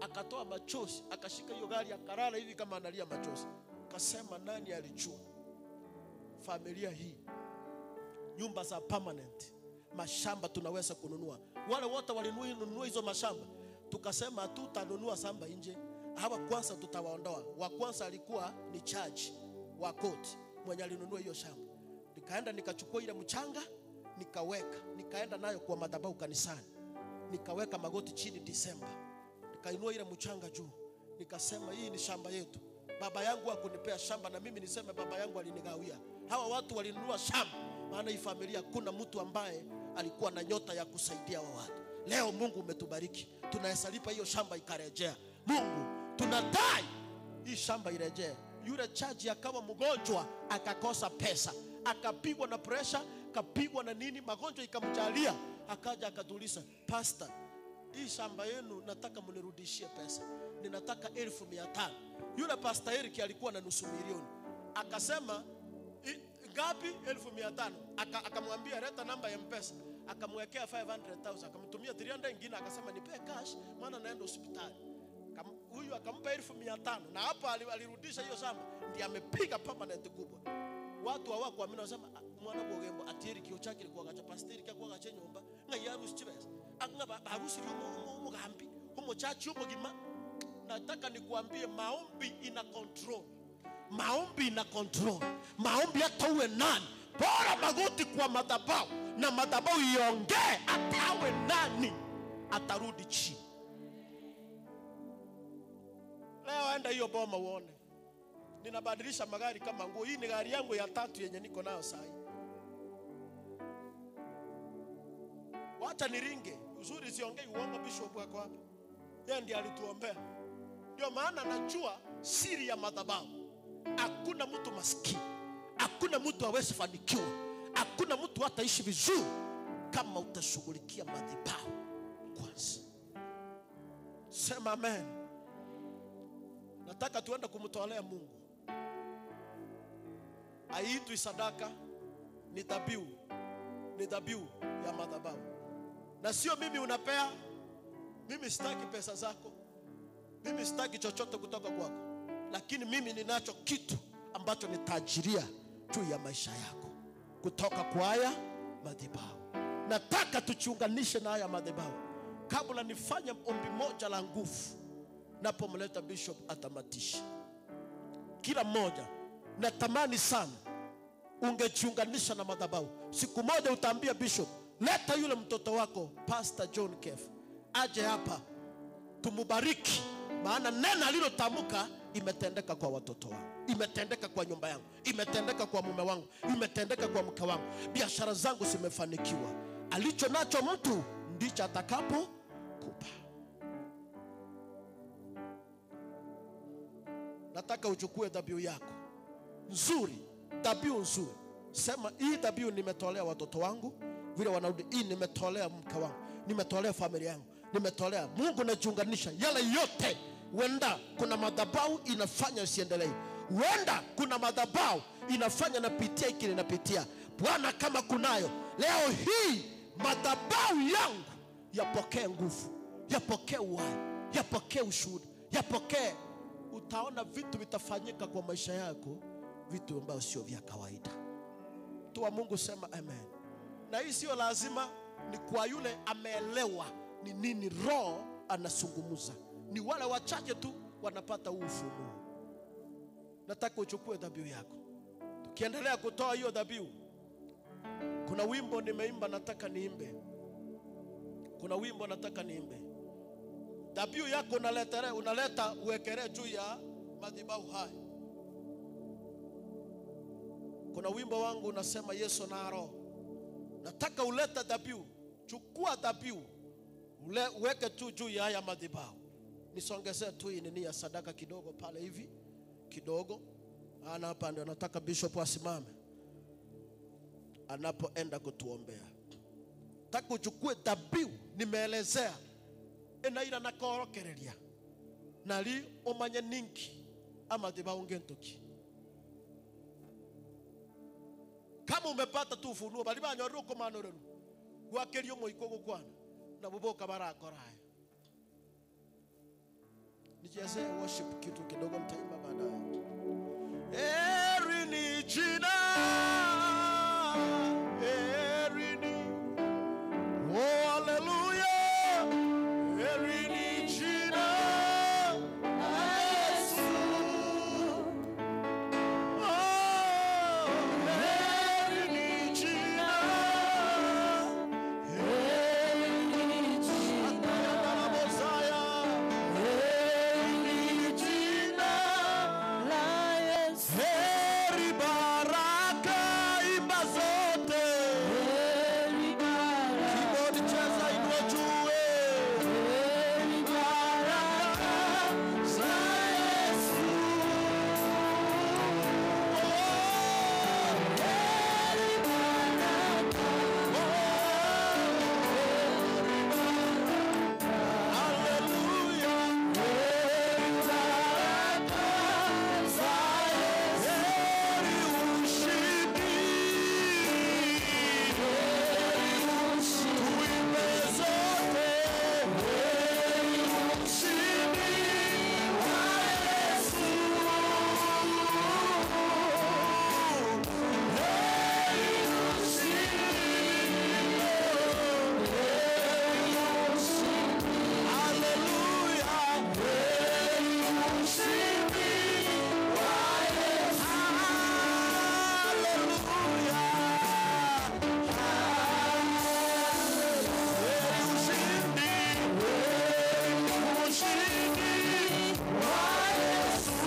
Akatoa machozi, akashika hiyo gari akalala hivi kama analia machozi. Kasema nani alijua familia hii, nyumba za permanent, mashamba tunaweza kununua. Wale wote walinunua hizo mashamba. Tukasema hatutanunua shamba nje. Hawa kwanza tutawaondoa. Wa kwanza alikuwa ni charge wa court mwenye alinunua hiyo shamba. Nikaenda nikachukua ile mchanga nikaweka, nikaenda nayo kwa madhabahu kanisani. Nikaweka magoti chini Disemba. Nikainua ile mchanga juu. Nikasema hii ni shamba yetu. Baba yangu hakunipea shamba na mimi niseme baba yangu alinigawia. Hawa watu walinunua shamba. Maana hii familia kuna mtu ambaye alikuwa na nyota ya kusaidia wa watu. Leo Mungu umetubariki. Tunaweza lipa hiyo shamba ikarejea. Mungu tunadai hii shamba irejee. Yule chaji akawa mgonjwa akakosa pesa. Akapigwa na pressure, akapigwa na nini, magonjwa ikamjalia. Akaja akatuuliza, pastor, hii shamba yenu nataka mnirudishie pesa. Ninataka 500,000. Yule pastor Eric alikuwa na 500,000. Akasema ngapi? 500,000. Akamwambia leta namba ya M-Pesa. Akamwekea 500,000, akamtumia 300 nyingine, akasema nipe cash maana naenda hospitali. Huyu akampa 500,000 na hapa alirudisha hiyo shamba, ndiye amepiga permanent kubwa. Watu hawakuamini, wanasema mwana bwogembo atieri kio chake kwa gacha pastor kwa kwa gacha nyumba nga yarusi chibesa anga harusi umugambi umuchachi umugima. Nataka nikuambie maombi ina control. Maombi ina control. Maombi hata uwe nani, bora magoti kwa madhabahu na madhabahu iongee, atawe nani atarudi chini. Leo enda hiyo boma uone. Ninabadilisha magari kama nguo. Hii ni gari yangu ya 3 yenye niko nayo sasa. Wacha niringe. Uzuri siongei uongo, bishop wako hapa. Yeye ndiye alituombea. Ndio maana najua siri ya madhabahu. Hakuna mtu maskini. Hakuna mtu hawezi fanikiwa. Hakuna mtu hataishi vizuri kama utashughulikia madhabahu kwanza. Sema amen. Nataka tuende kumtolea Mungu. Haitwi sadaka, ni dhabihu. Ni dhabihu ya madhabahu. Na sio mimi unapea. Mimi sitaki pesa zako. Mimi sitaki chochote kutoka kwako. Lakini mimi ninacho kitu ambacho nitajiria juu ya maisha yako kutoka kwa haya madhabahu. Nataka tuchiunganishe na haya madhabahu. Kabla nifanye ombi moja la nguvu, napomleta bishop atamatisha. Kila mmoja natamani sana ungejiunganisha na madhabahu. Siku moja utaambia bishop, leta yule mtoto wako Pastor John Kefa aje hapa tumubariki, maana neno alilotamka imetendeka kwa watoto wangu, imetendeka kwa nyumba yangu, imetendeka kwa mume wangu, imetendeka kwa mke wangu, biashara zangu zimefanikiwa. Alicho nacho mtu ndicho atakapo kupa. Nataka uchukue dhabihu yako nzuri, dhabihu nzuri. Sema hii dhabihu nimetolea watoto wangu vile wanarudi, hii nimetolea mke wangu, nimetolea familia yangu, nimetolea Mungu. Najiunganisha yale yote. Wenda kuna madhabahu inafanya isiendelee, wenda kuna madhabahu inafanya napitia hiki ninapitia. Bwana, kama kunayo leo hii madhabahu yangu yapokee nguvu, yapokee uhai, yapokee ushuhuda, yapokee. Utaona vitu vitafanyika kwa maisha yako, vitu ambavyo sio vya kawaida. Mtu wa Mungu sema amen. Na hii sio lazima, ni kwa yule ameelewa ni nini Roho anazungumza. Ni wale wachache tu wanapata huu ufunuo. Nataka uchukue dhabihu yako. Tukiendelea kutoa hiyo dhabihu, kuna wimbo nimeimba nataka niimbe. Kuna wimbo nataka niimbe. Dhabihu yako unaleta uwekelee juu ya madhabahu haya. Kuna wimbo wangu unasema Yesu na Roho. Nataka uleta dhabihu. Chukua dhabihu, uweke tu juu ya haya madhabahu. Nisongezee tu hii nini ya sadaka kidogo pale hivi kidogo. Ana hapa ndio nataka bishop asimame anapoenda kutuombea. Taka uchukue dhabihu nimeelezea enaira na korokereria nali omanye ninki ama tibaunge ntoki. Kama umepata tu ufunuo bali banyorire okomanoreru gwakerio moiko gokwana na buboka barakora haya. Nicheze worship kitu kidogo nitaimba baadaye. Heri ni jina, heri ni, oh hallelujah, heri ni jina la Yesu. Oh, heri ni jina, heri ni jina la Mosiah, heri ni jina la Yesu. Heri baraka imba zote, heri baraka, keyboard cheza inua juu, heri baraka za Yesu. Oh, heri baraka, oh, heri baraka, hallelujah, heri baraka za Yesu. Heri ushindi, heri ushindi, tuimbe zote, heri ushindi wa Yesu. Heri ushindi, heri ushindi, hallelujah, heri ushindi wa Yesu. Hallelujah, heri ushindi, heri ushindi wa Yesu.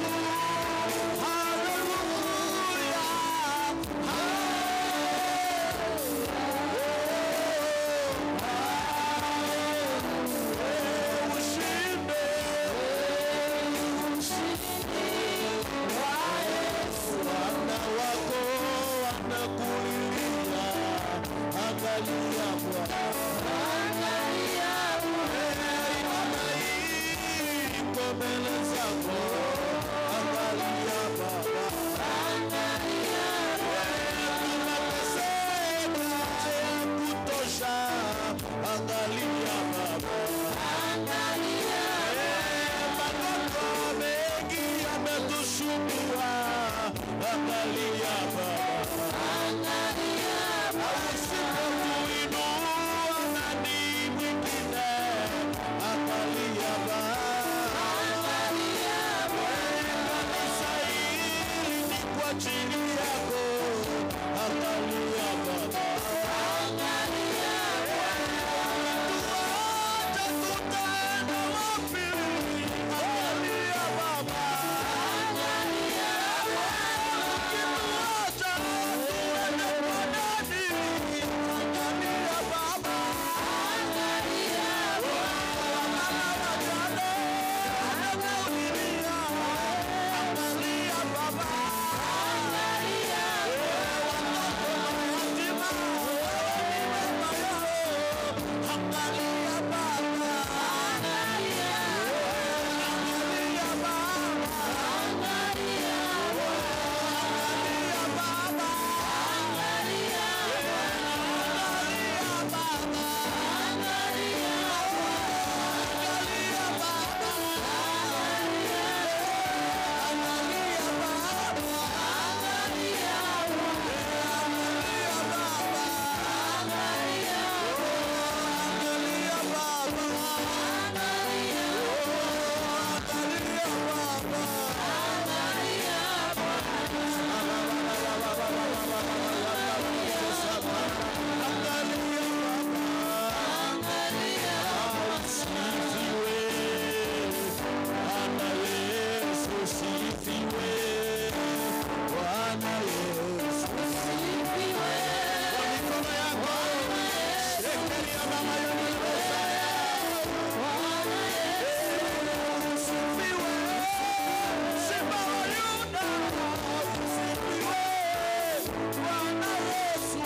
Hallelujah, Wana wako wanakulilia, angalia Bwana, ibada hii iko mbele zako, angalia Baba, tunateseka ya kutosha, angalia Baba, magonjwa mengi yametusumbua, angalia Baba, usipotuinua nani mwingine? Angalia Baba, kanisa hili ni kwa ajili yako, angalia Baba, ukituacha tutaenda wapi? Angalia Baba, ukituacha tuende kwa nani? Angalia Baba, wamama wajane wanakulilia, angalia Baba, watoto mayatima wewe ni baba yao, angalia Baba, angalia Baba, angalia Baba, angalia Baba, angalia Baba, angalia Baba, angalia Baba, angalia Baba. Bwana Yesu.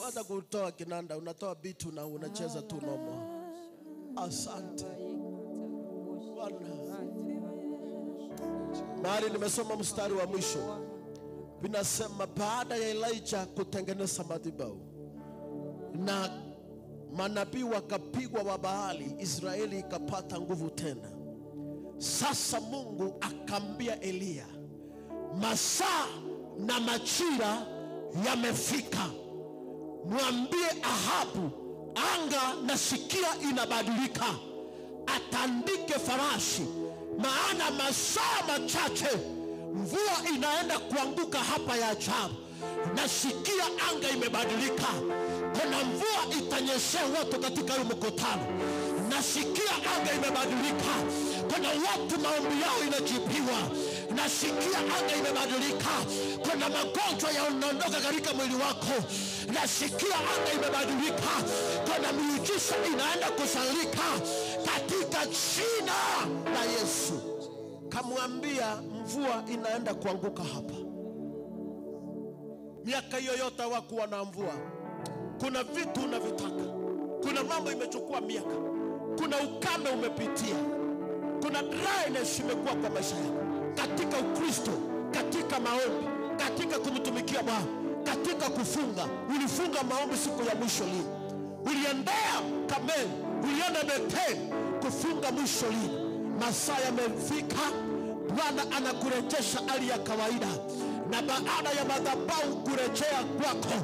Wacha kutoa kinanda, unatoa bitu na unacheza tu nomo. Asante Bwana. Mahali nimesoma mstari wa mwisho vinasema baada ya Elijah kutengeneza madhabahu na manabii wakapigwa wa Baali, Israeli ikapata nguvu tena. Sasa Mungu akambia Eliya, masaa na majira yamefika, mwambie Ahabu anga na sikia inabadilika, atandike farasi, maana masaa machache mvua inaenda kuanguka hapa ya ajabu. Nasikia anga imebadilika, kuna mvua itanyeshea watu katika huu mkutano. Nasikia anga imebadilika, kuna watu maombi yao inajibiwa. Nasikia anga imebadilika, kuna magonjwa yanaondoka katika mwili wako. Nasikia anga imebadilika, kuna miujiza inaenda kuzalika katika jina la Yesu. Kamwambia mvua inaenda kuanguka hapa. Miaka hiyo yote hawakuwa na mvua. Kuna vitu unavitaka, kuna mambo imechukua miaka, kuna ukame umepitia, kuna dryness imekuwa kwa maisha yako, katika Ukristo, katika maombi, katika kumtumikia Bwana, katika kufunga. Ulifunga maombi siku ya mwisho lini? Uliendea Kameli, ulienda Bethel kufunga mwisho lini? Masaa yamefika, Bwana anakurejesha hali ya kawaida. Na baada ya madhabahu kurejea kwako,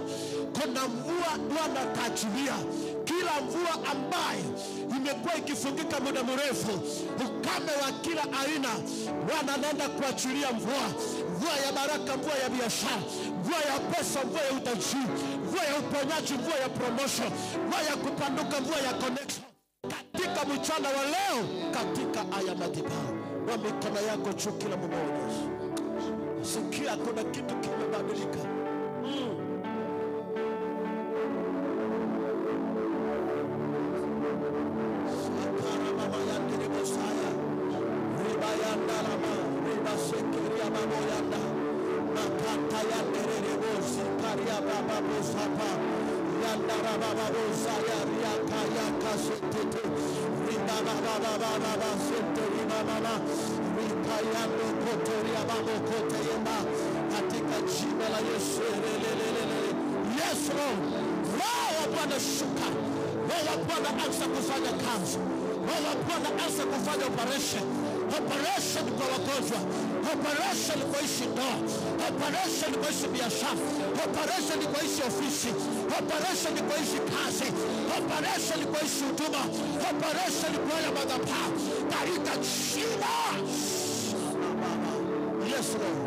kuna mvua Bwana ataachilia. Kila mvua ambaye imekuwa ikifungika muda mrefu, ukame wa kila aina, Bwana anaenda kuachilia mvua. Mvua ya baraka, mvua ya biashara, mvua ya pesa, mvua ya utajiri, mvua ya uponyaji, mvua ya promotion, mvua ya kupanduka, mvua ya connection. Katika mchana wa leo, katika haya madhabahu, wa mikono yako juu kila mmoja. Sikia kuna kitu kimebadilika. Sakara mama yandere bosaya. Riba yandarama, riba sekeria babo yanda. Makata yandere rebosi karia baba bosapa. Yandara baba bosaya riaka yaka setete. Riba baba baba baba sete riba mama. Rika yando kotoria babo kote yenda. Katika jina la Yesu. Yes Lord. Roho wa Bwana shuka. Roho wa Bwana anza kufanya kazi. Roho wa Bwana anza kufanya operation. Operation kwa wagonjwa, operation kwa ishi ndoa, operation kwa ishi biashara, operation kwa ishi ofisi, operation kwa ishi kazi, operation kwa ishi huduma, operation kwa ya madhabahu katika jina. Yes Lord.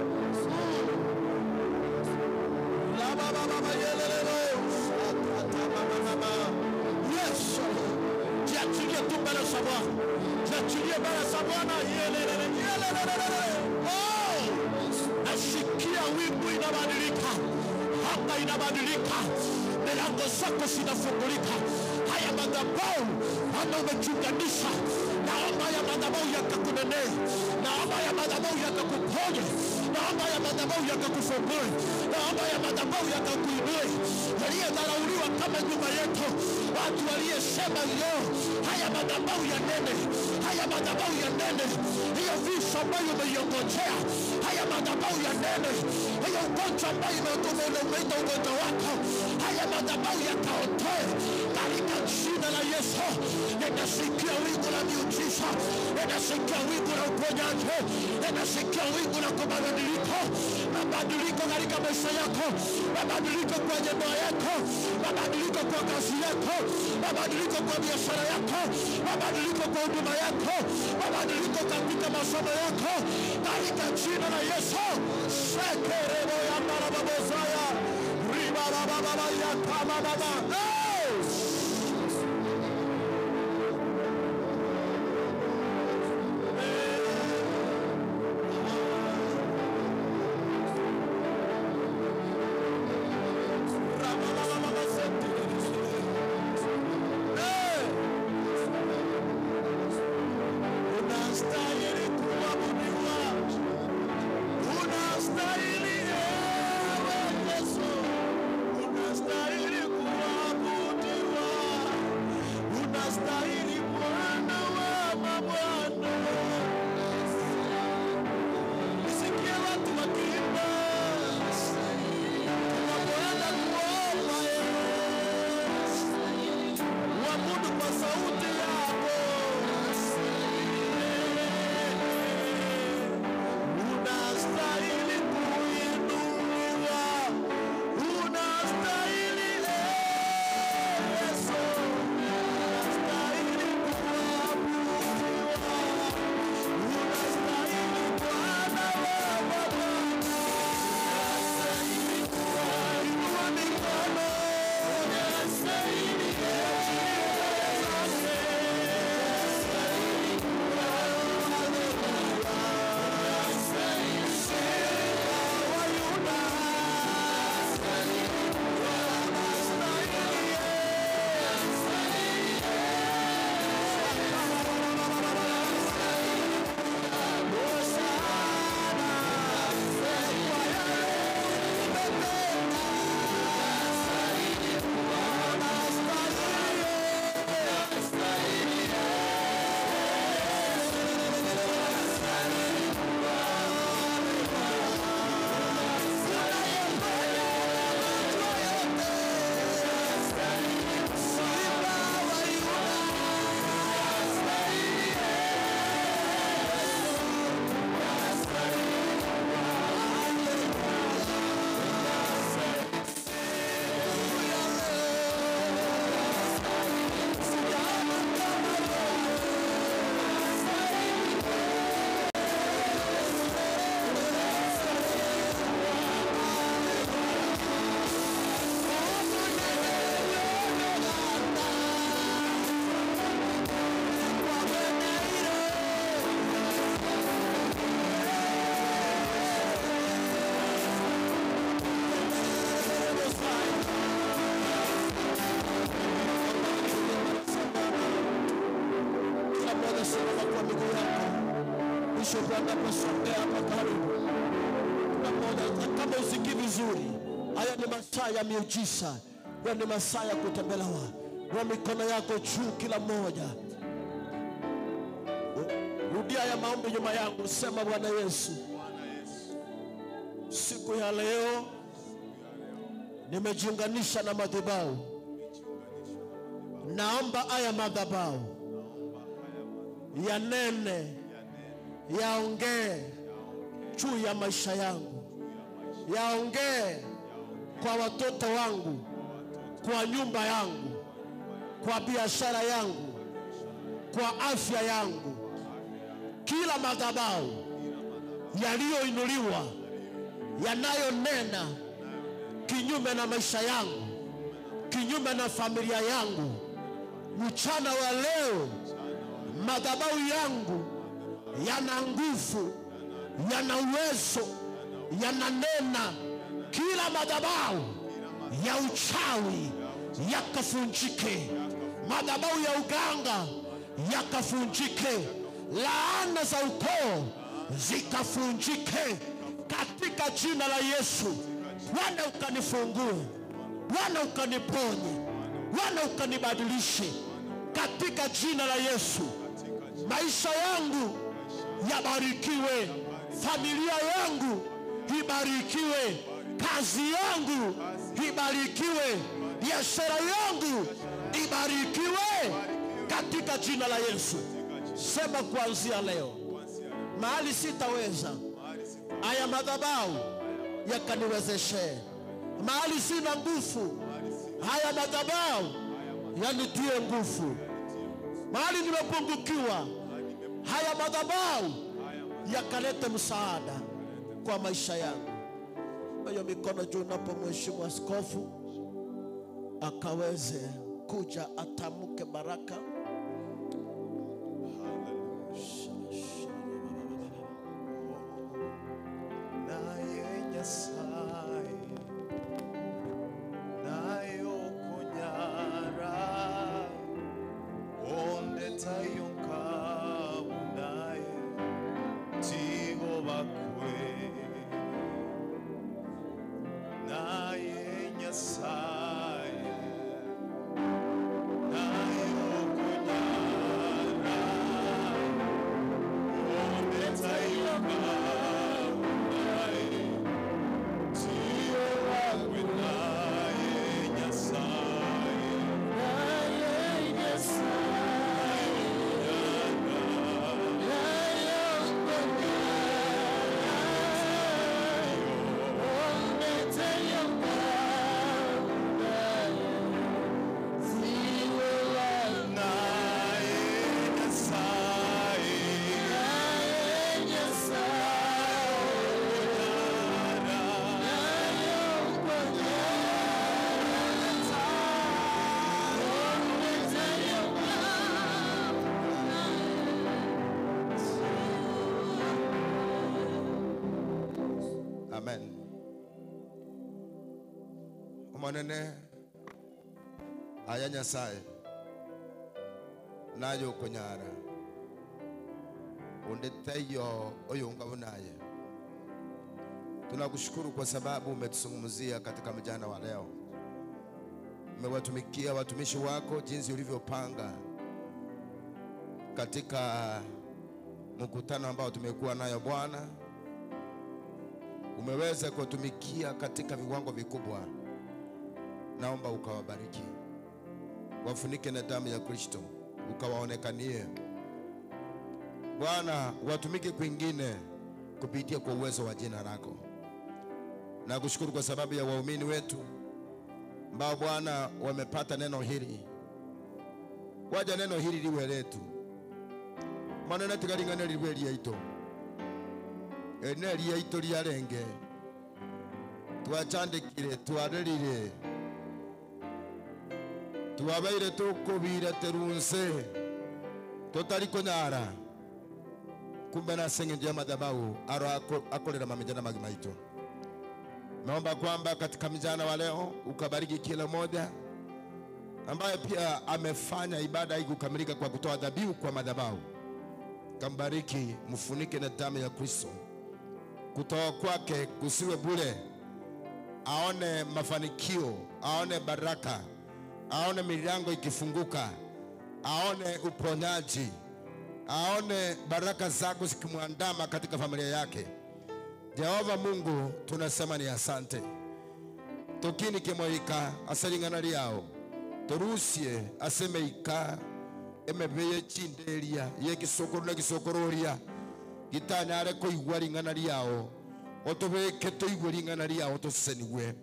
La baba baba yelelelo. Yes Lord. Jiachilie tu mbele za Bwana. Jiachilie mbele za Bwana. Yelelele yelelele. Oh! Nasikia wingu inabadilika. Hapa inabadilika. Milango zako zinafungulika. Haya madhabahu ama umechunganisha, naomba ya madhabahu yakakunenee, naomba ya madhabahu yakakuponye, naomba ya madhabahu yakakufungue, naomba ya madhabahu yakakuinue. Yaliyodharauliwa kama nyumba yetu, watu waliyesema leo, haya madhabahu ya nene, haya madhabahu ya nene, hiyo visa ambayo umeiongojea, haya madhabahu ya nene, hiyo ugonjwa ambayo umeita ugonjwa wako, haya madhabahu yakaotoe katika jina la Yesu. Ninasikia wingu la miujiza, ninasikia wingu la uponyaji, ninasikia wingu la mabadiliko, mabadiliko katika maisha yako, mabadiliko kwa ndoa yako, mabadiliko kwa kazi yako, mabadiliko kwa biashara yako, mabadiliko kwa huduma yako, mabadiliko katika masomo yako, katika jina la Yesu. Sekerebo ya marababozaya, riba baba baba ya kama baba. Unastahili kuabudiwa, unastahili ewe Yesu, unastahili kuabudiwa. Simama kwa miguu yako. Bishop anaposogea hapa karibu, kama usikii vizuri, haya ni masaa ya miujiza, haya ni masaa ya kutembelewa. Kwa mikono yako juu, kila mmoja rudia ya maombi nyuma yangu. Sema, Bwana Yesu, siku ya leo nimejiunganisha na madhabahu. Naomba haya madhabahu yanene, yaongee juu ya maisha yangu, yaongee kwa watoto wangu, kwa nyumba yangu, kwa biashara yangu, kwa afya yangu. Kila madhabahu yaliyoinuliwa yanayonena kinyume na maisha yangu, kinyume na familia yangu, mchana wa leo madhabahu yangu yana nguvu, yana uwezo, yananena. Kila madhabahu ya uchawi yakafunjike, madhabahu ya uganga yakafunjike, laana za ukoo zikafunjike katika jina la Yesu. Bwana ukanifungue, Bwana ukaniponye, Bwana ukanibadilishe katika jina la Yesu. Maisha yangu yabarikiwe, familia yangu ibarikiwe, kazi yangu ibarikiwe, biashara yangu ibarikiwe katika jina la Yesu. Sema, kuanzia leo mahali sitaweza, haya madhabahu yakaniwezeshe. Mahali sina nguvu, haya madhabahu yanitie nguvu. Mahali nimepungukiwa, haya madhabahu yakalete msaada kwa maisha yangu. Hiyo mikono juu unapomheshimu askofu akaweze kuja atamke baraka. Naye Nyasaye nayo kunyara onde tayonka unaye tigo bakwe naye Nyasaye nayo kunyara onde tayonka Amen. Omonene aya Nyasaye nayo kunyara undeteyo oyunga unaye. Tunakushukuru kwa sababu umetuzungumzia katika mjana wa leo. Umewatumikia watumishi wako jinsi ulivyopanga katika mkutano ambao tumekuwa nayo Bwana. Umeweza kuwatumikia katika viwango vikubwa. Naomba ukawabariki, wafunike na damu ya Kristo, ukawaonekanie Bwana, watumike kwingine kupitia kwa uwezo wa jina lako. Na kushukuru kwa sababu ya waumini wetu ambao Bwana wamepata neno hili. Waja neno hili liwe letu, maneno tukalingana liwe liaito ene liaito liarenge twachandikire twarerire twabaire tukubire terunse tutari kunyara kumbe na senge ya madhabahu aro akolera mamijana magimaito. Naomba kwamba katika mjana wa leo ukabariki kila mmoja ambaye pia amefanya ibada hii kukamilika kwa kutoa dhabihu kwa madhabahu. Kambariki, mfunike na damu ya Kristo. Kutoa kwake kusiwe bure. Aone mafanikio, aone baraka, aone milango ikifunguka, aone uponyaji, aone baraka zako zikimwandama katika familia yake. Jehova Mungu, tunasema ni asante. Tokini kemoika asalingana liao torusie asemeika emebeye chinderia yekisokoro na kisokororia gitanyare koigwa ringana liao otobeke toigwe ringana liao toseniwe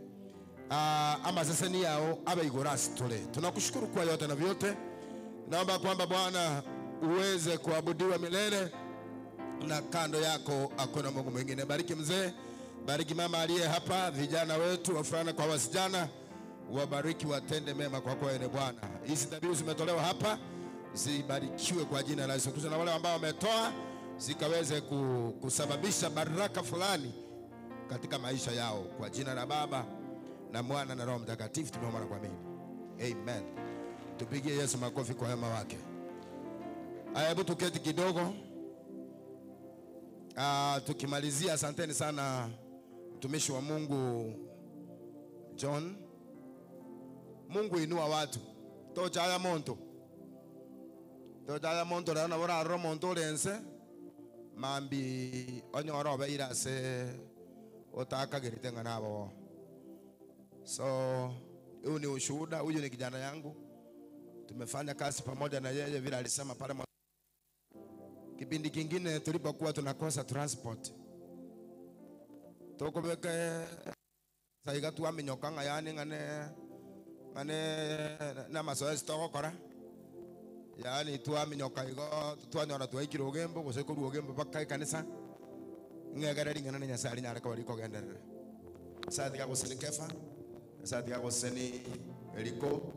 amaseseni yao abaigora tole. Tunakushukuru kwa yote na vyote. Naomba kwamba Bwana uweze kuabudiwa milele na kando yako hakuna Mungu mwingine. Bariki mzee, bariki mama aliye hapa, vijana wetu wafulana kwa wasichana, wabariki, watende mema kwa kwa ene Bwana. Hizi dhabihu zimetolewa hapa zibarikiwe kwa jina la Yesu Kristo, na wale ambao wametoa zikaweze kusababisha baraka fulani katika maisha yao, kwa jina la Baba na Mwana na Roho Mtakatifu tumeomba na kuamini. Amen. Tupigie Yesu makofi kwa wema wake. Hebu tuketi kidogo. Tukimalizia, asanteni sana mtumishi wa Mungu John. Mungu inua watu. Tocha haya monto. Tocha haya monto rana bora ro monto lense. Mambi onyoro beira se otaka geritenga nabo. So, huyu ni ushuhuda, huyu ni kijana yangu. Tumefanya kazi pamoja na yeye vile alisema pale. Kipindi kingine tulipokuwa tunakosa transport. Tokobeke saiga tuaminyoka ngayani ngane ngane na mazoezi tokokora. Yaani tuaminyoka igo twanyora twaikira ogembo gose korwa ogembo baka kanisa. Ngegere ringana na Nyasaye nyare ko riko genderere. Sasa goseni Kefa, sasa goseni Eliko,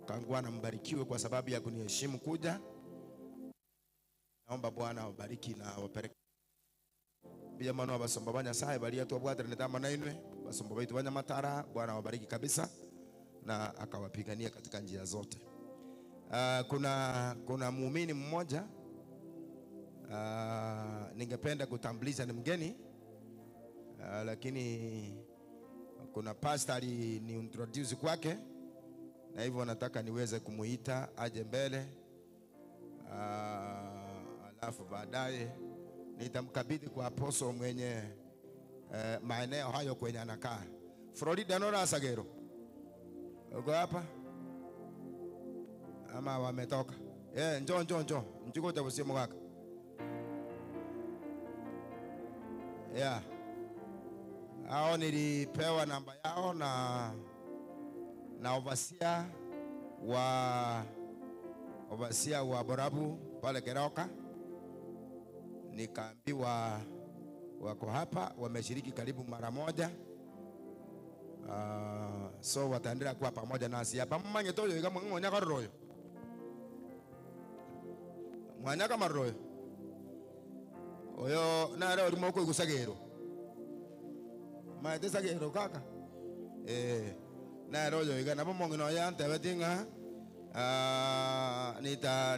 kangwana mbarikiwe kwa sababu ya kuniheshimu kuja. Naomba Bwana awabariki na awapeleke. Bila mano abasomba ba Nyasaye bali atwabwatira nitama nainwe basomba baitu banyamatara, Bwana awabariki kabisa na akawapigania katika njia zote. Kuna muumini mmoja ningependa kutambulisha, ni mgeni, lakini kuna pastor alini introduce kwake, na hivyo nataka niweze kumuita aje mbele. Alafu baadaye nitamkabidhi kwa apostle mwenye maeneo hayo kwenye anakaa. Florida nora Sagero. Uko hapa? Ama wametoka? Njoo njoo njoo. Njoo utabusie mwaka. Yeah. Hao nilipewa namba yao na overseer wa Borabu pale Keroka. Nikaambiwa wako hapa, wameshiriki karibu mara moja. So wataendelea kuwa pamoja nasi hapa. Mmange toyo kama mwanyaka royo. Mwanyaka maroyo. Oyo na leo limoko ikusagero. Maete sagero kaka. Na royo igana bomongino ya ntebetinga.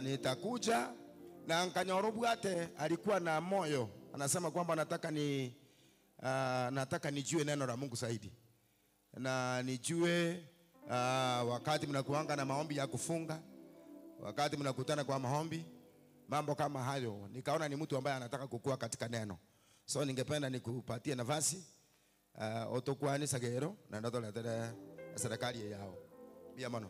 Nitakuja na nkanyoro bwate alikuwa na moyo, anasema kwamba nataka nijue neno la Mungu zaidi. Na nijue wakati mnakuanga na maombi ya kufunga, wakati mnakutana kwa maombi, mambo kama hayo. Nikaona ni mtu ambaye anataka kukua katika neno. So ningependa nikupatie nafasi otokuani Sagero na ndoto letere serikali yao. Bia mano.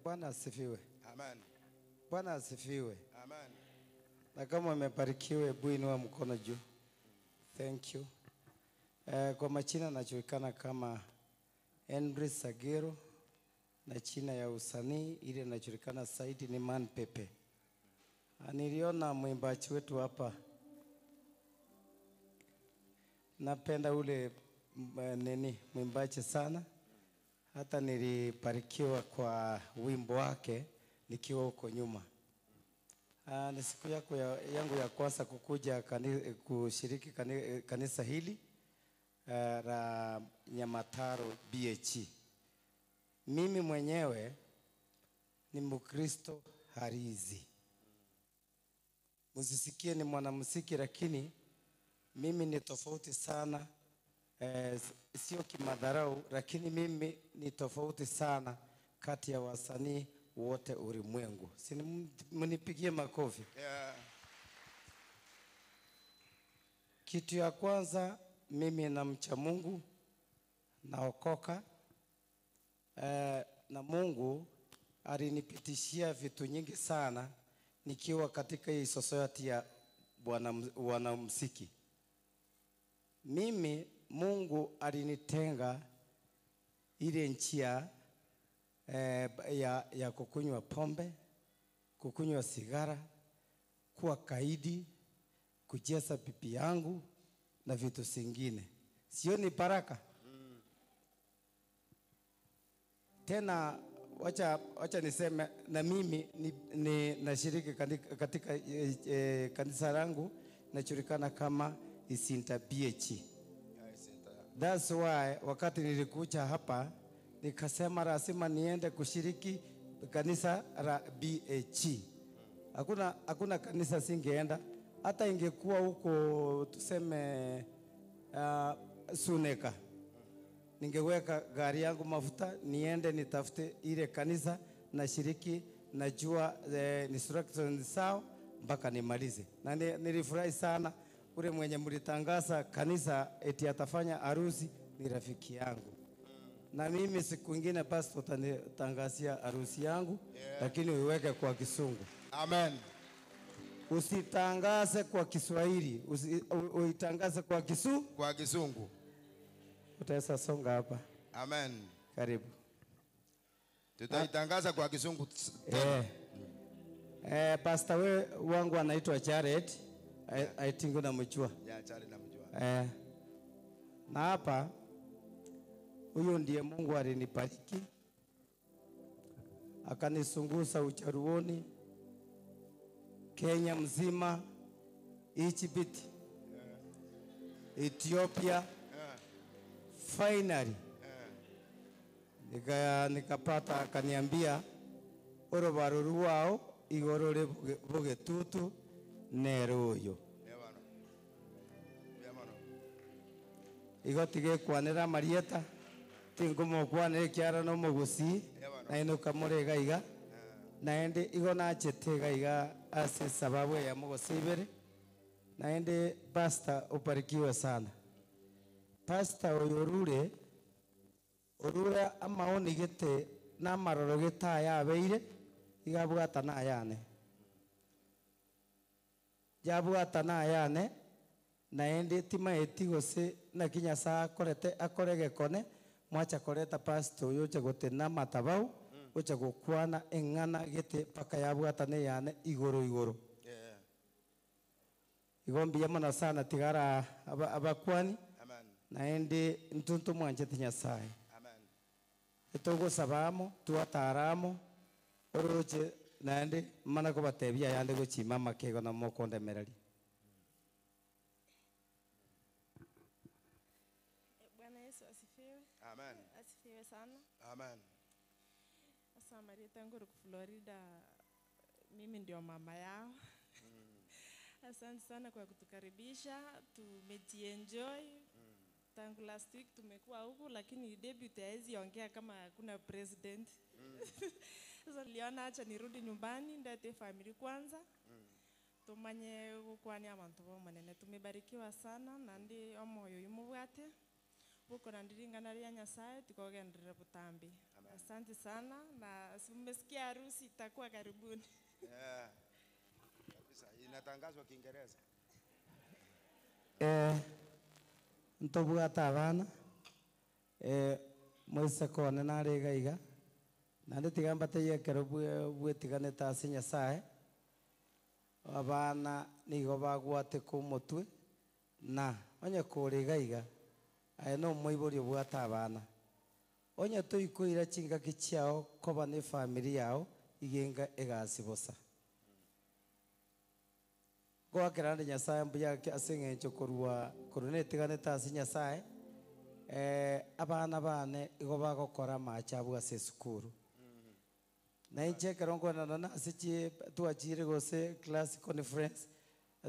Bwana asifiwe. Amen. Bwana asifiwe. Amen. Na kama umebarikiwa, hebu inua mkono juu. Thank you. Kwa majina najulikana kama Henry Sagero, na jina ya usanii ile najulikana zaidi ni Man Pepe. Niliona mwimbaji wetu hapa. Napenda ule mwimbaji sana. Hata nilibarikiwa kwa wimbo wake nikiwa huko nyuma. Ni siku yangu ya kwanza kukuja kushiriki kanisa hili la ya Nyamataro BH. Mimi mwenyewe ni Mkristo harizi. Msisikie ni mwanamuziki, lakini mimi ni tofauti sana. Sio kimadharau, lakini mimi ni tofauti sana kati ya wasanii wote ulimwengu. Si mnipigie makofi. Yeah. Kitu ya kwanza, mimi namcha Mungu, naokoka. Na Mungu alinipitishia vitu nyingi sana nikiwa katika hii society ya wanamuziki. Mimi Mungu alinitenga ile njia ya kukunywa pombe, kukunywa sigara, kuwa kaidi, kucheza pipi yangu na vitu zingine. Sio ni baraka. Tena wacha niseme na mimi ni nashiriki katika kanisa langu najulikana kama Isinta BH. That's why wakati nilikuja hapa nikasema lazima niende kushiriki kanisa la BH. Hakuna kanisa singeenda, hata ingekuwa huko tuseme Suneka. Ningeweka gari yangu mafuta niende nitafute ile kanisa na shiriki, najua instructions zao mpaka nimalize. Na nilifurahi sana ule mwenye mlitangaza kanisa eti atafanya harusi ni rafiki yangu. Na mimi siku nyingine pastor utanitangazia harusi yangu, yeah. Lakini uiweke kwa Kisungu. Amen. Usitangaze kwa Kiswahili, uitangaze kwa kwa Kisungu. Utaweza songa hapa. Amen. Karibu. Tutaitangaza kwa Kisungu. Pastor we wangu anaitwa Jared. I think unamjua. Yeah, Jared namjua. Na hapa huyo ndiye Mungu alinibariki. Akanisungusa ucharuoni Kenya mzima, Egypt, Ethiopia. Finally nikapata, akaniambia orobaru rwao igoro bugetutu neruyo. Igo tigekwanera Marieta tingumokwanera kiara no mugusi na inuka murega iga naende igo nachete iga ase sababu ya mugosibere. Naende pastor ubarikiwe sana. Pastor oyorure orure amaoni gete na maroro geta yabeire igabwata na yane yabwata na yane naende timaeti gose na kinyasa akorete akorege kone mwacha koreta pastor oyoche gotena matabau ocha gokwana eng'ana gete paka yabwata ne yane igoro igoro. Igo mbiya mono sana tigara abakwani. Naende ntuntu mwanchete Nyasaye. Amen. Etogosabamo tuataramo oroche naende mana kobatebia yande gochima makego na mokondemereri. Bwana Yesu asifiwe. Amen. Asifiwe sana. Amen. Sasa Maria tangu Florida, mimi ndio mama yao. Asante sana kwa kutukaribisha, tumejienjoy. Tangu last week tumekuwa huku, lakini debut haizi ongea kama hakuna president. Sasa niliona acha nirudi nyumbani ndate family kwanza. Tumanye gukwani abantu bo manene. Tumebarikiwa sana na ndi omoyo yumubwate. Buko na ndiringana ria Nyasaye tukogendera butambi. Asante sana na mmesikia harusi itakuwa karibuni. Yeah. Kabisa inatangazwa Kiingereza. Ntobwata abana moise kone narega iga nande tigambate yekero bwetiganete ase Nyasaye abana nigo bagwate kumotwe na onye korega iga aye no moibori bwata abana onye toikoira chingaki chiao koba ne family yao igenga egasi bosa goakerande Nyasaye mbuya ase eng'encho korwa korunetiganete ase Nyasaye Abana bane igo bagokora machabu ase esukuru. Na inche ekero nkwenana na ase chi twachire gose class conference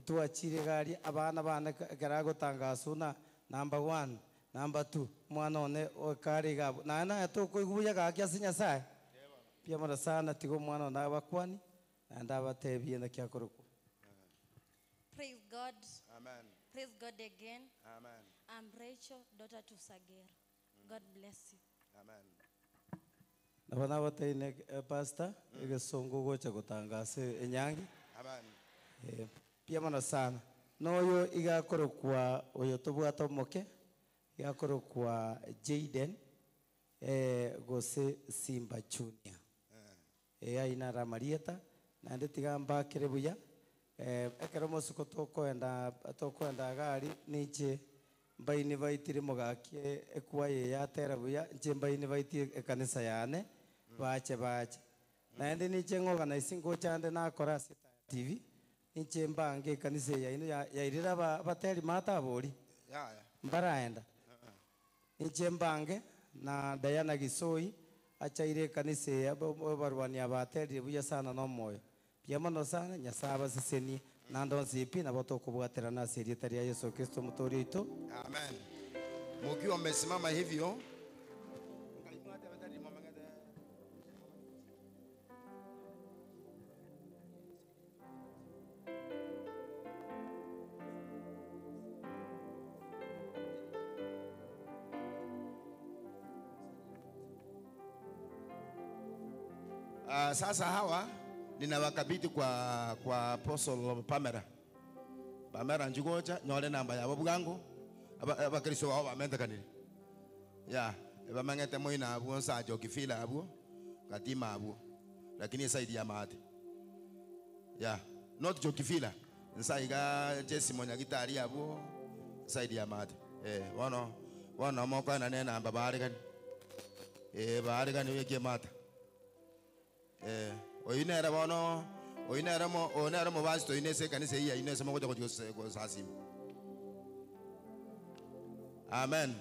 twachire gari abana bane ekero agotangaswa na number 1 number 2 mwana one okare gabo na na tokoigwa buya gaki ase Nyasaye. Pia mara sana tigo mwana one abakwani na ndabatebie naki akorokwa. Praise God. Amen. Praise God again. Amen. I'm Rachel, daughter to Sagero. God bless you. Amen. Nabana bateine pastor egesongo gocha gotangase enyangi. Amen. Pia mara sana. Noyo igakorokwa oyo tobwata omoke igakorokwa Jaden gose Simba Junior. Aina Ramarieta nande tigamba kere buya. Ekero mosuko tokoenda gari ninche mbaini baitire mugakie ekwaye yatera buya nche mbaini baitire ekanisa yane bache bache naende ninche ng'ogana isi ngochande nakora ase TV ninche mbange ekanisa yaino yairira abateri matabori mbaraenda ninche mbange na Diana Gisoi achaire ekanisa ya barwani abaterire buya sana nomoyo. Pia mono sana Nyasaye abasesenie nando nsipi nabo tokobwaterana ase erieta ria Yesu Kristo mutori oito. Amen. Mukiwa mmesimama hivyo sasa hawa ninawakabidhi kwa Apostle Pamela. Pamela njugoja nyore namba yabo bwangu abakristo babo bamentekanire. Ya, bamangete moina abo nsajo kifila abo katima abo. Lakini saidi ya maate. Ya, not jokifila. Nsaiga Jesse Monyagitari abo saidi ya maate. Wono wono moko na nena namba baregani. Baregani weke mata. Oinera bono oinera mo onera mo basto inese kanisa iya inese mo goja go sasimu. Amen.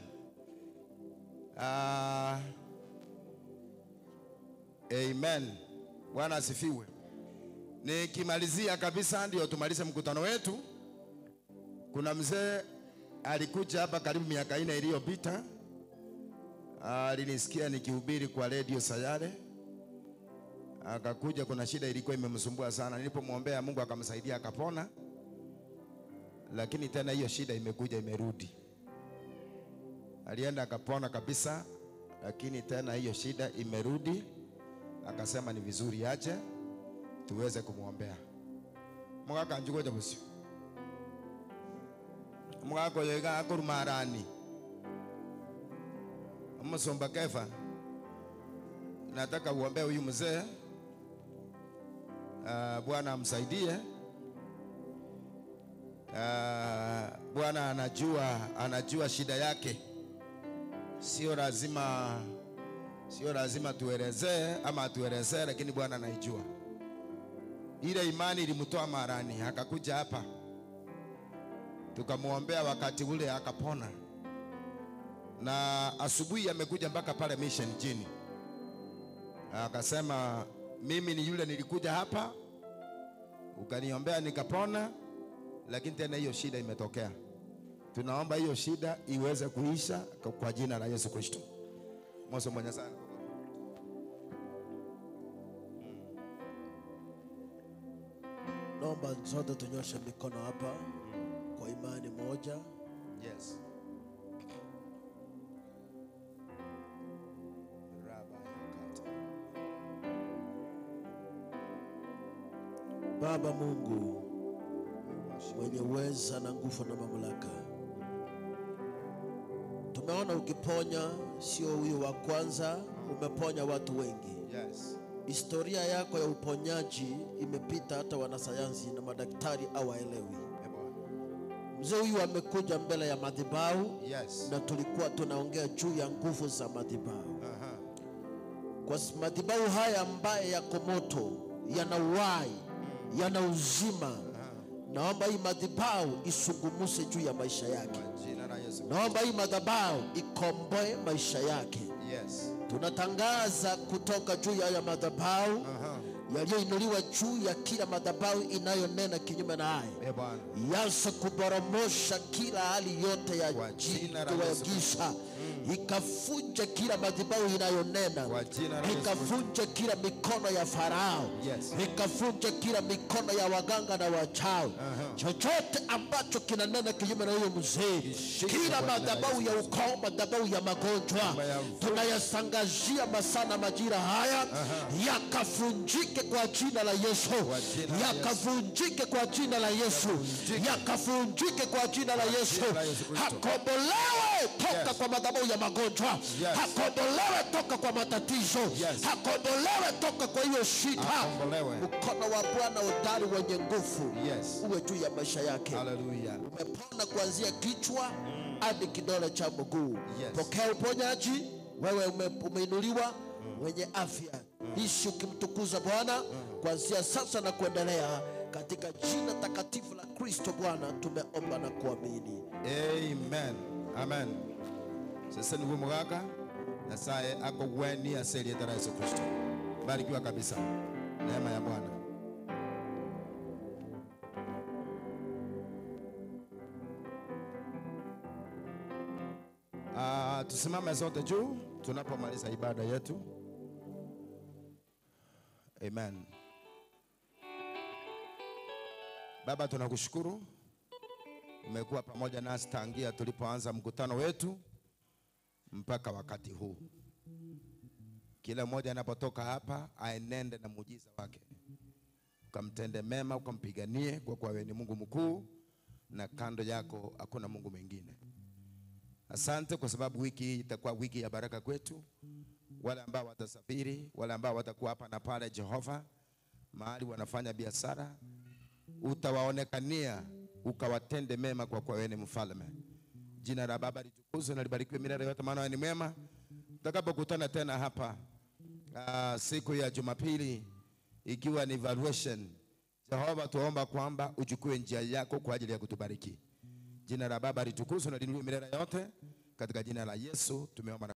Amen. Bwana asifiwe. Nikimalizia kabisa ndio tumalize mkutano wetu. Kuna mzee alikuja hapa karibu miaka 4 iliyopita. Alinisikia nikihubiri kwa Radio Sayare. Akakuja, kuna shida ilikuwa imemsumbua sana. Nilipomwombea Mungu akamsaidia akapona. Lakini tena hiyo shida imekuja imerudi. Alienda akapona kabisa, lakini tena hiyo shida imerudi. Akasema ni vizuri aje tuweze kumwombea. Mwaka njugoja busio. Mwaka yoiga akurumarani. Msomba Kefa. Nataka uombee huyu mzee. Bwana amsaidie. Bwana anajua shida yake. Sio lazima tuelezee ama tuelezee, lakini Bwana anaijua. Ile imani ilimtoa marani akakuja hapa. Tukamuombea wakati ule akapona. Na asubuhi amekuja mpaka pale mission chini. Akasema mimi ni yule nilikuja hapa ukaniombea nikapona, lakini tena hiyo shida imetokea. Tunaomba hiyo shida iweze kuisha kwa jina la Yesu Kristo. Mwanzo mwenye sana. Naomba zote tunyoshe mikono hapa kwa imani moja. Yes. Baba Mungu mwenye uweza na nguvu na mamlaka, tumeona ukiponya, sio huyo wa kwanza, umeponya watu wengi. Yes. Historia yako ya uponyaji imepita hata wanasayansi na madaktari hawaelewi. Mzee huyu amekuja mbele ya madhabahu. Yes. Na tulikuwa tunaongea juu ya nguvu za madhabahu. Kwa madhabahu haya ambaye yako moto, yana uhai, yana uzima. Naomba hii madhabahu isungumuse juu ya maisha yake. Naomba hii madhabahu ikomboe maisha yake. Yes. Tunatangaza kutoka juu ya haya madhabahu yaliyoinuliwa juu ya kila madhabahu inayonena kinyume na haya, yanze kuboromosha kila hali yote ya giza, ikafunja kila madhabahu inayonena, ikafunja kila mikono ya Farao, ikafunja kila mikono ya waganga na wachawi. Chochote ambacho kinanena kinyume na huyo mzee, kila madhabahu ya ukoo, madhabahu ya magonjwa, tunayasangazia masaa na majira haya, yakafunjike kwa jina la Yesu, yakavunjike kwa jina la Yesu, yakavunjike kwa jina la Yesu. Hakombolewe toka kwa madhabahu ya magonjwa, hakombolewe toka kwa matatizo, hakombolewe toka kwa hiyo shida. Mkono wa Bwana hodari wenye nguvu uwe juu ya maisha yake. Hallelujah. Umepona kuanzia kichwa hadi kidole cha mguu. Pokea uponyaji, wewe umeinuliwa mwenye afya. Ishi ukimtukuza Bwana kuanzia sasa na kuendelea, katika jina takatifu la Kristo Bwana tumeomba na kuamini. Amen. Amen. Sasa ni mugaka na sae ako weni asili ya Yesu Kristo. Barikiwa kabisa. Neema ya Bwana. Tusimame zote juu tunapomaliza ibada yetu. Amen. Baba, tunakushukuru. Umekuwa pamoja nasi tangia tulipoanza mkutano wetu mpaka wakati huu. Kila mmoja anapotoka hapa aenende na muujiza wake. Ukamtende mema, ukampiganie, kwa kuwa wewe ni Mungu mkuu na kando yako hakuna Mungu mwingine. Asante kwa sababu wiki hii itakuwa wiki ya baraka kwetu. Wale ambao watasafiri, wale ambao watakuwa hapa na pale, Jehova, mahali wanafanya biashara, utawaonekania ukawatende mema, kwa kuwa wewe ni mfalme. Jina la Baba litukuzwe na libarikiwe milele yote, maana wewe ni mwema. Tutakapokutana tena hapa siku ya Jumapili ikiwa ni evaluation, Jehova, tuomba kwamba uchukue njia yako kwa ajili ya kutubariki. Jina la Baba litukuzwe na liinuliwe milele yote, katika jina la Yesu tumeomba.